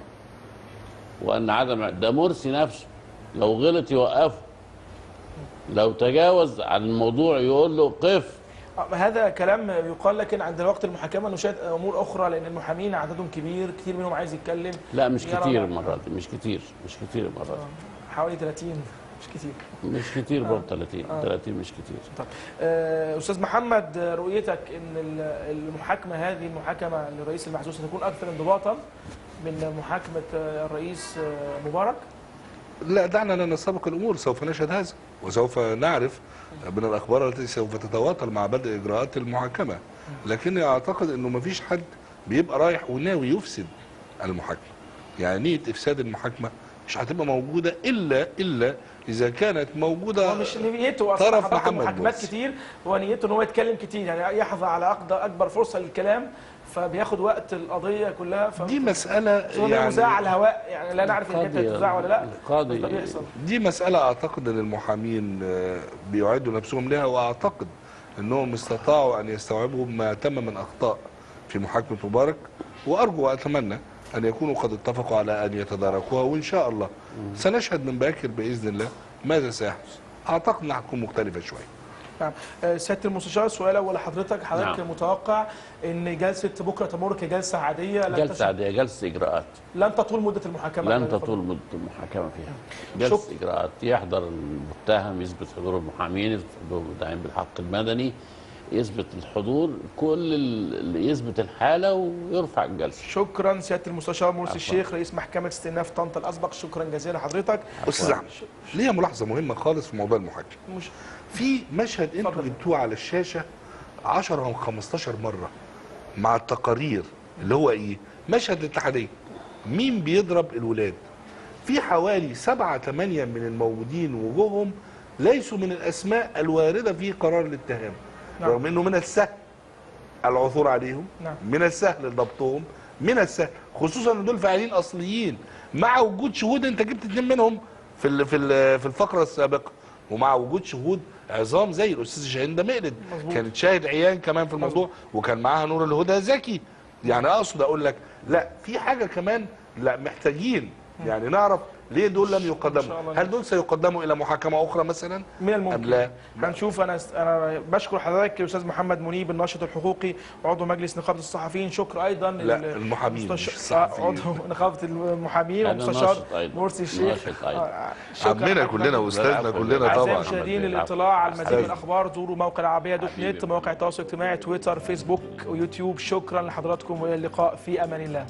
وان عدم ده مرسي نفسه لو غلط يوقفه، لو تجاوز عن الموضوع يقول له قف. هذا كلام يقال، لكن عند وقت المحاكمة نشاهد امور اخرى، لان المحامين عددهم كبير، كتير منهم عايز يتكلم. لا مش كتير المرة دي، مش كتير، مش كتير المرة دي، حوالي 30. مش كتير. مش كتير برضه 30. 30 مش كتير. طب استاذ محمد، رؤيتك ان المحاكمة، هذه المحاكمة للرئيس المعزول ستكون اكثر انضباطا من محاكمة الرئيس مبارك؟ لا، دعنا لا نستبق الامور، سوف نشهد هذا وسوف نعرف من الاخبار التي سوف تتواتر مع بدء اجراءات المحاكمة، لكني اعتقد انه ما فيش حد بيبقى رايح وناوي يفسد المحاكمة. يعني نيه افساد المحاكمة مش هتبقى موجودة الا اذا كانت موجودة. هو مش نيته اصلا، طرف حضرت محمد محاكمات مرسي كتير، هو نيته ان هو يتكلم كتير، يعني يحظى على اكبر فرصة للكلام، فبياخد وقت القضية كلها. دي مسالة يعني مذاع على الهواء، يعني لا نعرف ان كانت هتذاع ولا لا. القاضي ده بيحصل. دي مسألة أعتقد أن المحامين بيعدوا نفسهم لها، وأعتقد أنهم استطاعوا أن يستوعبوا ما تم من أخطاء في محاكمة مبارك، وأرجو وأتمنى أن يكونوا قد اتفقوا على أن يتداركوها، وإن شاء الله سنشهد من باكر بإذن الله ماذا سيحدث. أعتقد أنها هتكون مختلفة شوية. نعم. سيادة المستشار، سؤال اول لحضرتك، حضرتك نعم. متوقع ان جلسه بكره تمر كجلسه عادية؟ لن جلسه عادية، جلسه اجراءات، لن تطول مده المحاكمة. لن تطول مده المحاكمة فيها. جلسه اجراءات، يحضر المتهم، يثبت حضور المحامين، يثبت حضور المدعين بالحق المدني، يثبت الحضور، كل اللي يثبت الحالة ويرفع الجلسة. شكرا سيادة المستشار مرسي الشيخ، رئيس محكمة استئناف طنطا الاسبق، شكرا جزيلا لحضرتك. استاذ احمد، ليا ملاحظة مهمة خالص في موضوع المحاكمة. في مشهد انتوا جبتوه على الشاشة 10 او 15 مرة مع التقارير، اللي هو ايه؟ مشهد الاتحادية، مين بيضرب الولاد؟ في حوالي 7 8 من الموجودين وجوههم ليسوا من الاسماء الواردة في قرار الاتهام. نعم. رغم انه من السهل العثور عليهم. نعم. من السهل ضبطهم، من السهل، خصوصا ان دول فاعلين اصليين، مع وجود شهود انت جبت 2 منهم في في الفقرة السابقة، ومع وجود شهود عظام زي الاستاذ شاهين ده مقلد، كانت شاهد عيان كمان في الموضوع، وكان معاها نور الهدى زكي. يعني اقصد اقول لك لا، في حاجة كمان لا محتاجين يعني نعرف ليه دول لم يقدموا. هل دول سيقدموا الى محاكمة اخرى مثلا؟ من الممكن أم لا؟ هنشوف. انا بشكر حضرتك الاستاذ محمد منيب، الناشط الحقوقي وعضو مجلس نقابة الصحفيين. شكر ايضا لا المحامين مش الصحفيين، عضو نقابة المحامين، ومستشار مرسي الشيخ. عمنا كلنا واستاذنا كلنا طبعا. اعزائي المشاهدين، للاطلاع على المزيد من الاخبار زوروا موقع العربية .net، مواقع التواصل الاجتماعي، تويتر، فيسبوك، ويوتيوب. شكرا لحضراتكم والى اللقاء في امان الله.